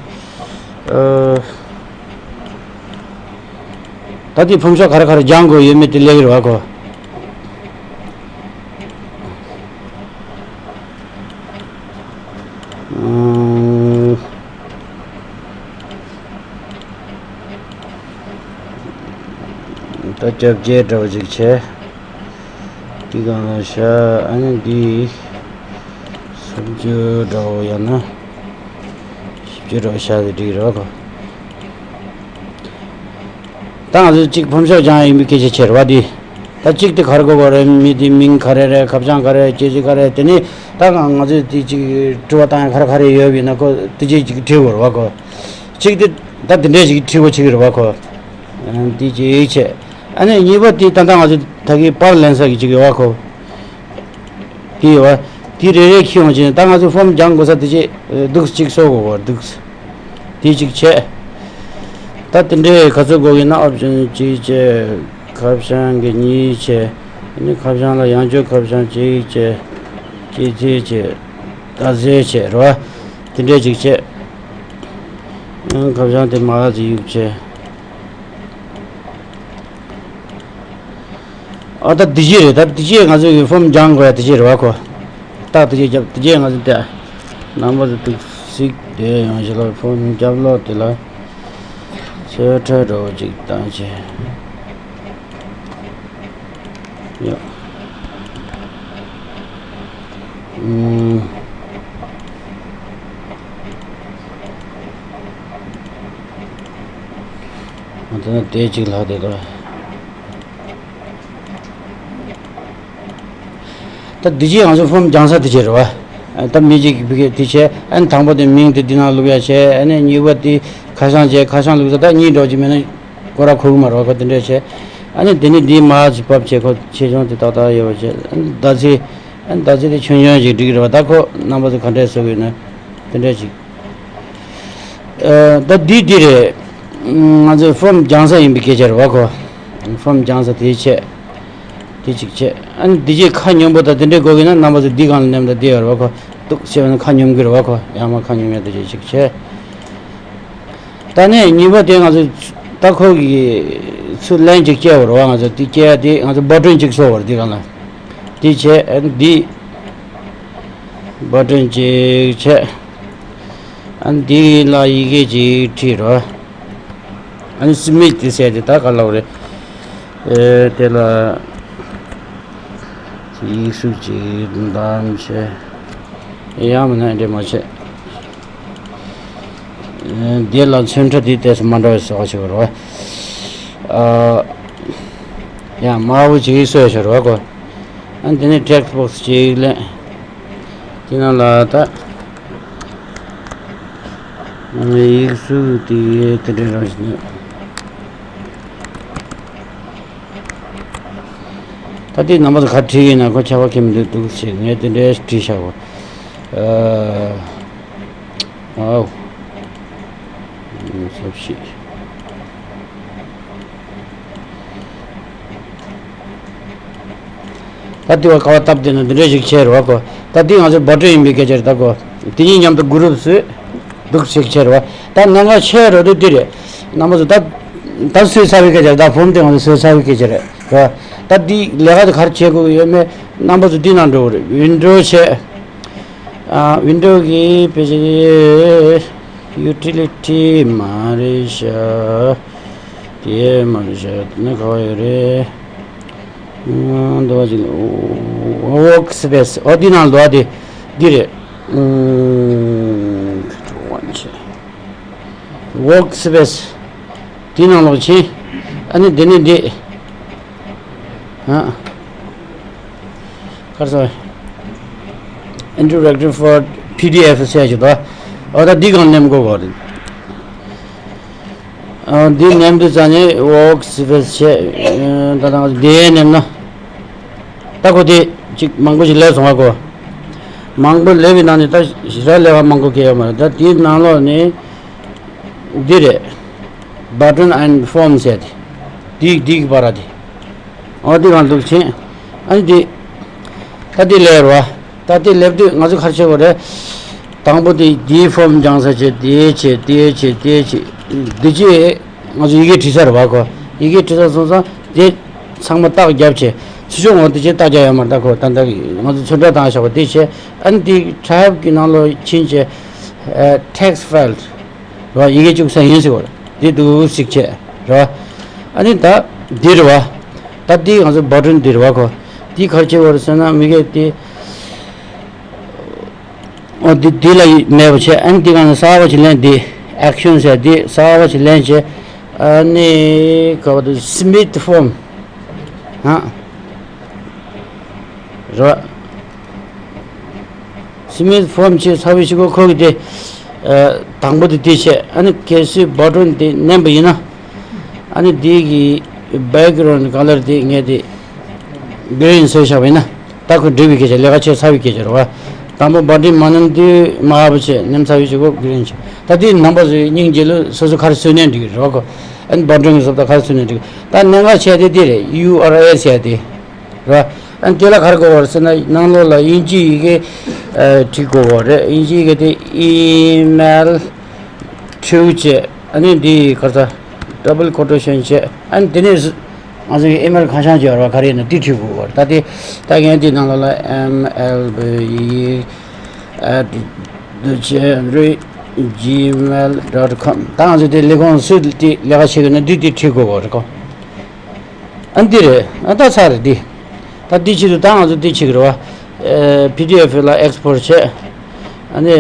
ཨ། ད་དེ་ཕུང་ཤོག་ག་རེ་ག་རེ་སྦྱང་དགོས་ཡོད་མེད་དེ་ལེགས་རེད་བ་ཁོ། ཨ། ད་སྐྱབས་རྗེ་འདྲ་བོ་ཅིག་བྱས། དེ་གང་ལ་བཞག་ཨ་ནི་འདི་སུམ་ཅུ་འདྲ་བོ་ཡང་ན་བཞི་བཅུ་འདྲ་བོ་བཞག་དེ་འགྲིག་རོགས་གོ། ད་ང་ཚོ་གཅིག་ཕུང་ཤོག་སྦྱང་ཡིན་པའི་སྐད་ཆ་བྱེད་རོགས་འདི། ད་གཅིག་དེ་ག་རེ་དགོས་པ་རེད། མི་དེ་མིང་ག་རེ་རེད། ཁ་བྱང་ག་རེ་རེད། སྐྱེས་རྗེས་ག་རེ་རེད། དེ་ནི་ད་ང་ཚོས་དེ་གཅིག་དྲི་བ་བཏང་ཡ་ག་རེ་ག་རེ་ཡོད་པ་ཡིན་ན་ཁོ་དེ་གཅིག་གཅིག་དྲི་དགོས་རེད་བ་ཁོ། གཅིག་དེ་ད་དེ་འདྲས་ཞིག་དྲི་དགོས་ཆེ་གི་རེད་བ་ཁོ། དེ་གཅིག་བྱས། ཨ་ནི་གཉིས་པ་དེ་ད་ལྟ་ང་ཚོ་ད་གི་པར་ལེན་ས་གི་གཅིག་ཡོད་བ་ཁོ། དེ་ཡོད་བ། དེ་རེ་རེ་འཁྱེར་ཡོང་བྱས་ནས་ད་ང་ཚོ་ཕོམ་སྦྱང་དགོས་ས་དེ་གཅིག་འདུག་གཅིག་བཟོ་དགོས་གོ་འདུག་དེ་གཅིག་བྱས། ད་དེ་འདྲས་ག་ཚོད་དགོས་ཀྱི་ན་ཨོབ་ཤན་གཅིག་བྱས། ཁ་བྱང་གི་གཉིས་བྱས། ཨ་ནི་ཁ་བྱང་ལ་ཡང་བསྐྱར་ཁ་བྱང་གཅིག་བྱས། སྐྱེས་ཚེས་བྱས། ཟླ་ཚེས་བྱས་རེད་བ། དེ་འདྲས་ཅིག་བྱས། ཁ་བྱང་དེ་མར་ཅིག་གཡུག་བྱས། ཨ་ད་འདི་གཅིག་རེད། ད་འདི་གཅིག་ང་ཚོ་གི་ཕོམ་སྦྱང་དགོས་ཡ་འདི་གཅིག་རེད་བ་ཁོ། ཏག་འདི་གཅིག་རྒྱབ་འདི་གཅིག་ང་ཚོ་དེ་རྣམ་པ་ཚོ་ཏོག་ཙམ་དེ་ཡོང་ཞིག་ལ་ཕོམ་རྒྱབ་ལོག་དེ་ལ་ཚོས་ཁྲ་འདྲ་བོ་ཅིག་བཏང་བྱས། ཡ། ཨུམ། ང་ཚོ་ན་དེ་གཅིག་ལྷག་དེ་ལ། ད་འདི་གཅིག་ང་ཚོ་ཕོམ་སྦྱང་ས་དེ་བྱས་རེད་བ། ད་མི་གཅིག་གིས་དེ་བྱས། ཨ་ནི་དང་པོ་དེ་མིང་དེ་འདི་ནང་བླུག་ཡ་བྱས། ཨ་ནི་གཉིས་པ་དེ་ཁ་བྱང་བྱས། ཁ་བྱང་བླུག་ས་ད་གཉིས་འགྲོ་གི་མེད་ན། སྐོར་ར་ཁུག་མ་རོགས་ཁོ་དེ་འདྲས་བྱས། ཨ་ནི་དེ་ནི་འདིའི་མར་ཅིག་ཕབ་བྱས། ཁོ་ཆེ་ཆུང་དེ་ཏག་ཏག་ཡོད་པ་བྱས། ཨ་ནི་ཟླ་ཚེས། ཨ་ནི་ཟླ་ཚེས་དེ་ཆུང་ཆུང་ཅིག་འགྲིག་རེད་བ། ད་ཁོ་རྣམ་པ་ཚོ་ག་འདྲས་བཟོ་དགོས་ན་དེ་འདྲས་ཅིག་ཨ། ད་འདི་འདི་རེད། ང་ཚོའི་ཕོམ་སྦྱང་ས་ཡིན་པའི་སྐད་ཆ་རེད་བ་ཁོ། ཕོམ་སྦྱང་ས་དེ་བྱས། དེ་གཅིག་བྱས། ཨ་ནི་འདི་གཅིག་ཁ་སྙོམས་པོ་དང་དེ་འདྲས་དགོས་ཀྱི་ན་རྣམ་པ་ཚོ་འདི་སྒང་ལ་མནན་ད་འདི་ཡོད་རེད་བ་ཁོ། འདུག་བྱས་པ་ན་ཁ་སྙོམས་ཀྱི་རེད་བ་ཁོ། ཡང་མ་ཁ་སྙོམས་ཡ་དེ་གཅིག་བྱས། ད་ནས་གཉིས་པ་དེ་ང་ཚོ་ད་ཁོ་གི་ཚུར་ལན་ཅིག་སྐྱེལ་བ་རེད་བ། ང་ཚོ་དེ་སྐྱེལ་ཡ་དེ་ང་ཚོ་བ་ཊོན་ཅིག་བཟོ་བ་རེད། དེ་གང་ལ་དེ་བྱས། ཨ་ནི་འདི་བ་ཊོན་ཅིག་བྱས། ཨ་ནི་འདི་ལ་ཡི་གེ་ཅིག་བྲིས་རོགས། ཨ་ནི་སི་མིག་དེ་ཟེར་དེ་ད་ག་ལབ་རེད། ཨེ་དེ་ལ་ཡིག་གཟུགས་ཅིག་འདམ་བྱས། ཡང་མིན་ན་འདྲེ་མ་བྱས། ཨེ་དེ་ལ་ཚོན་ཁྲ་དེ་ཏོག་ཙམ་མ་འདྲ་བའི་བཟོ་བ་ཞིག་རེད་བ། ཨ་ཡང་དམར་པོ་ཅིག་བཟོས་ཤག་རེད་བ་ཁོ། ཨ་ནི་དེ་ནས་ཊེགསི་བོག་སི་ཅིག་ལེན། དེ་ནང་ལ་ད་ཡིག་གཟུགས་དེ་དེ་འདྲ་རང་ཞིག་ནས། ད་དེ་རྣམ་པ་ཚོ་ག་བྲིས་ཡིན་ན་ཁོ་ཁྱད་པར་ཁྱད་མི་འདུག་འདུག་ཟེར། ངས་དེ་འདྲའི་བྲིས་བཞག་གོ། ཨ། ཨའོ། ཚབ་ཤིག་ད་དེ་བ་ཁ་བ་བཏབ་དེ་ན་འདི་འདྲ་ཞིག་བྱས་རེད་བ་ཁོ། ད་དེ་ང་ཚོའི་བ་ཊོན་ཡིན་པའི་སྐད་ཆ་རེད་ད་ཁོ། དེ་གཉིས་མཉམ་དུ་གུ་རུབ་བཟོས། འདུག་ཞིག་བྱས་རེད་བ། ད་གནད་འགག་ཆེ་རུ་དེ་འདི་རེད། རྣམ་པ་ཚོ་ད་ད་བཟོས་ཚར་བའི་སྐད་ཆ་རེད། ད་ཕོམ་དེ་ང་ཚོ་བཟོས་ཚར་བའི་སྐད་ཆ་རེད་བ། ད་དེ་ལས་ཀ་དེ་ག་རེ་བྱེད་དགོས་ཡོད་མེད་རྣམ་པ་ཚོ་འདི་ནང་འགྲོ་གི་རེད། ཝིན་ཌོ་བྱས། ཨ། ཝིན་ཌོ་གི་དཔེ་ཆ་གི་ཡུ་ཊི་ལི་ཊི་མ་རེད་ཤག་དེ་མ་རེད་ཤག་དེ་ནི་ག་བ་ཡོད་རེད། ཨ། འདི་བ་ཅིག་ཝོག་སི་པེ་སི། ཨོ་འདི་ནང་འདུག་བ། དེ་འདི་རེད། ཨ། ཝོག་སི་པེ་སི། དེ་ནང་ལོག་ཕྱིན། ཨ་ནི་དེ་ནི་འདི། ཨ། ག་རེ་ཟེར། Interactive for PDF ཟེར་ཞིག་འདུག་ཨོ་ད་འདི་སྒང་མནན་དགོས་གོ་རེད། ཨ། འདི་མནན་དུས་ཙ་ནས་ཝོག་སི་པེ་སི་བྱས། ད་ད་འདི་མནན་ན། ད་ཁོ་དེ་ཅིག་མང་པོ་ཞིག་སླེབས་སོང་བ་ཁོ། མང་པོ་སླེབས་པའི་ནང་ནས་ད་ཞེ་དྲག་ལས་ཀ་མང་པོ་གལ་ཡོད་མ་རེད། ད་དེའི་ནང་ལོགས་ནས་འདི་རེད། Button and Form ཟེར་དེ། འདི་འདི་གི་བར་དེ། ཨོ་འདི་གང་འདུག་ཕྱིན། ཨ་ནི་འདི། ད་དེ་ལས་རེད་བ། ད་དེ་ལས་དུས་ང་ཚོ་ག་རེ་བྱེད་དགོས་རེད། དང་པོ་དེ་དེའི་ཕོམ་སྦྱང་ས་བྱེད། དེ་བྱེད། དེ་བྱེད། དེ་བྱེད། འདི་བྱེད། ང་ཚོ་ཡི་གེ་བྲིས་ས་རེད་བ་ཁོ། ཡི་གེ་བྲིས་ས་སོང་ཙང་དེ་ཚང་མ་རྟགས་བརྒྱབ་བྱས། ཚུར་ཕྱོགས་འོང་དེ་བྱས་རྟགས་རྒྱག་ཡོད་མ་རེད། ད་ཁོ་ད་ལྟ་ང་ཚོ་ཚོན་ཁྲ་བཏང་བཞག་པ་དེ་བྱས། ཨ་ནི་དེ་ཊེབ་གི་ནང་ལོགས་ཕྱིན་བྱས། ཨ། text file རེད་བ། ཡི་གེ་བཅུག་ས་ཡིན་ཟེར་བ་རེད། དེ་འདུག་སེ་བྱས་རེད་བ། ཨ་ནི་ད་འདི་རེད་བ། ད་འདི་ང་ཚོ་བྷ་ཊོན་འདི་རེད་བ་ཁོ། འདི་ག་རེ་བྱེད་དགོས་རེད་ཟེར་ན་མི་གེ་དེ། ཨོ་འདི་འདི་ལ་མེད་པ་བྱས། ཨ་ནི་འདི་གང་ལ་གསར་པ་ཞིག་ལེན། འདི་ཨེག་ཤན་ཟེར། འདི་གསར་པ་ཞིག་ལེན་བྱས། ཨ་ནི་ག་བ་དེ་སི་མིད་ཕོམ། ཨ། རེད་བ། སི་མིད་ཕོམ་བྱས་ཚར་བའི་གཞུག་གུ་ཁོ་གིས་དེ། ཨ། དང་པོ་དེ་དེ་བྱས། ཨ་ནི་གལ་སྲིད་བྷ་ཊོན་དེ་མནན་པ་ཡིན་ན། ཨ་ནི་དེ་གི་བེག་གྷ་རའུན་ཌི་ཀ་ལར་དེ་ངས་དེ་གྷི་རིན་བཟོས་བཞག་པ་ཡིན་ན། ད་ཁོ་འགྲིག་པའི་སྐད་ཆ། ལས་ཀ་བྱས་ཚར་བའི་སྐད་ཆ་རེད་བ། དང་པོ་བྷ་ཊོན་མ་མནན་དུས་མར་བབས་བྱས། མནན་ཚར་བའི་གཞུག་གུ་གྷི་རིན་བྱས། ད་དེ་རྣམ་པ་ཚོས་སྙིང་རྗེ་ལོས་སོ་སོ་ག་རེ་བཟོས་ནའི་འགྲིག་གི་རེད་བ་ཁོ། ཨ་ནི་བྷ་ཊོན་གི་བཟོ་ལྟ་ག་རེ་བཟོས་ནའི་འགྲིག་ད་གནད་འགག་ཆེ་དེ་དེ་རེད། ཡུ་ཨར་ཨེལ་ཟེར་དེ། རེད། ཨ་ནི་དེ་ལ་ག་རེ་དགོས་པ་རེད་ཟེར་ན། ནང་ལོགས་ལ་དབྱིན་ཇིའི་ཡི་གེ་ཨ་བྲིས་དགོས་པ་རེད། དབྱིན་ཇིའི་ཡི་གེ་དེ་email two བྱས། ཨ་ནི་འདི་ག་རེ་ཟ། double quotation བྱས། ཨ་ནི་དེ་ནས་ང་ཚོ་གི་ཨི་མེལ་ཁ་བྱང་བརྗོད་ར་ག་རེ་ཡིན་ན་དེ་བྲིས་དགོས་པ་རེད། ད་དེ་ད་ངས་དེ་ནང་ལོགས་ལ་M L B E at the gmail dot com། ད་ང་ཚོ་དེ་ལས་ཁུངས་སུ་དེ་ལས་ཀ་བྱེད་དགོས་ན་འདི་དེ་བྲིས་དགོས་པ་རེད་ཁོ། ཨ་འདི་རེད། ཨ་ད་ཚར་རེད་འདི། ད་འདི་ཆེད་དུ་ད་ང་ཚོ་འདི་བྱེད་ཀྱི་རེད་བ། ཨེ། པི་ཌི་ཨེཕ་ལ་ཨེག་སི་པོར་ཊི་བྱས། ཨ་ནི་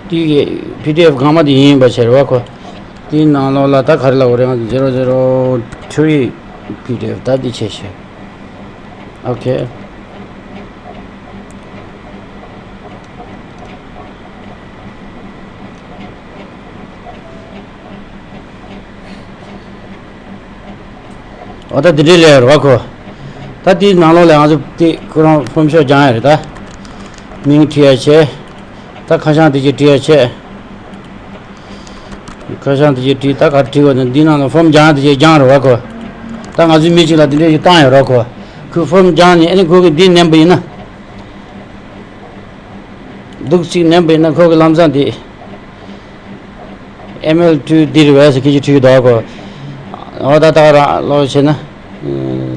འདི་གི་པི་ཌི་ཨེཕ་སྒང་མ་འདི་ཡིན་པ་བྱས་རེད་བ་ཁོ། འདིའི་ནང་ལོགས་ལ་ད་ག་རེ་ལབ་དགོས་རེད། ང་ཚོ་zero zero three PDF ད་འདི་བྱས་ཤག་ཨོ་ཁེ། འོ་ད་འདི་འདྲའི་ལས་རེད་བ་ཁོ། ད་འདིའི་ནང་ལོགས་ལ་ང་ཚོ་དེ་ཁོ་རང་ཕོམ་ཤོག་སྦྱང་ཡ་རེད་ད། མིང་བྲིས་ཡ་བྱས། ད་ཁ་བྱང་དེ་གཅིག་བྲིས་ཡ་བྱས། ཁ་བྱང་དེ་གཅིག་བྲིས། ད་ག་རེ་བྲིས་པ་ནི་འདི་ནང་ལ་ཕོམ་སྦྱང་ཡ་དེ་གཅིག་སྦྱངས་རེད་བ་ཁོ། ད་ང་ཚོའི་མི་གཅིག་ལ་འདི་འདྲའི་ཞིག་བཏང་ཡོད་རེད་ཁོ། ཁོས་ཕོམ་སྦྱངས་ནས་ཨ་ནི་ཁོ་གིས་འདི་མནན་པ་ཡིན་ན། འདུག་ཅིག་མནན་པ་ཡིན་ན་ཁོ་གི་ལམ་སང་དེ། ཨེམ་ཨེལ་ཊུ་འདི་རེད་པས་ཟེར་སྐད་ཆ་དྲིས་ཀྱི་འདུག་གོ། འོ་ད་ད་ག་རང་ཀློག་བྱས་ན།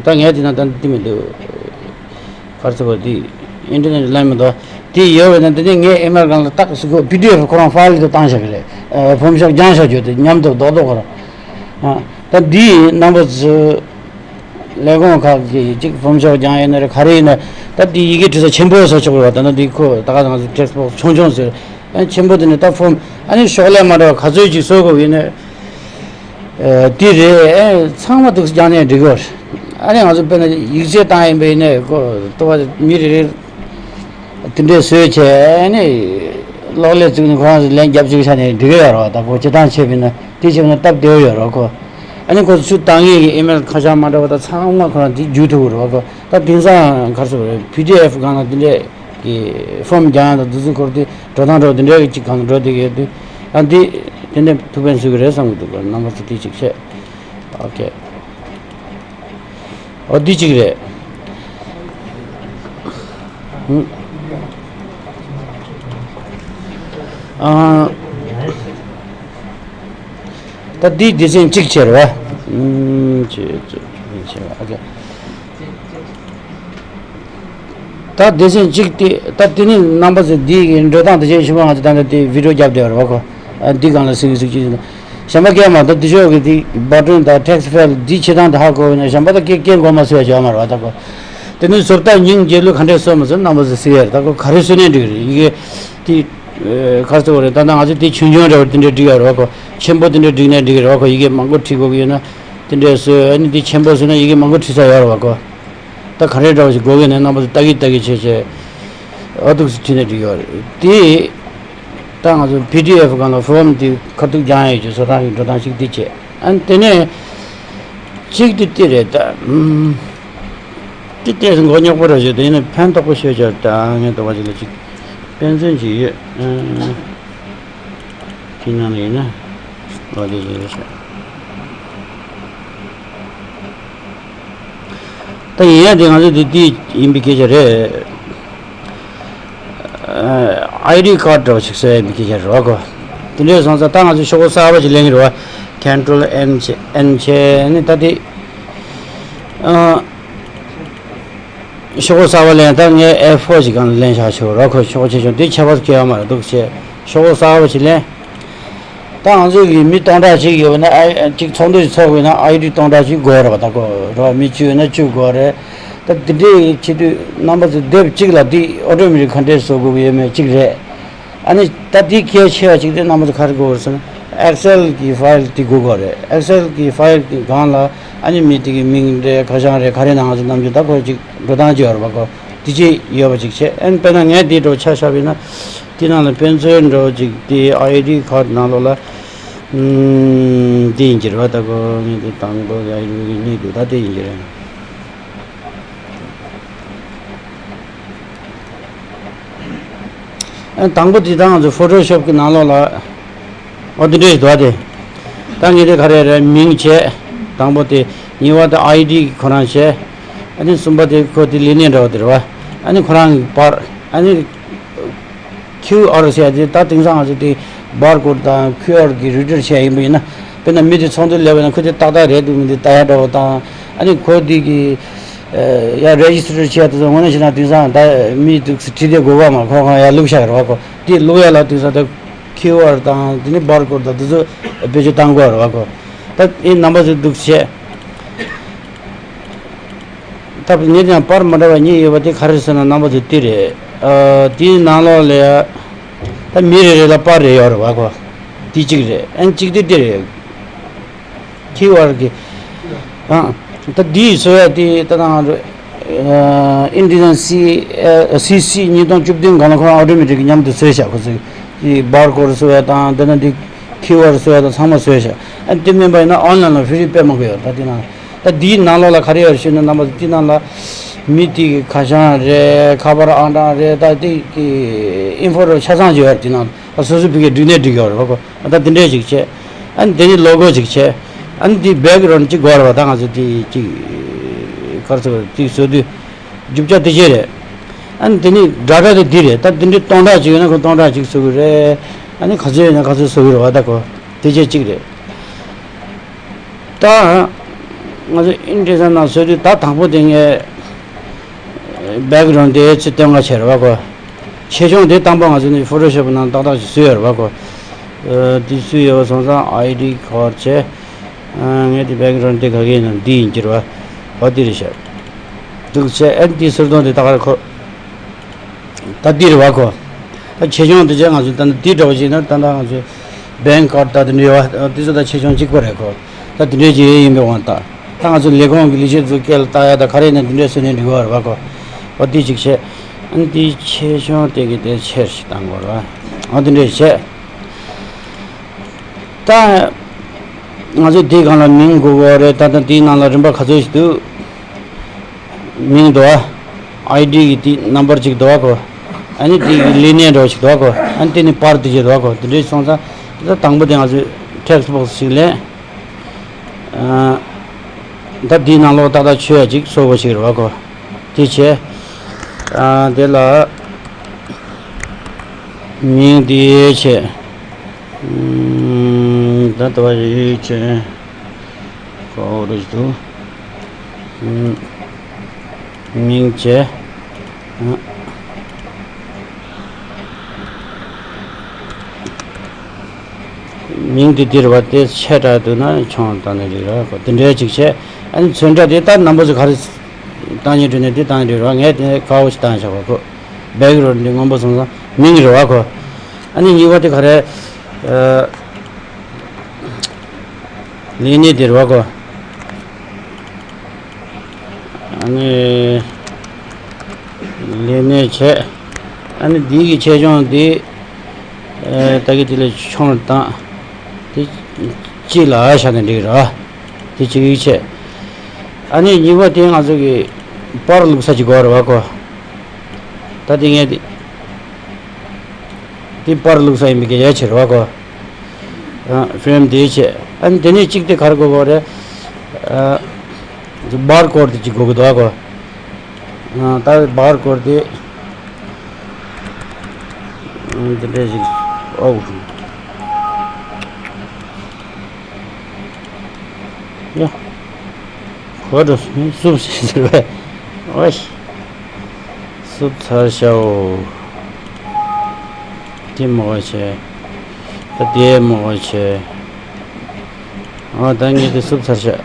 ད་ངས་དེ་ན་ད་འདི་མི་འདུག་ག་རེ་ཟེར་དགོས། འདི་ཨིན་ཊར་ནེཊ་ལའིན་མི་འདུག་དེ་ཡོད་པས་ན་འདི་ནས་ངས་ཨེམ་ཨེལ་སྒང་ལ་ཏག་ཟེར་གོ། པི་ཌི་ཨེཕ་ཁོ་རང་ཕའིལ་དུ་བཏང་བཞག་གི་རེད། ཨ། ཕོམ་ཤོག་སྦྱངས་བཞག་རྒྱུ་དེ་མཉམ་དུ་རྡོག་རྡོག་ཁོ་རང་། ཨ། ད་འདི་རྣམ་པ་ཚོས། ལས་ཁུངས་ཁག་གིས་གཅིག་ཕོམ་ཤོག་སྦྱང་ཡིན་ན་རེད། ག་རེ་ཡིན་ན། ད་འདི་ཡི་གེ་བྲིས་ས་ཆེན་པོ་བཟོ་ཆོག་གི་རེད་བ། ད་ནི་འདི་ཁོ་ད་ག་ང་ཚོ་ཊེག་སི་བོག་སི་ཆུང་ཆུང་ཟེར། ཨ། ཆེན་པོ་དེ་ནི་ད་ཕོམ་ཨ་ནི་ཤོག་ལྷེ་མ་འདྲ་བ་ག་ཚོད་ཅིག་བཟོ་དགོས་ཡིན་ན། ཨ། འདི་རེད། ཨ། ཚང་མ་འདུག་སྦྱང་ནས་འགྲིག་གི་རེད། ཨ་ནི་ང་ཚོ་དཔེར་ན་ཡིག་ཚད་བཏང་ཡིན་པ་ཡིན་ན་ཁོ་ལྟོ་བ་མི་རེ་རེ་དེ་འདྲས་བཟོས་བྱས། ཨ་ནི་གློག་ཀླད་བཙུགས་ནས་ཁོ་རང་ཚོ་ལན་རྒྱབ་བཅུག་ཤག་ནས་འགྲིག་གི་ཡོད་རེད་བ། ད་ཁོ་སྤྱིར་བཏང་བྱས་པ་ཡིན་ན། དེ་བྱས་པ་ན་སྟབས་བདེ་བོ་ཡོད་རེད་ཁོ། ཨ་ནི་ཁོ་ཚོ་ཚུར་བཏང་མཁན་གྱི་ཨི་མེལ་ཁ་བྱང་མ་འདྲ་བ་དང་ཚང་མ་ཁོ་རང་དེ་བརྒྱུད་ཐུབ་ཀྱི་རེད་བ་ཁོ། ད་དེང་སང་ག་རེ་ཟེར་དགོས་རེད། པི་ཌི་ཨེཕ་སྒང་ལ་དེ་འདྲས་ཀྱི་ཕོམ་རྒྱག་ཡག་དང་དེ་ཚོའི་སྐོར་དེ་འགྲོ་སྟངས་འདྲ་བོ་དེ་འདྲས་ཀྱི་གཅིག་སྒང་ལ་འགྲོ་བསྡད་ཀྱི་ཡོད་དུས། ཨ། འདི་དེ་འདྲས་ཐུགས་ཕན་གསོས་ཀྱི་རེད་བསམ་གྱི་འདུག་རྣམ་པ་ཚོ་དེ་གཅིག་བཤད། ཨོ་ཁེ། འོ་འདི་གཅིག་རེད། ཨ། ད་འདི་སྡེ་ཚན་གཅིག་བྱས་རེད་བ། ཨུམ། བྱས་བྱས་བྱས་བྱས། ཨོ་ཁེ། ད་སྡེ་ཚན་གཅིག་དེ། ད་དེ་ནི་རྣམ་པ་ཚོས་འདི་གི་འགྲོ་སྟངས་དེ་བྱས་ཞུ་བ། ང་ཚོ་ད་ལྟ་དེ་བི་ཌི་ཡོ་རྒྱབ་བསྡད་ཡོད་རེད་བ་ཁོ། ཨ། འདི་སྒང་ལ་གཟིགས་གཟིགས་ཀྱི་ཡིན། གཞན་པ་སྐད་མ་གཏོགས་འདི་ཕྱོགས་ཀྱི་དེ་བྷ་ཊོན་དང་ཊེག་སི་ཕའིལ་འདི་བྱེད་སྟངས་དེ་ཧ་གོ་བས་ན། གཞན་པ་ད་སྐད་སྐད་མགོ་མ་ཚོས་ཡ་བྱ་མ་རེད་བ། ད་ཁོ་དེ་ནི་བཟོ་ལྟ་སྙིང་རྗེ་ལོས་ག་འདྲས་བཟོས་མ་བཟོས་རྣམ་པ་ཚོས་གཟིགས་ཡ་རེད། ད་ཁོ་ག་རེ་བཟོས་ནའི་འགྲིག་རེད། ཡི་གེ་དེ། ཨ། ག་རེ་ཟེར་དགོས་རེད། ད་ལྟ་ང་ཚོ་དེ་ཆུང་ཆུང་འདྲ་བོ་དེ་འདྲས་བྲིས་ཡ་རེད་བ་ཁོ། ཆེན་པོ་དེ་འདྲས་བྲིས་ནའི་འགྲིག་གི་རེད་བ་ཁོ། ཡི་གེ་མང་པོ་བྲིས་དགོས་ཀྱི་ཡོད་ན་དེ་འདྲས་བཟོས། ཨ་ནི་དེ་ཆེན་པོ་བཟོས་ན་ཡི་གེ་མང་པོ་བྲིས་ས་ཡོད་རེད་བ་ཁོ། ད་ག་རེ་འདྲ་བོ་ཞིག་དགོས་ཀྱི་ཡོད་ན་རྣམ་པ་ཚོ་ལྟ་གི་ལྟ་གི་བྱས་བྱས། ཨ། འདུག་སེ་བྲིས་ནས་འགྲིག་ཡོད་རེད་དེ། ད་ང་ཚོ་པི་ཌི་ཨེཕ་སྒང་ལ་ཕོམ་དེ་ཁ་ཐུག་རྒྱག་ཡ་ཡོད་ཀྱི་བཟོ་སྟངས་ཀྱི་འགྲོ་སྟངས་ཤིག་འདི་བྱས། ཨ་ནི་དེ་ནས་གཅིག་དེ་དེ་རེད་ད། ཨུམ། དེ་ཏོག་ཙམ་མགོ་རྙོག་པོ་རེད་ཤག་དེ་ཡིན་ན་ཕན་ཐོགས་པོ་ཤོད་ཤག་ད་ངས་འདོད་པ་ཅིག་ལ་ཅིག་དཔེ་མཚོན་ཅིག་ཡོད། ཨ། དེ་ནང་ལ་ཡིན་ན་འོ་དེ་ཞིག་རེད་ཤག་ད་ཡིན་ཡང་དེ་ང་ཚོ་དེ་དེ་ཡིན་པའི་སྐད་ཆ་རེད། ཨ་ཨའི་ཌི་ཁཌ་འདྲ་བ་ཞིག་བཟོ་ཡ་ཡིན་པའི་སྐད་ཆ་རེད་བ་གོ། དེ་འདྲས་སོང་ཙང་ད་ང་ཚོ་ཤོག་བུ་གསར་པ་ཞིག་ལེན་གྱི་རེད་བ། Control N བྱས་N བྱས་ནས་ད་དེ། ཨ། ཤོག་བུ་གསར་པ་ལེན་ད་ངས་ཨེ་ཕོར་ཞིག་སྒང་ལ་ལེན་བཞག་ཆོག་རོགས་ཁོ་ཤོག་བུ་ཆེ་ཆུང་དེ་ཁྱད་པར་སྐྱེ་བ་མ་རེད་འདུག་བྱས་ཤོག་བུ་གསར་པ་ཞིག་ལེན། ད་ང་ཚོ་གི་མི་སྟོང་ཕྲག་གཅིག་ཡོད་ན་ཨ་གཅིག་ཚོགས་འདུ་ཞིག་ཚོགས་དགོས་ན་ཨའི་ཌི་སྟོང་ཕྲག་གཅིག་དགོས་རེད་བ། ད་ཁོ་རོགས་མི་བཅུ་ཡོད་ན་བཅུ་དགོས་རེད། ད་འདི་འདྲའི་ཆེད་དུ་རྣམ་པ་ཚོ་དེབ་གཅིག་ལ་འདི་ཨོ་ཊོ་མེ་ཊིག་ཁོན་ཊེན་ཊི་བཟོ་དགོས་ཀྱི་ཡོད་མེད་གཅིག་རེད། ཨ་ནི་ད་འདི་གལ་ཆེ་བ་གཅིག་དེ་རྣམ་པ་ཚོ་ག་རེ་དགོས་རེད་ཟེར་ན་ཨེག་སེལ་གྱི་ཕའིལ་དེ་དགོས་ཀྱི་རེད། ཨེག་སེལ་གྱི་ཕའིལ་གྱི་སྒང་ལ་ཨ་ནི་མི་དེ་གི་མིང་རེད་ཁ་བྱང་རེད་ག་རེ་ནང་ཚོ་རྣམ་འགྱུར་ད་ཁོ་གཅིག་འགྲོ་སྟངས་ཅིག་ཡོད་རེད་པ་ཁོ། དེ་ཅིག་ཡོད་པ་ཅིག་བྱས། ཨན་དཔེར་ན་ངས་དེའི་འགྲོ་ཆ་བཞག་པ་ཡིན་ན་དེ་ནང་ལ་དཔེ་མཚོན་འགྲོ་ཅིག་དེ་ཨའི་ཌི་ཁཌ་ནང་ལོགས་ལ་ཨམ་དེ་ཡིན་གྱི་རེད་བ། ད་གོ་ངས་དེ་དང་པོ་ཨའི་ཌི་གི་གཉིས་འདུག་ད་དེ་ཡིན་གྱི་རེད། ཨན་དང་པོ་དེ་ད་ང་ཚོ་ཕོ་ཊོ་ཤོབ་གི་ནང་ལོགས་ལ། ཨོ་དེ་འདྲས་འདུག་སྟེ། ད་ངས་དེ་ག་རེ་རེད་མིང་བྱས། དང་པོ་དེ། གཉིས་པ་དེ་ཨའི་ཌི་ཁོ་རང་བྱས། ཨ་ནི་གསུམ་པ་དེ་ཁོ་དེ་ལས་གནས་འདྲ་བ་དེ་རེད་བ། ཨ་ནི་ཁོ་རང་གི་པར། ཨ་ནི་ཁིའུ་ཨར་ཟེར་ཡ་དེ་ད་དེང་སང་ང་ཚོ་དེ་བར་ཀོཌ་དང་ཁིའུ་ཨར་གི་རི་ཌར་བྱས་ཡིན་པ་ཡིན་ན། དཔེར་ན་མི་དེ་ཚོགས་འདུ་སླེབས་པ་ཡིན་ན་ཁོ་དེ་ཏག་ཏག་རེད་འདུག་མི་འདུག་ལྟ་ཡ་འདྲ་བོ་དང་། ཨ་ནི་ཁོ་དེ་གི་ཡ་རེ་ཇི་སི་ཊར་བྱས་དེ་ཚོ་དངོས་གནས་བྱས་ན་དེང་སང་ད་མི་འདུག་སེ་བྲིས་ཏེ་དགོས་པ་མ་ཁོ་ཁོ་ཡ་བླུགས་བཞག་རེད་བ་ཁོ། དེ་བླུགས་ཡ་ལ་དུས་ས་དེ་ཁིའུ་ཨར་དང་དེ་ནི་བར་ཀོཌ་དང་དེ་ཚོ་བེད་སྤྱོད་བཏང་དགོས་རེད་བ་ཁོ། ད་ཨེ་རྣམ་པ་ཚོ་འདུག་བྱས། ད་ངས་ཀྱང་པར་མ་འདྲ་བ་གཉིས་ཡོད་པ་དེ་ག་རེ་ཟེར་ན་རྣམ་པ་ཚོ་དེ་རེད། ཨ་དེའི་ནང་ལོགས་ལ་ཡ་ད་མི་རེ་རེ་ལ་པར་རེ་ཡོད་རེད་བ་ཁོ། དེ་གཅིག་རེད། ཨན་གཅིག་དེ་དེ་རེད། ཁྱི་བར་གྱི། ཨ། ད་འདིའི་བཟོ་ཡ་དེ་ད་ང་ཚོ་ཨིན་ཌི་ཇན་སི་སི་སི་ཉིས་སྟོང་བཅུ་བདུན་སྒང་ལ་ཁོ་རང་ཨོ་ཊོ་མེ་ཊིག་མཉམ་དུ་བཟོས་བཞག་ཁོ་ཚོས་ཀྱི་བར་ཀོཌ་བཟོ་ཡ་དང་དེ་ན་འདི་ཁྱི་བར་བཟོ་ཡ་དང་ཚང་མ་བཟོས་བཞག་ཨ་དེ་མིན་པ་ཡིན་ན་ཨོན་ལན་ལ་ཧྥི་རི་དཔེ་མང་པོ་ཡོད་ད་དེ་ན། ད་འདིའི་ནང་ལོགས་ལ་ག་རེ་ཡོད་ཞུས་ན་རྣམ་པ་ཚོ་དེ་ནང་ལ་མི་དེ་གི་ཁ་བྱང་རེད་ཁ་པར་ཨང་གྲངས་རེད་ད་དེ་གི་ཨིན་ཕོ་རེད་ཆ་ཚང་ཅིག་ཡོད་དེ་ནང་ལ་སོ་སོ་བི་གའི་འབྲུ་གནས་འགྲིག་ཡོད་རེད་བ་ཁོ། ཨ་ད་དེ་འདྲས་ཅིག་བྱས། ཨ་ནི་དེ་ནི་ལོ་གོ་ཅིག་བྱས། ཨ་ནི་དེ་བེག་གི་རོན་ཅིག་དགོས་རེད་བ་ད་ང་ཚོ་དེ་ཅིག་ག་རེ་ཟེར་དེ་བཟོ་དུས་རྒྱུ་ཆ་དེ་ཅིག་རེད། ཨ་ནི་དེ་ནི་སྒྲ་སྒྲ་དེ་འདི་རེད་ད་དེ་འདྲས་སྟོང་ཕྲག་ཅིག་ཡོད་ན་ཁོ་སྟོང་ཕྲག་ཅིག་བཟོ་གི་རེད། ཨ་ནི་ག་ཚོད་ཡོད་ན་ག་ཚོད་བཟོ་གི་རེད་བ་ད་ཁོ་དེ་ཅིག་ཅིག་རེད། ད་ང་ཚོ་ཨིན་ཌི་ཇན་ནང་བཟོ་དུས་ད་དང་པོ་དེ་ངས་བེག་གི་རོན་དེ་ཚོད་སྟོན་ག་བྱས་རེད་བ་ཁོ། ཆེ་ཆུང་དེ་དང་པོ་ང་ཚོ་ནི་ཕོ་ཊོ་ཤོབ་ནང་ཏག་ཏག་ཞིག་བཟོས་ཡོད་རེད་བ་ཁོ། ཨ་དེ་བཟོས་ཡོད་པ་སོང་ཙང་ཨའི་ཌི་ཁོ་བྱས། ཨ་ངས་དེ་བེག་གི་རོན་དེ་ག་གེ་ཡིན་ན་འདི་ཡིན་གྱི་རེད་བ། འོ་དེ་རེད་ཤག་འདུག་བྱས་ཨ་ནི་དེ་ཟུར་དོན་དེ་ད་ག་རེ་ཁོ། ད་འདི་རེད་བ་ཁོ། ད་ཆེ་ཆུང་དེ་ཅན་ང་ཚོ་ད་འདི་འདྲ་བ་ཞིག་ན་ད་ད་ང་ཚོ་བེང་ཀ་ཀར་ད་དེ་འདྲ་བ་དེ་ཚོ་ད་ཆེ་ཆུང་གཅིག་པ་རེད་ཁོ། ད་དེ་འདྲ་ཅིག་ཡིན་པའི་དབང་ད་ད་ང་ཚོ་ལས་ཁུངས་ཀྱི་ལས་བྱེད་ཚོ་སྐད་ལ་བཏགས་ཡ་ད་ག་རེ་ཡིན་ན་དེ་འདྲ་བཟོས་ནས་འགྲིག་གི་རེད་བ་ཁོ། འོ་དེ་ཅིག་བྱས། ཨ་ནི་དེ་ཆེ་ཆུང་དེ་གི་དེ་ཆེར་ཞིག་བཏང་དགོས་རེད་བ། འོ་དེ་འདྲ་བྱས། ད་ང་ཚོ་དེའི་སྒང་ལ་མིང་དགོས་ཀྱི་རེད། ད་ལྟ་དེའི་ནང་ལ་རིམ་པ་ག་ཚོད་ཞིག་འདུག་མིང་འདུག་ཨ། ཨའི་ཌི་གི་དེ་ནམ་བར་ཅིག་འདུག་ཨ་ཁོ། ཨ་ནི་དེ་གི་ལས་གནས་འདྲ་བ་ཞིག་འདུག་ཨ་ཁོ། ཨ་ནི་དེ་ནི་པར་དེ་ཅིག་འདུག་ཨ་ཁོ། དེ་འདྲའི་སོང་ཙང་ད་དང་པོ་དེ་ང་ཚོས་ཊེག་སི་བོག་སི་ཞིག་ལེན། ཨ། ད་དེའི་ནང་ལོགས་ཏག་ཏག་ཆོད་ཡ་ཅིག་བཟོ་དགོས་ཞིག་རེད་བ་ཁོ། དེ་བྱས། ཨ་དེ་ལ་མིང་དེ་བྱས། ཨུམ། ད་ལྟ་བ་ཡོད་ཅན་གོ་རེ་ཞིག་འདུག་ཨུམ། མིང་བྱས། ཨ། མིང་དེ་འདིར་བ་དེ་ཆེ་དྲགས་འདུག་ན་ཆུང་བཏང་ནས་འགྲིག་ར་གོ། དེ་འདྲའི་ཅིག་བྱས། ཨ་ནི་ཚོན་ཁྲ་དེ་ལྟར་རྣམ་པ་ཚོ་ག་རེ་བཏང་སྙིང་བྲོ་ནས་དེ་བཏང་འགྲིག་ར། ངས་དེ་ཁ་བོ་ཞིག་བཏང་བཞག་པ་གོ། བེག་རོན་འདི་སྔོན་པོ་སོང་ཙང་མིང་རེད་བ་གོ། ཨ་ནི་གཉིས་པ་དེ་ག་རེ། ཨ། ལས་གནས་དེ་རེད་བ་གོ། ཨ་ནི་ལས་གནས་བྱས། ཨ་ནི་འདི་གི་ཆེ་ཆུང་འདི། ཨ། ད་གི་དེ་ལས་ཆུང་བཏང་། དེ་གཅིག་ལ་བཞག་ན་འགྲིག་ར། དེ་གཅིག་བྱས། ཨ་ནི་གཉིས་པ་དེ་ང་ཚོ་གི་པར་བླུགས་ས་ཅིག་དགོས་རེད་བ་གོ། ད་དེ་ངས་དེ་དེ་པར་བླུགས་ས་ཡིན་པའི་གི་ཡ་ཆེ་རེད་བ་གོ། ཨ། ཕྲེམ་དེ་བྱས། ཨ་ནི་དེ་ནས་གཅིག་དེ་ག་རེ་དགོས་གོ་རེད། ཨ། བར་ཀོཌ་དེ་གཅིག་དགོས་གི་འདུག་གོ། ད་བར་སྐོར་དེ། འདི་འདྲ་ཞིག་ཨོ། ཡ། གོ་འགྲོ་སུབ་ཞིག་ཟེར་བས། ཨོ། སུབ་ཚར་ཤག་ཨོ། དེ་མོ་བ་བྱས། ད་དེ་མོ་བ་བྱས། ཨོ་ད་ངས་དེ་སུབ་ཚར་ཤག་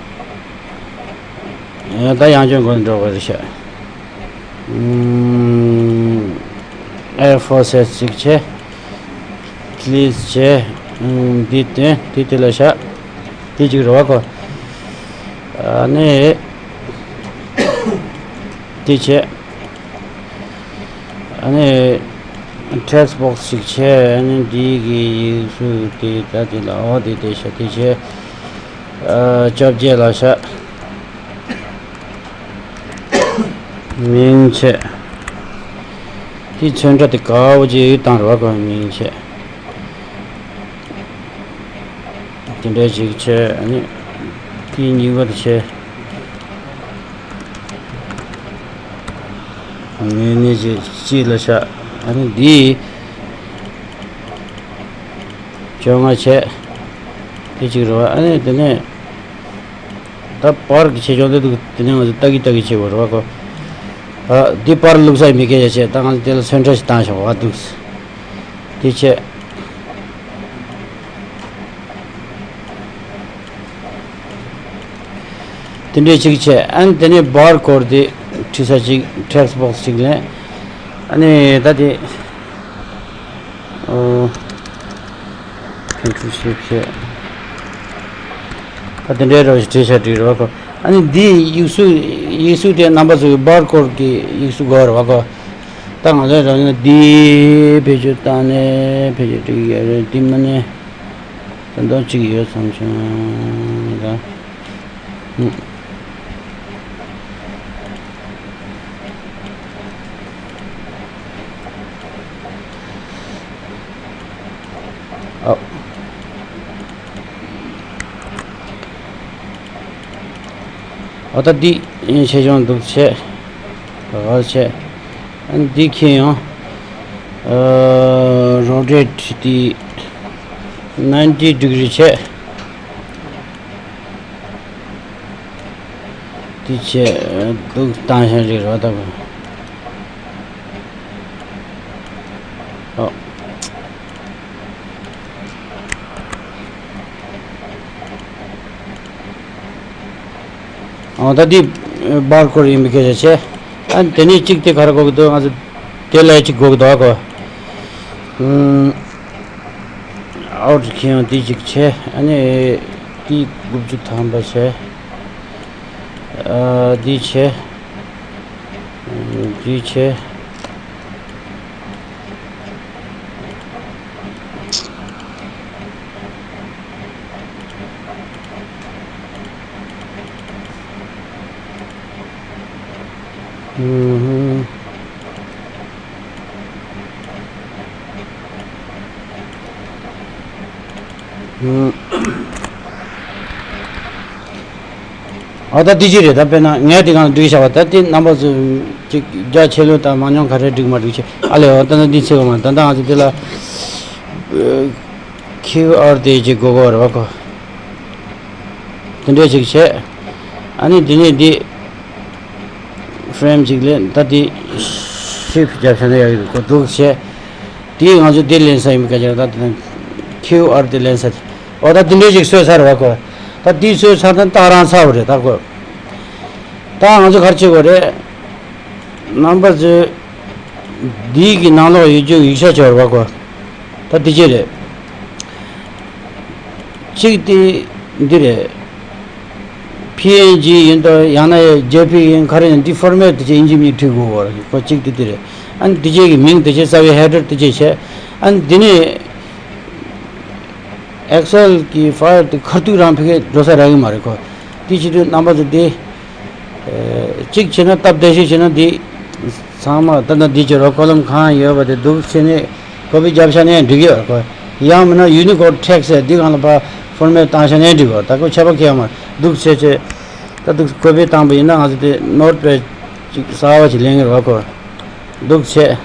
ད་ཡང་སྐྱོན་འགོ་འགྲོ་བ་རེད་ཤག་ཨེ་ཧྥོར་སེ་ཅིག་བྱས། ཀླིག་བྱས། འདི་དེ་དེ་དེ་ལ་བཞག་དེ་གཅིག་རེད་བ་ཁོ། ཨ་ནི། དེ་བྱས། ཨ་ནི། ཊེག་སི་བོག་སི་ཅིག་བྱས། ཨ་ནི་འདི་གི་ཡིག་གཟུགས་དེ་ད་དེ་ལ་འོ་དེ་དེ་བྱས་དེ་བྱས། ཨ་བཅོ་བརྒྱད་ལ་བཞག་མིང་བྱས། དེ་ཚོན་ཁྲ་དེ་དཀར་པོ་ཅིག་བཏང་རོགས་གོ་མིང་བྱས། དེ་འདྲའི་ཅིག་བྱས། ཨ་ནི་དེ་གཉིས་པ་དེ་བྱས། ངོས་ནས་ཅིག་གཅིག་ལ་བཞག་ཨ་ནི་འདི་བཅོ་ལྔ་བྱས། དེ་གཅིག་རེད་བ། ཨ་ནི་དེ་ནས། ད་པར་གྱི་ཆེ་ཆུང་དེ་འདུག་དེ་ནས་ང་ཚོ་ལྟ་གི་ལྟ་གི་བྱེད་དགོས་རེད་བ་ཁོ། ཨ་འདི་པར་བླུགས་ས་ཡིན་མི་སྐད་ཆ་བྱས། ད་ང་ཚོ་དེ་ལ་ཚོན་ཁྲ་ཞིག་བཏང་ཤོག་བ་འདུག་དེ་བྱས། དེ་འདྲའི་ཅིག་བྱས། ཨ་ནི་དེ་ནས་བར་སྐོར་དེ་བྲིས་ས་ཅིག་ཊེག་སི་བོག་སི་ཅིག་ལེན། ཨ་ནི་ད་དེ། ཨོ། ཁོན་ཊོལ་ཤིབ་བྱས། ད་དེ་འདྲའི་རོ་ཞིག་བྲིས་བྱ་བྲིས་རོ་ཁོ། ཨ་ནི་འདི་ཡིག་གཟུགས་ཡིག་གཟུགས་དེ་རྣམ་པ་ཚོ་གི་བར་སྐོར་གྱི་ཡིག་གཟུགས་དགོས་རེད་བ་ཁོ། ད་ང་ཚོའི་རང་ཉིད་འདི་བེད་སྤྱོད་བཏང་ནས་བེད་སྤྱོད་བསྒྲིགས་ཡོད་རེད། འདི་མ་ནས་ད་མདོ་གཅིག་ཡོད་བསམ་བྱུང་ད། ཨོ། ཨོ་ད་འདི་ཆེ་ཆུང་འདུག་བྱས། ག་བར་བྱས། ཨ་འདི་ཁྱེད་ཡང་། རོ་ཊེཊ་འདི་ནའིན་ཊི་ཌི་གྷི་རི་བྱས། དེ་བྱས་འདུག་བཏང་ཤ་རིགས་རོ་ལྟ་བུ། ཨོ། ཨོ་ད་འདི་བར་སྐོར་ཡིན་པའི་སྐད་ཆ་བྱས། ཨ་དེ་ནས་གཅིག་དེ་ག་རེ་དགོས་ཀྱི་འདུག་ང་ཚོ་དེ་ལ་གཅིག་དགོས་ཀྱི་འདུག་ཨ་གོ། ཨུམ། ཨའུ་ཊི་ཁྱེད་ཡང་དེ་གཅིག་བྱས། ཨ་ནི་དེ་དགུ་བཅུ་ཐམ་པ་བྱས། ཨ་དེ་བྱས། ཨུམ། དེ་བྱས། ཨུམ། ཨུམ། ཨ་ད་འདི་ཅི་རེད། ད་དཔེར་ན་ངས་འདི་གང་འགྲིག་བྱ་བ། ད་འདི་རྣམ་པ་ཚོ་ཅིག་རྒྱ་ཆེ་ལོས་ད་མང་ཉུང་ག་རེ་འགྲིག་མ་འགྲིག་ཆེ་ཨ་ལས། འོ་ད་ན་འདི་ཚེ་གོ་མ་ད་ད་ང་ཚོ་འདི་ལ་ཁྱེའུ་ཨར་དེ་ཅིག་དགོས་དགོས་རེད་བ་ཁོ། དེ་འདྲས་ཅིག་བྱས། ཨ་ནི་འདི་ནས་འདི་ཧྥི་རེམ་ཅིག་ལས་ད་འདི་ཤིབ་རྒྱབ་བྱས་ན་ཡག་གི་འདུག་ཁོ་འདུག་བྱས། དེ་ང་ཚོ་འདི་ལེན་ས་ཡིན་པའི་སྐད་ཆ་ད་དེ་ཁྱེའུ་ཨར་དེ་ལེན་ས་དེ། འོ་ད་དེ་འདྲས་ཅིག་བཟོས་ཚར་བ་ཁོ། ད་དེ་བཟོས་ཚར་ན་ད་རང་ཚར་བ་རེད་ད་ཁོ། ད་ང་ཚོ་ག་རེ་བྱེད་དགོས་རེད། རྣམ་པ་ཚོས་འདི་གི་ནང་ལོགས་ཡོད་རྒྱུ་ཡིག་ཆ་འབྱོར་བ་གོ། ད་འདི་ཅི་རེད། གཅིག་དེ་འདི་རེད། པི་ཨེན་ཇི་ཡིན་དང་ཡང་ན་ཇེ་པི་ཡིན་ག་རེ་ཡིན། འདི་ཕོར་མེ་ཊི་དེ་ཅི་ཡིན་གཅིག་མིན་གཅིག་བྲིས་དགོས་གོ། གཅིག་དེ་འདི་རེད། ཨ་ནི་འདི་ཅི་གི་མིང་དེ་ཅི་རྩ་བའི་ཧེ་ཌར་དེ་ཅི་བྱས། ཨ་ནི་འདི་ནས་ཨེག་སེལ་གི་ཕའིལ་དེ་ཁ་ཐུག་རང་ཕ་གིར་འགྲོ་ས་རག་གི་མ་རེད་གོ། འདི་བྱེད་དུས་རྣམ་པ་ཚོ་འདི། གཅིག་བྱས་ན་སྟབས་བདེ་ཤོས་བྱས་ན་འདི། ཚང་མ་ད་ལྟ་འདི་བྱེད་རོགས་ཀོ་ལམ་གང་ཡོད་པ་དེ་འདུག་བྱས་ནས་ཀོ་པི་རྒྱབ་ཤ་ནས་འགྲིག་གི་ཡོད་གོ། ཡང་མིན་ན་ཡུ་ནི་ཀོཌ་ཊེག་སི་འདི་གང་ལ་ཕར་ཕོར་མེ་ཊི་བཏང་ཤ་ནས་འགྲིག་གོ། ད་ཁོ་ཆད་པ་ཁེལ་ཡོད་མ་རེད། འདུག་བྱས་བྱས། ད་འདུག་ཀོ་པི་བཏང་པ་ཡིན་ན་ང་ཚོ་དེ་ནོཊ་པེཌ་ ཅིག་གསར་བ་ཅིག་ལེན་གྱི་རེད་བ་ཁོ། འདུག་བྱས།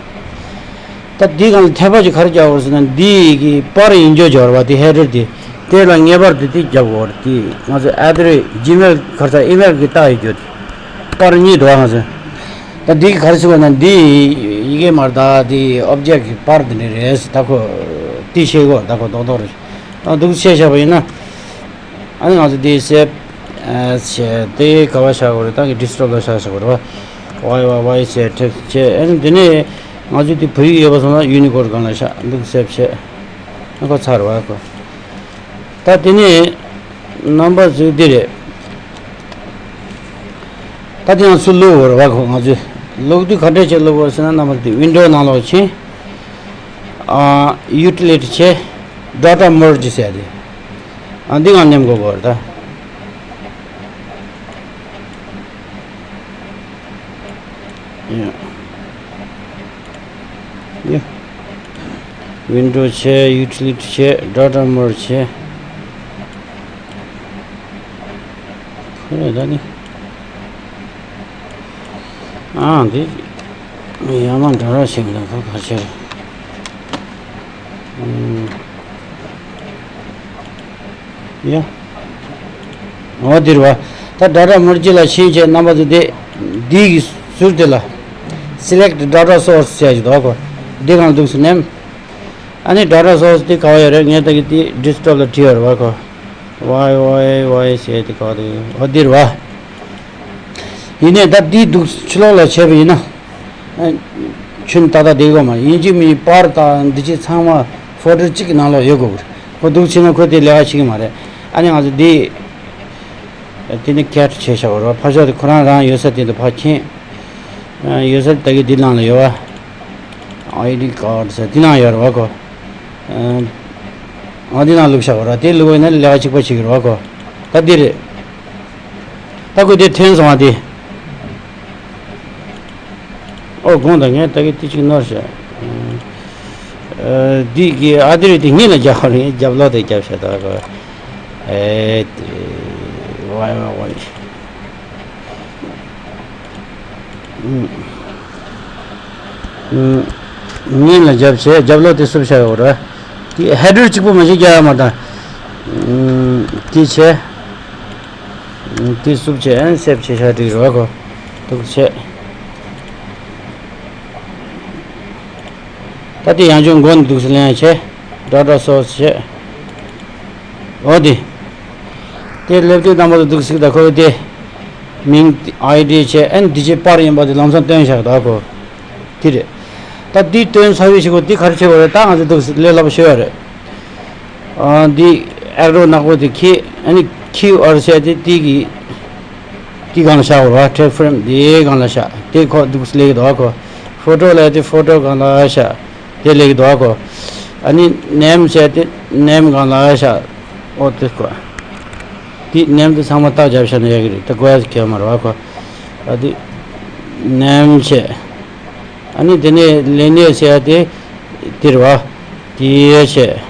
ད་འདི་གང་ལ་ཐེ་བ་ཅིག་ག་རེ་རྒྱག་དགོས་ཟེར་ན། འདི་གི་པར་ཡིན་རྒྱུ་སྦྱོར་བ་དེ་ཧེ་ཌར་དེ། དེ་ལ་ངེས་པར་དུ་དེ་རྒྱག་དགོས་རེད། དེ་ང་ཚོ་ཨེ་ཌི་རེ་སི་ཇི་མེལ་ག་རེ་ཟེར་ཨི་མེལ་གི་རྟགས་ཡོད་རྒྱུ་དེ། པར་གཉིས་འདུག་ང་ཚོ། ད་འདི་གི་ག་རེ་ཟེར་དགོས་ན། འདི་ཡི་གེ་མར་ད་དེ་ཨོབ་ཇེག་གི་པར་དེ་འདྲ་རེད། ད་ཁོ་དེ་ཤེས་དགོས། ད་ཁོ་རྡོག་རྡོག་རེད། ད་འདུག་བྱས་བཞག་པ་ཡིན་ན། ཨ་ནི་ང་ཚོ་དེ་སེབ་བྱས་ཏེ་ག་བ་བཞག་དགོས་རེད། ད་གི་ཌེ་སི་ཊོབ་ལ་བཞག་བཞག་དགོས་རེད་བ། ཝའི་ཝའི་ཝའི་ཟེར་ཊེག་སི་བྱས། ཨ་ནི་དེ་ནས་ང་ཚོ་དེ་བོད་ཡིག་ཡོད་པ་སོང་ན་ཡུ་ནི་ཀོཌ་སྒང་ལ་བཞག་འདུག་སེབ་བྱས། ཨ་ཁོ་ཚར་བ་ཁོ། ད་དེ་ནས་རྣམ་པ་ཟུག་དེ་རེད། ད་དེ་ཡང་ཚུར་བླུག་དགོས་རེད་བ་ཁོ། ང་ཚོས་བླུག་དུས་ག་འདྲས་བྱས་བླུག་དགོས་ཟེར་ན། རྣམ་པ་དེ་ཝིན་ཌོ་ནང་ལོགས་ཕྱིན། ཨ་ཡུ་ཊི་ལི་ཊི་བྱས། ཌ་ཊ་མར་ཇི་ཟེར་དེ། ཨ་འདི་གང་མནན་དགོས་པ་རེད་ད། ཡ། ཡ། ཝིན་ཌོ་བྱས། ཡུ་ཊི་ལི་ཊི་བྱས། ཌ་ཊ་མར་ཇི་བྱས། ཁོ་རེ་ད་ནི། ཨ་འདི་ཡ་མ་འདྲ་ར་ཞིག་འདུག་ཁ་ཁ་ཤས། ཨུམ། ཡ། འོ་འདིར་བ། ད་ཌ་ཊ་མར་ཇི་ལ་ཕྱིན་བྱས། རྣམ་པ་ཚོ་དེ་འདི་གི་ཟུར་དེ་ལ། སི་ལེག་ཊི་ཌ་ཊ་སོར་སི་ཟེར་གྱི་འདུག་གོ། འདི་གང་འདུག་སེ་མནན། ཨ་ནི་ཌ་ཊ་སོར་སི་དེ་ག་བ་ཡོད་རེད། ངས་ད་གི་དེ་ཌེ་སི་ཊོབ་ལ་བྲིས་ཡོད་རེད་བ་ཁོ། ཝའི་ཝའི་ཝའི་ཟེར་དེ་ག་བ་དེ། འོ་འདིར་བ། ཡིན་ནའི་ད་འདི་འདུག་ཕྱི་ལོགས་ལ་བྱས་པ་ཡིན་ན། ཨ། ཁྱོན་ཏག་ཏག་བསྡད་ཀྱི་ཡོད་མ་རེད། ཡིན་གཅིག་མིན་གཅིག་པར་དང་འདི་ཅིག་ཚང་མ་ཕོལ་ཌར་གཅིག་གི་ནང་ལོགས་ཡོད་དགོས་ཀྱི་རེད། ཁོ་འདུག་བྱས་ན་ཁོ་དེ་ལས་ཀ་བྱེད་ཀྱི་མ་རེད། ཨ་ནི་ང་ཚོ་འདི། དེ་ནི་ཀེཊ་བྱས་བཞག་པ་རེད། ཕར་ཕྱོགས་དེ་ཁོ་རང་རང་ཡོད་ས་དེ་འདུག་ཕར་འཁྱེར། ཡོད་ས་ད་གི་འདི་ནང་ལ་ཡོད་བ། ཨའི་ཌི་ཀཱཌ་ཟེར་འདི་ནང་ཡོད་རེད་བ་ཁོ། ཨ་འདི་ནང་བླུགས་བཞག་པ་རེད། དེ་བླུགས་པ་ཡིན་ན་ལས་ཀ་གཅིག་པ་བྱེད་ཀྱི་རེད་བ་ཁོ། ད་འདི་རེད། ད་ཁོ་དེ་ཐོན་སོང་བ་དེ། ཨོ་དགོངས་དག་ངས་ད་གི་དེ་གཅིག་ནོར་བྱས། ཨ་འདི་གི་ཨ་འདི་རེད། དེ་སྔོན་ལ་རྒྱབ་ལོགས་དེ་རྒྱབ་བྱས་ད་ཁོ། ཨེ་དེ། ཝའི་ཝའི་ཝའི། སྔོན་ལ་རྒྱབ་བྱས། རྒྱབ་ལོགས་དེ་བསུབ་བྱས་ཡོད་རེད། དེ་ཧེ་ཌར་གཅིག་པོ་མ་གཞི་རྒྱག་ཡ་མ་དང་། དེ་བྱས། དེ་བསུབ་བྱས། ཨན་སེབ་བྱས་བཞག་འགྲིག་རེད་བ་ཁོ། འདུག་བྱས། ད་དེ་ཡང་བསྐྱར་མགོ་ནས་འདུག་སེ་ལེན་ཡ་བྱས། ཌ་ཊ་སོར་སི་བྱས། འོ་དེ། དེ་སླེབས་དུས་རྣམ་པ་ཚོ་འདུག་སེ་ད་ཁོ་དེ། མིང་ཨའི་ཌི་བྱས། ཨན་འདི་བྱས་པར་ཡིན་པ་དེ་ལམ་སང་སྟོན་བཞག་ད་ཁོ། དེ་རེད། ད་འདི་སྟོན་ཚར་བའི་གཞུག་གུ་འདི་ག་རེ་བྱེད་དགོས་རེད། ད་ང་ཚོ་འདུག་སེ་ལས་སླ་པོ་ཞུ་ཡ་རེད། ཨ་འདི་ཨེ་རོ་ནག་པོ་དེ་ཁྱེར། ཨ་ནི་ཁྱིའུ་ཨར་ཟེར་དེ་དེ་གི་དེ་སྒང་ལ་བཞག་དགོས་རེད་བ། ཊེག་ཧྥི་རེམ་དེའི་སྒང་ལ་བཞག་དེ་ཁོ་འདུག་སེ་སླེབས་ཀྱི་འདུག་བ་ཁོ། ཕོ་ཊོ་ལ་དེ་ཕོ་ཊོ་སྒང་ལ་བཞག་དེ་སླེབས་ཀྱི་འདུག་བ་ཁོ། ཨ་ནི་ནེམ་ཟེར་དེ་ནེམ་སྒང་ལ་བཞག་འོ་དེ་ཁོ། དེ་ནེམ་དེ་ཚང་མ་རྟགས་རྒྱབ་བཞག་ན་ཡག་གི་རེད། ད་དགོས་ཡ་གལ་མ་རེད་བ་ཁོ། ཨ་དེ་ནེམ་བྱས། ཨ་ནི་དེ་ནས་ལེ་ནེ་ཟེར་ཡ་དེ་དེ་རེད་བ། དེ་བྱས།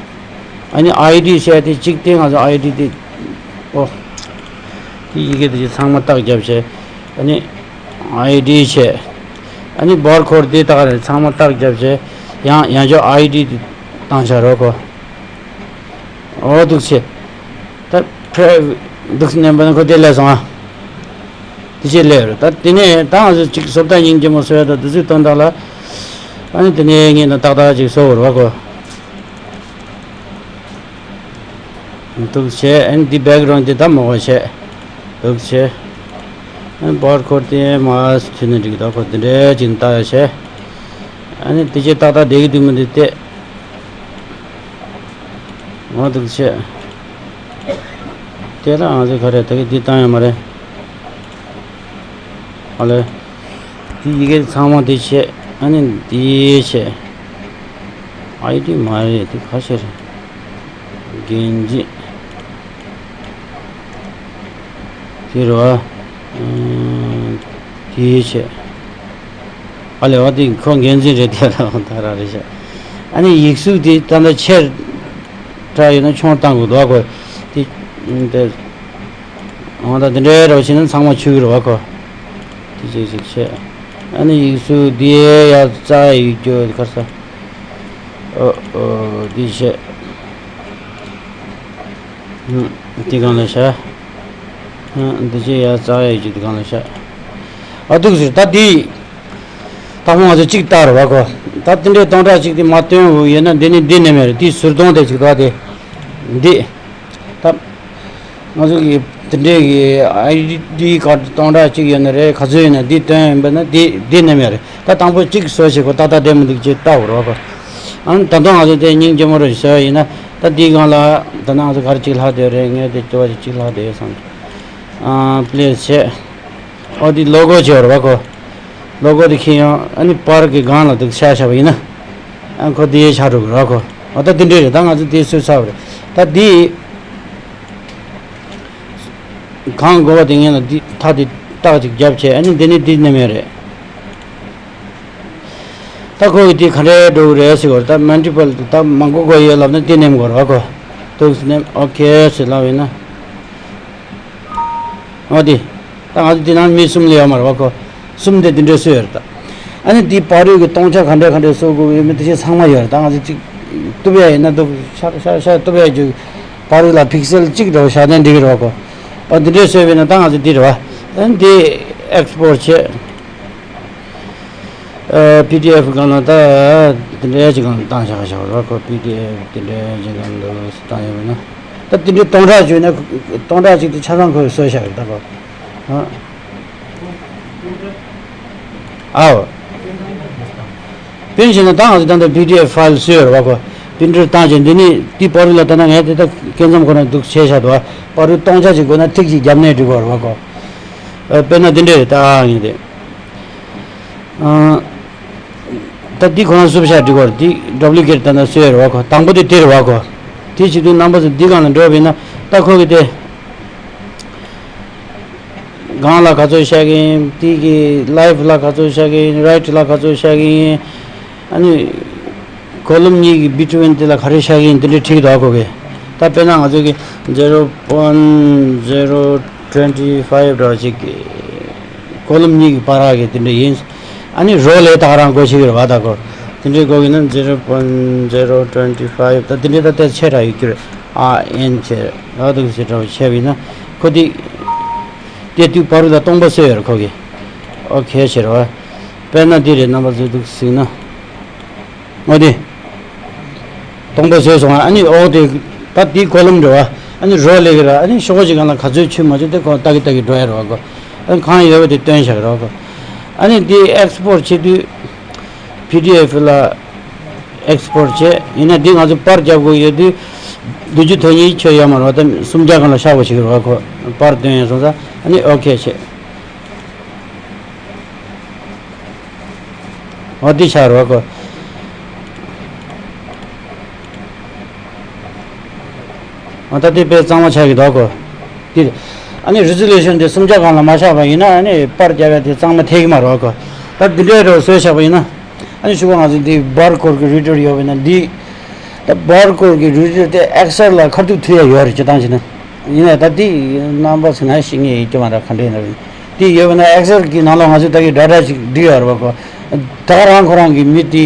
ཨ་ནི་ཨའི་ཌི་ཟེར་ཡ་དེ་གཅིག་དེ་ང་ཚོ་ཨའི་ཌི་དེ། ཨོ། དེ་ཡི་གེ་དེ་ཚང་མ་རྟགས་རྒྱབ་བྱས། ཨ་ནི་ཨའི་ཌི་བྱས། ཨ་ནི་བར་ཁོ་ཌི་དེ་དག་རེད། ཚང་མ་རྟགས་རྒྱབ་བྱས། ཡང་ཡང་བསྐྱར་ཨའི་ཌི་དེ་བཏང་བྱ་རོགས་ཁོ། ཨོ་འདུག་བྱས། ད་ཕྲད་འདུག་སེ་མནན་པ་ན་ཁོ་དེ་སླེབས་སོང་ཨ། དེ་ཅི་ལས་རེད། ད་དེ་ནས་ད་ང་ཚོ་གཅིག་བཟོ་ལྟ་སྙིང་རྗེ་མོ་བཟོ་ཡ་ད་དུས་ཚོད་སྟོན་སྟངས་ལ། ཨ་ནི་དེ་ནས་ངས་ད་ཏག་ཏག་ཅིག་བཟོ་བར་བ་གོ། འདུག་བྱས། ཨ་ནི་འདི་བེག་གི་རོན་འདི་ད་མོ་བ་བྱས། འདུག་བྱས། ཨ་ནི་བར་ཁོ་དེ་མ་ཐུན་ནས་འགྲིག་ད་ཁོ་དེ་འདྲའི་ཅིག་ལྟ་ཡ་བྱས། ཨ་ནི་དེ་ཅི་ཏག་ཏག་བསྡད་ཀྱི་འདུག་མི་འདུག་བལྟས། འོ་འདུག་བྱས། དེ་ལ་ང་ཚོས་ག་རེ་ད་གི་འདི་བཏང་ཡོད་མ་རེད། ཨ་ལས། འདི་ཡི་གེ་ཚང་མ་འདི་བྱས། ཨ་ནི་འདི་བྱས། ཨའི་ཌི་མ་རེད། འདི་ག་ཞིག་རེད། འགན་འཛིན། དེ་རེད་བ། ཨ། དེ་བྱས། ཨ་ལས་བ་དེ་ཁོ་འགན་འཛིན་རེད། དེ་རང་ད་རང་རེད་ཤག་ཨ་ནི་ཡིག་གཟུགས་དེ་ད་ལྟ་ཆེར་དྲགས་ཡོད་ན་ཆུང་བཏང་དགོས་འདུག་གོ། དེ་དེ་འོང་ད་དེ་འདྲའི་རོ་བྱས་ན་ཚང་མ་ཆུ་གི་རེད་བ་ཁོ། དེ་ཅིག་ཅིག་བྱས། ཨ་ནི་ཡིག་གཟུགས་འདི་ཡ་རྩ་ཡིག་རྒྱུ་གར་ས། ཨོ་ཨོ་འདི་བྱས། ཨུམ། འདི་གང་ལ་བྱ། ཨ་འདི་བྱས་ཡ་རྩ་ཡིག་རྒྱུ་འདི་གང་ལ་བྱ། ཨ་འདུག་ཟེར་ད་འདི། ད་ཁོང་ང་ཚོ་གཅིག་བལྟ་རོགས་གོ། ད་དེ་འདྲའི་སྟོང་ཕྲག་གཅིག་དེ་མ་བཏོན་འོ་ཡོད་ན་འདི་ནི་འདི་ནས་མེད་རེད། དེའི་ཟུར་སྟོང་དེ་གཅིག་ད་དེ། འདི། ད། ང་ཚོ་གི་དེ་འདྲའི་གི་ཨའི་ཌི་ཀར་སྟོང་ཕྲག་གཅིག་ཡོད་ན་རེད། ག་ཚོད་ཡོད་ན་འདི་བཏོན་ཡོད་པ་ན་འདི་འདི་ནས་མེད་རེད། ད་དང་པོ་གཅིག་བཟོ་བྱེད་གོ། ཏག་ཏག་བསྡད་མི་འདུག་ཅེས་བལྟ་འོ་རོགས་གོ། ཨ་ནི་ད་དུང་ང་ཚོ་དེ་སྙིང་རྗེ་མོ་རེ་བཟོས་ཡིན་ན། ད་འདིའི་སྒང་ལ་ད་ནང་ང་ཚོ་ག་རེ་གཅིག་ལྷག་བསྡད་རེད། ངས་དེ་སྐྱོ་བ་ཅིག་གཅིག་ལྷག་བསྡད་ཡོད་བསམ། ཨ་པི་ལེ་སི་བྱས། ཨོ་དེ་ལོ་གོ་བྱས་རེད་བ་གོ། ལོ་གོ་དེ་ཁྱེར་ཡོང་། ཨ་ནི་པར་གི་སྒང་ལ་འདུག་ཤ་ཤ་བ་ཡིན་ན། ཨ་ཁོ་དེ་ཆགས་འགྲོ་གི་རེད་བ་གོ། ཨོ་ད་དེ་འདྲས་རེད། ད་ང་ཚོ་དེ་སུས་ཚར་བ་རེད། ད་དེ་གང་དགོས་པ་དེ་ངན་ལ་འདི་ཐག་དེ་ཏག་ཅིག་རྒྱབ་བྱས། ཨ་ནི་འདི་ནི་འདི་ནེམ་ཡོད་རེད། ད་ཁོ་གི་དེ་ག་འདྲས་འགྲོ་གི་རེད་ཟེར་གོ། ད་མལ་ཊི་པལ་དེ་ད་མང་པོ་དགོས་ཡོད་ལབ་ན་དེ་ནེམ་དགོས་རེད་བ་གོ། འདུག་སེ་ནེམ། ཨོ་ཁེ་ཟེར་ལབ་ཡིན་ན། འོ་དེ། ད་ང་ཚོ་དེ་ནང་མི་གསུམ་ལས་ཡོད་མ་རེད་བ་གོ། གསུམ་དེ་དེ་འདྲས་བཟོས་ཡོད་རེད་ད། ཨ་ནི་དེའི་བར་དོ་གི་སྟོང་ཆ་ག་འདྲས་ག་འདྲས་བཟོ་དགོས་ཡོད་མེད་དེ་ཆ་ཚང་མ་ཡོད་རེད། ད་ང་ཚོ་གཅིག་གཏུབ་ཡ་ཡིན་ན་འདུག་ཤར་ཤར་ཤར་གཏུབ་ཡ་རྒྱུ། བར་དོ་ལ་ཕིག་སེལ་གཅིག་འདྲ་བོ་བཞག་ན་འགྲིག་གི་རེད་བ་གོ། ཨ་དེ་འདྲས་བཟོས་པས་ན་ད་ང་ཚོ་འདི་རེད་བ། ཨ་ནི་དེ་ཨེག་སི་པོར་ཊི་བྱས། ཨ་པི་ཌི་ཨེཕ་སྒང་ལ་ད་དེ་འདྲས་ཅིག་སྒང་ལ་བཏང་བཞག་བཞག་རོགས་གོ། པི་ཌི་ཨེཕ་དེ་འདྲས་ཅིག་སྒང་ལ་བཏང་ཡོད་པ་ན། ད་དེ་འདྲའི་སྟོང་ཕྲག་བརྗོད་ན་སྟོང་ཕྲག་གཅིག་དེ་ཆ་ཚང་ཁོས་བཟོས་བཞག་རེད་ད་གོ། ཨ། ཨའོ། དཔེར་བྱས་ན་ད་ང་ཚོ་ད་ལྟ་པི་ཌི་ཨེཕ་ཕའིལ་བཟོས་ཡོད་རེད་བ་གོ། པི་རིན་ཊར་བཏང་བྱས་འདི་ནི་དེའི་བར་དོ་ལ་ད་ནང་ངས་དེ་ད་སྐད་མཚམས་ཁོ་ན་འདུག་བྱས་བཞག་འདུག་བ། བར་དོ་སྟོང་ཆ་ཅིག་དགོས་ན་ཐིག་ཅིག་བརྒྱབ་ནས་འགྲིག་གི་རེད་བ་གོ། ཨ་དཔེར་ན་འདི་འདྲས་རེད་ད་ངས་དེ། ཨ། ད་འདི་ཁོ་རང་བཟོས་བཞག་འགྲིག་གོ། འདི་ཌུབ་ལི་ཀེ་ཊི་ད་ནང་བཟོས་ཡོད་རེད་བ་གོ། དང་པོ་དེ་དེ་རེད་བ་གོ། དེ་བྱེད་དུས་རྣམ་པ་ཚོ་འདི་སྒང་ལ་འགྲོ་བས་ན་ད་ཁོ་གི་དེ། སྒང་ལ་ག་ཚོད་བཞག་གི་ཡིན། དེ་གི་ལེཕ་ཊི་ལ་ག་ཚོད་བཞག་གི་ཡིན། རའིཊ་ལ་ག་ཚོད་བཞག་གི་ཡིན། ཨ་ནི། ཀོ་ལམ་གཉིས་ཀྱི་བི་ཊུ་ཝིན་དེ་ལ་ག་རེ་བཞག་གི་ཡིན་དེ་འདྲ་བྲིས་འདུག་གོ་གི། ད་དཔེར་ན་ང་ཚོ་གི་zero point zero twenty five འདྲ་བ་ཅིག་ཀོ་ལམ་གཉིས་ཀྱི་བར་གྱི་དེ་འདྲ་ཡིན། ཨ་ནི་རོ་ལས་ད་ག་རང་དགོས་ཤེས་ཀྱི་རེད་བ་ད་གོ། དེ་འདྲའི་དགོས་ཀྱི་ན་zero point zero twenty five ད་དེ་འདྲའི་ད་ལྟའི་ཆེ་དྲགས་ཡོད་རྒྱུ་རེད། ཨ་ཨེན་ཆེ་ར་འདུག་ཟེར་འདྲ་བ་བྱས་པ་ཡིན་ན་ཁོ་དེ། དེ་དུས་བར་དུ་ད་སྟོང་པ་བཟོས་ཡོད་རེད་ཁོ་གི། ཨོ་ཁེ་བྱས་རེད་བ། དཔེར་ན་འདི་རེད། རྣམ་པ་ཚོས་འདུག་གཟིགས་ན། འོ་དེ། སྟོང་པ་བཟོས་སོང་ཨ་ནི་འོ་དེ། ད་དེའི་ཀོ་ལམ་འགྲོ་བ། ཨ་ནི་རོ་ལས་ཀྱི་ར་ཨ་ནི་ཤོག་གུ་ཅིག་སྒང་ལ་ག་ཚོད་ཆུད་མ་ཆུད་དེ་ཁོ་ལྟ་གི་ལྟ་གི་འགྲོ་ཡ་རེད་བ་གོ། ཨ་ནི་གང་ཡོད་པ་དེ་སྟོན་བཞག་གི་རེད་བ་གོ། ཨ་ནི་དེ་ཨེག་སི་པོར་ཊི་བྱེད་དུས། པི་ཌི་ཨེཕ་ལ་ཨེག་སི་པོར་ཊི་བྱས་ཡིན་ན་དེ་ང་ཚོ་པར་རྒྱབ་དགོས་ཡོད་དུས། བདུན་ཅུ་དོན་གཉིས་ཆོད་ཡོད་མ་རེད་བ། ད་སུམ་བརྒྱ་སྒང་ལ་བཞག་དགོས་བྱེད་ཀྱི་རེད་བ་གོ། པར་སྟོན་ཡོད་སོང་ཙང་ཨ་ནི་ཨོ་ཁེ་བྱས། འོ་འདི་ཆགས་རོགས་གོ། འོ་ད་འདི་དཔེ་གཙང་མ་ཆགས་ཀྱི་འདུག་གོ། འདི། ཨ་ནི་རི་ཛོ་ལུ་ཤན་དེ་སུམ་བརྒྱ་སྒང་ལ་མ་ཆགས་པ་ཡིན་ན་ཨ་ནི་པར་རྒྱབ་ཡ་དེ་གཙང་མ་ཐེག་གི་མ་རེད་གོ། ད་འདི་འདྲའི་རོ་བཟོས་བཞག་པ་ཡིན་ན། ཨ་ནི་ཤུ་གུ་ང་ཚོ་འདི་བར་ཀོཌ་གི་རི་ཌར་ཡོད་པ་ཡིན་ན་འདི། ད་བར་ཀོཌ་གི་རི་ཌར་དེ་ཨེག་སེལ་ལ་ཁ་ཐུག་མཐུད་ཡ་ཡོད་རེད་སྤྱིར་བཏང་བྱས་ན། ཡིན་ནའི་ད་འདི་རྣམ་པ་ཚོ་ང་ཤེས་ངེས་ཡིན་གྱི་མ་རེད་ག་འདྲས་ཡིན་ན། དེ་ཡོད་པ་ན་ཨེག་སེལ་གྱི་ནང་ལ་ང་ཚོས་ད་གི་ཌེ་ཊ་ཅིག་བསྒྲིགས་ཡོད་རེད་པ་གོ། ད་ག་རང་ཁོ་རང་གི་མི་དེ་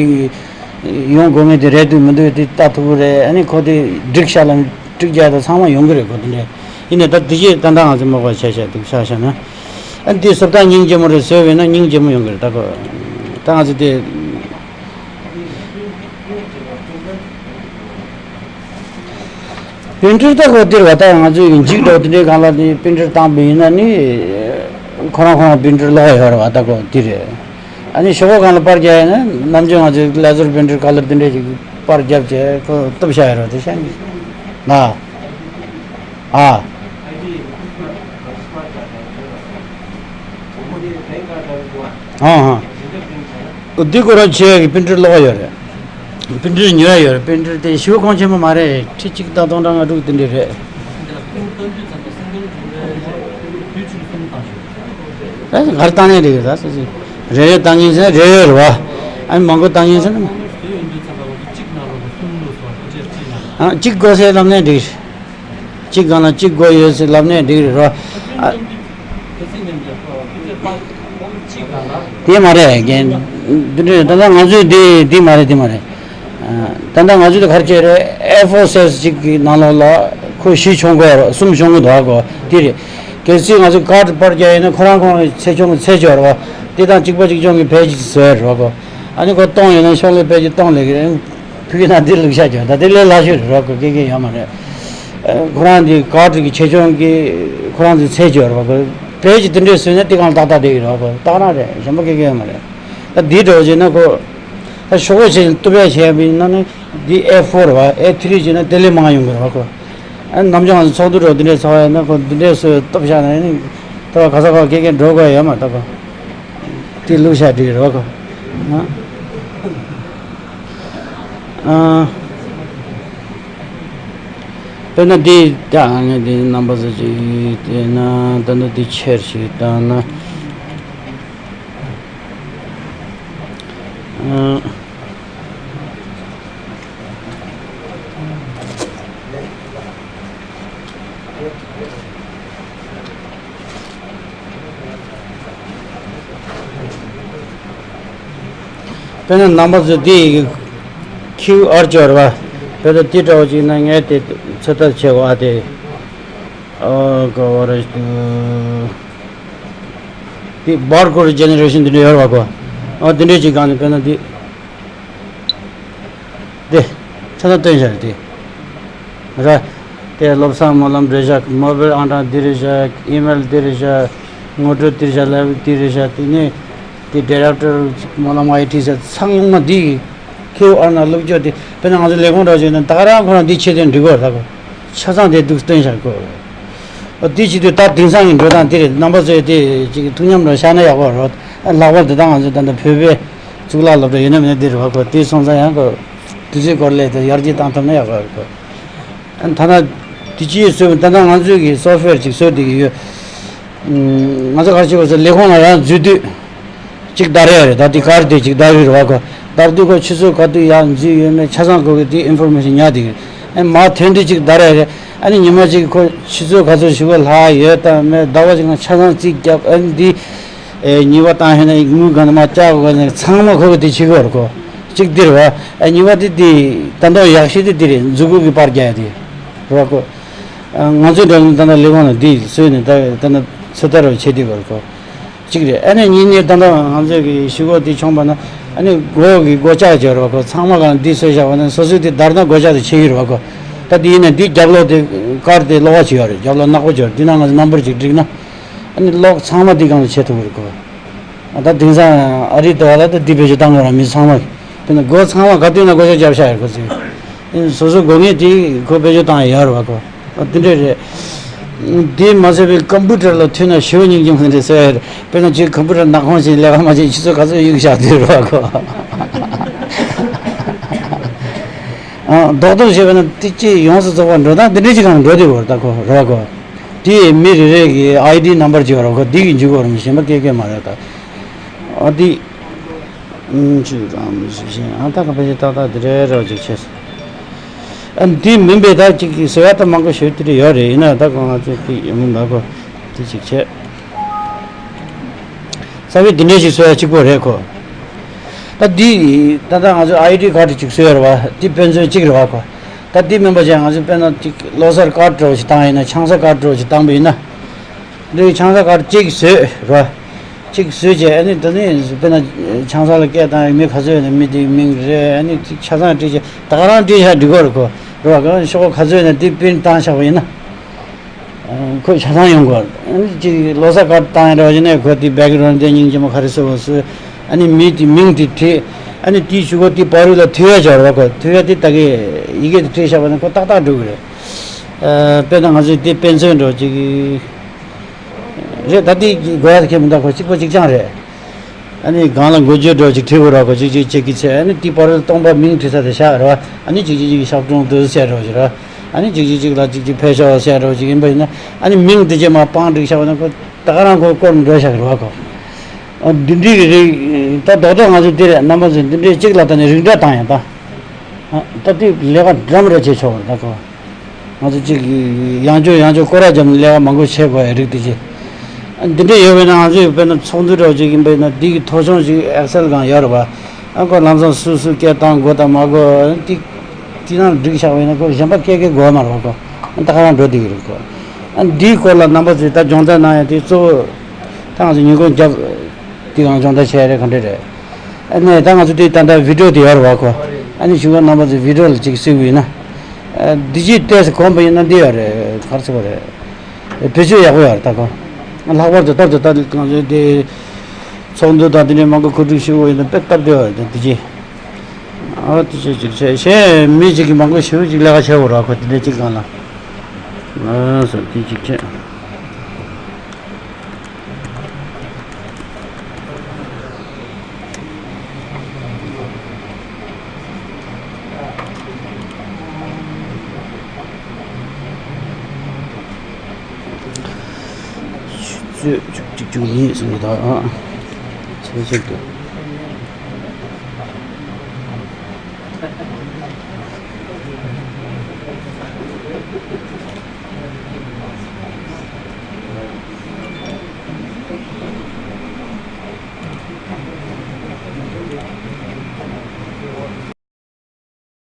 ཡོང་དགོས་ངེས་དེ་རེད་འདུག་མི་འདུག་དེ་ལྟ་ཐུབ་ཀྱི་རེད། ཨ་ནི་ཁོ་དེ་སྒྲིག་ཤག་ལ་སྒྲིག་རྒྱག་དང་ཚང་མ་ཡོང་གི་རེད་གོ། དེ་འདྲས་ཡིན་ནའི་ད་དེ་རྗེས་ད་ལྟ་ང་ཚོས་མ་གོ་བྱས་བྱས་འདུག་ཤག་ཤག་ན། ཨ་ནི་དེ་བཟོ་ལྟ་སྙིང་རྗེ་མོ་རེད་བཟོས་པས་ན་སྙིང་རྗེ་མོ་ཡོང་གི་རེད་ད་གོ། ད་ང་ཚོས་དེ། པིན་ཊར་ད་གོ་དེར་བ་ད་ང་ཚོའི་འཇིག་འགྲོ་དེ་འདྲའི་སྒང་ལ་ནི་པིན་ཊར་བཏང་པ་ཡིན་ན་ནི། ཁོ་རང་ཁོ་རང་པིན་ཊར་ལོག་ཡོད་རེད་བ་ད་གོ་དེ་རེད། ཨ་ནི་ཤོག་བུ་སྒང་ལ་པར་རྒྱག་ཡ་ན་ནམ་རྒྱུན་ང་ཚོའི་ལེ་ཟར་པིན་ཊར་ཁ་ལར་དེ་འདྲས་ཅིག་པར་རྒྱབ་བྱས་ཁོ་གཏུབ་བཞག་ཡོད་རེད་དེ་ཤ་ཉེ། ན། ཨ། ཨ་ཨ། འདི་ཁོ་རང་བྱས་ཀྱི་པིན་ཊར་ལོག་ཡོད་རེད། པིན་ཊར་ཉོ་ཡ་ཡོད་རེད། པིན་ཊར་དེ་ཞེ་པོ་གོང་ཆེན་པོ་མ་རེད། ཁྲི་གཅིག་དང་སྟོང་ཕྲག་ལྔ་དྲུག་དེ་འདྲ་རེད། ད་ག་རེ་བཏང་ནས་འགྲིག་གི་རེད་ད། རེ་རེ་བཏང་ཉན་ཟེར་ན་རེ་རེ་རེད་བ། ཨ་ནི་མང་པོ་བཏང་ཉན་ཟེར་ན། ཨ་གཅིག་དགོས་ཟེར་ལབ་ནས་འགྲིག་གཅིག་སྒང་ལ་གཅིག་དགོས་ཡོད་ཟེར་ལབ་ནས་འགྲིག་རེད་རོ། ཨ། དེ་མ་རེད་རྒན། འདི་འདྲ་ད་ལྟ་ང་ཚོས་འདི་འདི་མ་རེད། དེ་མ་རེད། ད་ལྟ་ང་ཚོས་དེ་ག་རེ་བྱས་རེད། ཨེ་ཕོར་སའིཛ་གཅིག་གི་ནང་ལོགས་ལ་ཁོ་བཞི་མཆོང་དགོས་རེད། གསུམ་མཆོང་གི་འདུག་གོ། དེ་རེད། གལ་སྲིད་ང་ཚོས་ཀར་པར་རྒྱག་ཡིན་ན་ཁོ་རང་ཁོ་རང་གི་ཚེགས་ཆུང་གི་ཚེགས་ཆོག་རེད་བ། དེ་དང་གཅིག་པ་གཅིག་རྐྱང་གི་ཕལ་ཆེར་བཟོས་རེད་བ་གོ། ཨ་ནི་ཁོ་སྟོང་ཡོད་ན་ཤོག་ལྷེ་ཕལ་ཆེར་སྟོང་ལས་ཀྱི་རེད། ཕུགས་ན་འདི་ལུག་ཤ་རྒྱག་ད་དེ་ལས་སླ་ཤོས་རེད་རོགས་གི་སྐད་ཀྱི་ཡོད་མ་རེད། ཁོ་རང་འདི་ཀར་གི་ཆེ་ཆུང་གི་ཁོ་རང་ཚོའི་ཚད་ཅོ་རོགས་གི་བེད་ཀྱི་དེ་འདྲས་བཟོས་ན་དེ་གང་ཏག་ཏག་དེ་ཡི་རོགས་གི་ཏག་རང་རེད། གཞན་པ་སྐད་ཀྱི་ཡོད་མ་རེད། ད་འདི་འགྲོ་བྱས་ན་ཁོ་ད་ཤོག་བུ་ཆེ་བཏུབ་ཡ་བྱས་པ་ཡིན་ན་ནི་འདི་ཨེ་ཕོར་བ་ཨེ་ཐི་རི་བྱས་ན་དེ་ལས་མང་ཡོང་གི་རོགས་གི། ཨ་ནམ་རྒྱང་ཚོགས་འདུ་འགྲོ་དེ་འདྲས་ཚོགས་ཡ་ན་ཁོ་འདི་འདྲས་བཟོས་བཏུབ་བཞག་ན་ནི་ད་ག་ས་ག་སྐད་ཀྱི་འགྲོ་དགོས་ཡོད་མ་ད་གི། དེ་ལུག་ཤ་འགྲིག་རོགས་གི། ཨ། དཔེར་ན་འདི་ད་ངས་འདི་རྣམ་པ་ཚོ་ཅིག་བལྟས་ན་ད་ནི་འདི་ཆེར་ཞིག་བཏང་ན། ཨ། དཔེར་ན་རྣམ་པ་ཚོས་དེ་ཁྱེའུ་ཨར་ཅོར་བ། དཔེར་ན་དེ་འདྲ་བོ་ཅིག་ན་ངས་དེ་ཚོད་ལྟ་བྱེད་དགོས་ཨ་དེ། ཨ་ག་བ་རེད་འདུག་དེ་བར་ཀོ་ཌི་ཇེ་ནེ་རེ་ཤན་དེ་འདྲ་ཡོད་རེད་བ་གོ། ཨ་དེ་འདྲས་ཅིག་སྒང་ནས་དཔེར་ན་དེ། དེ། ཆ་ཚང་སྟོན་བཞག་རེད་དེ། ར། དེ་བློ་བཟང་སྨོན་ལམ་རེད་བཞག་མོ་བེལ་ཨང་གྲངས་འདི་རེད་བཞག་ཨི་མེལ་འདི་རེད་བཞག་ངོ་སྤྲོད་འདི་རེད་བཞག་ལབ་འདི་རེད་བཞག་དེ་ནས། དེ་ཌའི་རེག་ཊར་སྨོན་ལམ་ཨའི་ཊི་ཟེར་ཚང་མ་འདི་ཡི་ཁྱེའུ་ཨར་ནང་བླུགས་རྒྱུ་དེ་དཔེར་ན་ང་ཚོ་ལས་ཁུངས་འདྲ་བྱས་ན་ད་ག་རང་ཁོ་རང་འདི་ཆེད་དོན་འགྲིག་གོ་ད་གོ། ཆ་ཚང་དེ་འདུག་སྟོན་བཞག་གོ། འདི་བྱེད་དུས་ད་དེང་སང་གི་འགྲོ་སྟངས་དེ་རེད། རྣམ་པ་ཚོས་དེ་ཅིག་ཐུགས་མཉམ་རང་བཞག་ན་ཡག་པོ་རེད། ལྷག་པར་དུ་ད་ང་ཚོ་ད་ལྟ་བོད་པའི་གཙུག་ལག་སློབ་གྲྭ་ཡིན་ན་མིན་ན་འདི་རེད་བ་གོ། དེ་སོང་ཙང་ཡང་གོ། དུས་ཚོད་སྐོར་ལས་དེ་ཡར་རྒྱས་བཏང་ཐུབ་ན་ཡག་པོ་རེད་གོ། ཨ་ཐ་ན་དེ་ཅིའི་སྲོལ་ད་ལྟ་ང་ཚོའི་གི་སོབ་ཝེར་ཅིག་བཟོས་བསྡད་ཀྱི་ཡོད། ང་ཚོ་ག་རེ་བྱེད་དགོས་ཟེར་ལས་ཁུངས་ལ་ཡང་འཛུལ་དུས་ཅིག་བརྡར་ཡོད་རེད། ད་དེ་གར་དེ་ཅིག་བརྡར་ཡོད་རེད་བ་གོ། བརྡར་དུས་ཁོ་ཆུ་ཚོད་ག་དུས་ཡར་འཛུལ་ཡོད་མེད་ཆ་ཚང་ཁོ་གི་དེ་ཨིན་ཕོར་མེ་ཤན་ཉར་བསྡད་ཀྱི་རེད། ཨ་མར་ཐོན་དུས་ཅིག་བརྡར་ཡོད་རེད། ཨ་ནི་ཉི་མ་ཅིག་ཁོ་ཆུ་ཚོད་ག་ཚོད་ཞིག་ག་ལྷག་ཡོད་དང་མེད་ཟླ་བ་ཅིག་ནང་ཆ་ཚང་རྩིས་བརྒྱབ། ཨ་ནི་འདི། ཨེ་ཉི་མ་བཏང་ཤེས་ན་དངུལ་གང་ནས་མ་བཅག་དགོས་ནས་ཚང་མ་ཁོ་གི་དེ་བྱེད་དགོས་རེད་གོ། གཅིག་འདིར་བ། ཨེ་ཉི་མ་དེ་དེ་ད་དུང་ཡག་ཤོས་དེ་འདི་རེད། མཛུབ་གུ་གི་པར་རྒྱག་ཡ་དེ་རེད་གོ། ཨ་ང་ཚོའི་འགྲོ་ནས་ད་ལྟ་ལས་ཁུངས་ལ་འདི་བཟོས་ནས་ད་ད་ལྟ་ཚོད་ལྟ་རོགས་བྱེད་དུས་བར་གོ། གཅིག་རེད། ཨ་ནི་གཉིས་ནས་ད་ལྟ་ང་ཚོས་གི་ཞུ་སྒོ་འདི་མཆོངས་པ་ན་ཨ་ནི་སྒོ་གི་སྒོ་ལྕགས་སྦྱར་བ་གོ། ཚང་མ་གང་འདི་བཟོས་བཞག་པ་ན་སོ་སོའི་དེ་བརྡར་ན་སྒོ་ལྕགས་དེ་ཆད་ཀྱི་རེད་བ་གོ། ད་འདི་ཡིན་ན་འདི་རྒྱབ་ལོགས་དེ་ཀར་དེ་གློག་པ་ཅིག་ཡོད་རེད། རྒྱབ་ལོགས་ནག་པོ་ཅིག་ཡོད་རེད། འདི་ན་ང་ཚོ་ནམ་བར་ཅིག་བསྒྲིགས་ན། ཨ་ནི་གློག་ཚང་མ་འདི་སྒང་ལ་ཆད་ཐུབ་ཀྱི་རེད་གོ། ཨ་ད་དེང་སང་ཨ་རི་དུ་བ་ལ་ད་འདི་བེད་སྤྱོད་བཏང་དགོས་ར་མི་ཚང་མ་གི། དེ་ནི་སྒོ་ཚང་མ་ག་དུས་ན་སྒོ་ལྕགས་བརྒྱབ་བཞག་ཡོད་གོ་ཚོད། ཨ་ནི་སོ་སོ་དགོས་ངེས་དེ་ཁོ་བེད་སྤྱོད་བཏང་ཡ་ཡོད་རེད་བ་གོ། ཨ་དེ་འདྲས་རེད། དེ་མ་ཟད་པའི་ཀམ་པུ་ཊར་ལ་མཐུད་ན་ཞེ་པོ་སྙིང་རྗེ་མོ་དེ་འདྲས་བཟོས་ཡ་རེད། དཔེར་ན་ཁྱོད་ཀམ་པུ་ཊར་ནག་ཁུང་ཞིག་ལས་ཀ་མ་བྱེད་ཆུ་ཚོད་ག་ཚོད་གཡུག་བཞག་དུས་རེད་བ་གོ། ཨ་རྡོག་རྡོག་བྱས་པ་ན་དེ་ཅི་ཡོངས་སུ་རྫོགས་པ་འགྲོ་སྟངས་དེ་འདྲས་ཅིག་གང་འགྲོ་དུས་བར་ད་གོ་རེད་བ་གོ། དེ་མི་རེ་རེ་གི་ཨའི་ཌི་ནམ་བར་ཅིག་ཡོད་རེད་ཁོ། འདི་གི་འཇུག་གོ་རེད། མི་གཞན་པ་སྐད་སྐད་མ་རེད་ད། ཨ་འདི། ཨུམ་ཅི་རང་མི་ཞིག་བཞིན་ཨ་ད་ག་ཕལ་ཆེར་ཏག་ཏག་འདི་རེད་རོགས་ཅིག་བྱས། ཨ་འདི་མིན་པའི་ད་ཅིག་གི་ཟེར་ཡ་ད་མང་པོ་ཞུ་དེ་རེད་ཡོད་རེད། ཡིན་ན་ད་གོ་ང་ཚོས་ཀྱི་ཡོང་མི་འདུག་གོ། འདི་ཅིག་བྱས། ས་བོན་འདི་འདྲས་ཞིག་བཟོ་ཡ་གཅིག་པོ་རེད་ཁོ། ད་འདི་ད་ལྟ་ང་ཚོས་ཨའི་ཌི་ཀར་ཌི་ཅིག་བཟོས་ཡོད་རེད་བ། འདི་དཔེ་མཚོན་གཅིག་རེད་བ་ཁོ། ད་འདི་མིན་པ་བྱས་ང་ཚོས་དཔེར་ན་ཅིག་ལོ་གསར་ཀར་ཌི་འདྲ་བོ་ཞིག་བཏང་ཡིན་ན་ཆང་ས་ཀར་ཌི་འདྲ་བོ་ཞིག་བཏང་པ་ཡིན་ན། འདི་ཆང་ས་ཀར་ཌི་གཅིག་བཟོས་རེད་བ། གཅིག་བཟོས་རྗེས་ཨ་ནི་ད་ནི་དཔེར་ན་ཆང་ས་ལ་སྐད་བཏང་ཡོད་མི་ག་ཚོད་ཡོད་ན་མི་དེའི་མིང་རེད། ཨ་ནི་ཅིག་ཆ་ཚང་བྲིས་རྗེས་ད་ག་རང་བྲིས་བཞག་འགྲིག་གོ་རེད་ཁོ། རེད་བ། ག་ཤོག་ག་ཚོད་ཡོད་ན་དེ་པིན་བཏང་བཞག་པ་ཡིན་ན། ཁོ་ཆ་ཚང་ཡོང་དགོས། ཨ་ནི་ཅིག་ལོ་གསར་ཀར་ཌི་བཏང་ཡ་འདྲ་བ་ཞིག་ནས་ཁོ་དེ་བེག་གི་རོན་ཌི་དེ་སྙིང་རྗེ་མོ་ག་རེ་བཟོས་པ་བཟོས། ཨ་ནི་མི་དེ་མིང་དེ་བྲིས། ཨ་ནི་དེའི་གཞུག་གུ་དེ་བར་དུ་ལ་མཐུད་ཡ་སྦྱར་བ་གོ། མཐུད་ཡ་དེ་ད་གི་ཡི་གེ་དེ་བྲིས་བཞག་པ་ན་ཁོ་ཏག་ཏག་འགྲོ་གི་རེད། ཨ་དཔེར་ན་ང་ཚོས་དེ་དཔེ་མཚོན་འདྲ་ཅིག་རེད། ད་དེ་དགོས་ཡ་དེ་ཁྱད་མི་འདུག་ཁོ་གཅིག་པ་གཅིག་རྐྱང་རེད། ཨ་ནི་སྒང་ལ་འགོ་བརྗོད་འདྲ་ཅིག་བྲིས་དགོས་ར་གོ། གཅིག་གཅིག་གཅིག་གི་ཚེ་ཨ་ནི་དེ་བར་དུ་སྟོང་པ་མིང་བྲིས་ས་དེ་བཞག་ར། ཨ་ནི་གཅིག་གཅིག་གཅིག་ཞབས་དྲུང་དུ་བཤད་འདྲ་ཅིག་ར། ཨ་ནི་གཅིག་གཅིག་གཅིག་ལ་གཅིག་གཅིག་ཕེབས་ཤོག་ཟེར་འདྲ་ཅིག་ཡིན་པ་ཡིན་ན། ཨ་ནི་མིང་དེ་རྗེས་མ་པང་བསྒྲིགས་བཞག་པ་ན་ཁོ་ད་ག་རང་ཁོ་སྐོར་འགྲོ་བཞག་གི་རེད་བ་ཁོ། ཨ་འདི་འདྲའི་གི་རིགས་ད་རྡོག་རྡོག་ང་ཚོ་འདི་རེད། རྣམ་པ་ཚོ་འདི་འདྲའི་གཅིག་ལ་ད་ནི་རིགས་འདྲ་བཏང་ཡང་ད། ཨ་ད་དེ་ལས་ཀ་འདྲ་མི་འདྲ་བྱེད་ཆོག་གི་རེད་ད་ཁོ། ང་ཚོ་གཅིག་ཡང་བསྐྱར་ཡང་བསྐྱར་སྐོར་ར་བརྒྱབ་ནས་ལས་ཀ་མང་པོ་བྱེད་དགོས་ཡ་རིགས་དེ་ཅི། འདི་འདྲ་ཡོད་པས་ན་ང་ཚོས་དཔེར་ན་ཚོགས་འདུ་འདྲ་བོ་ཅིག་ཡིན་པས་ན་འདི་གི་ཐོ་གཞུང་ཞིག་ཨེག་སེལ་སྒང་ཡོད་རེད་པ། ཨ་ཁོ་ལམ་སང་སུ་སུ་སྐད་བཏང་དགོས་དང་མ་དགོས་ཏིག་ཏིག་ནང་བསྒྲིགས་བཞག་པ་ཡིན་ན་ཁོ་གཞན་པ་སྐད་སྐད་དགོས་མ་རེད་པ་ཁོ། ཨ་ད་ག་རང་འགྲོ་བསྡད་ཀྱི་རེད་ཁོ། ཨ་འདིའི་སྐོར་ལ་རྣམ་པ་ཚོས་ད་སྦྱོང་བརྡར་གནང་ཡ་དེ་གཙོ་བོ་ད་ང་ཚོ་ཉིན་གུང་རྒྱབ་དེ་གང་སྦྱོང་བརྡར་བྱས་རེད་ག་འདྲ་རེད། ཨ་ནས་ད་ང་ཚོ་དེ་ད་ལྟ་བི་ཌིའོ་དེ་ཡོད་རེད་བ་ཁོ། ཨ་ནི་གཞུག་གུ་རྣམ་པ་ཚོས་བི་ཌིའོ་ལ་ཅིག་གཟིགས་པ་ཡིན་ན། ཨ་འདི་ཅིག་ལྟས་སུ་གོམས་པ་ཡིན་ན་འདི་ཡོད་རེད་ག་རེ་ཟེར་བ་རེད། བེད་སྤྱོད་ཡག་པོ་ཡོད་རེད་ད་ཁོ། ལྷག་པར་དུ་ད་ལྟ་ད་ལྟ་གང་ཟེར་དེ། ཚོགས་འདུ་དང་དེ་ནས་མང་པོ་གོ་སྒྲིག་ཞུ་དགོས་ཡིན་ན་དཔེ་སྟབས་བདེ་བ་ཡོད་དེ་ཅི། ཨ་དེ་ཅི་ཅིག་བྱས་གཞན་མི་ཅིག་གིས་མང་པོ་ཞེ་པོ་ཅིག་ལས་ཀ་བྱས་ཡོད་རེད་ཁོ་དེ་འདྲ་ཅིག་སྒང་ལ། ཨ་སོ་དེ་ཅིག་བྱས། ཆུ་ཚོད་བཅུ་གཅིག་བཅུ་གཉིས་ཟིན་གྱི་འདུག་ཨ། ཆེ་ཆེར་དུ།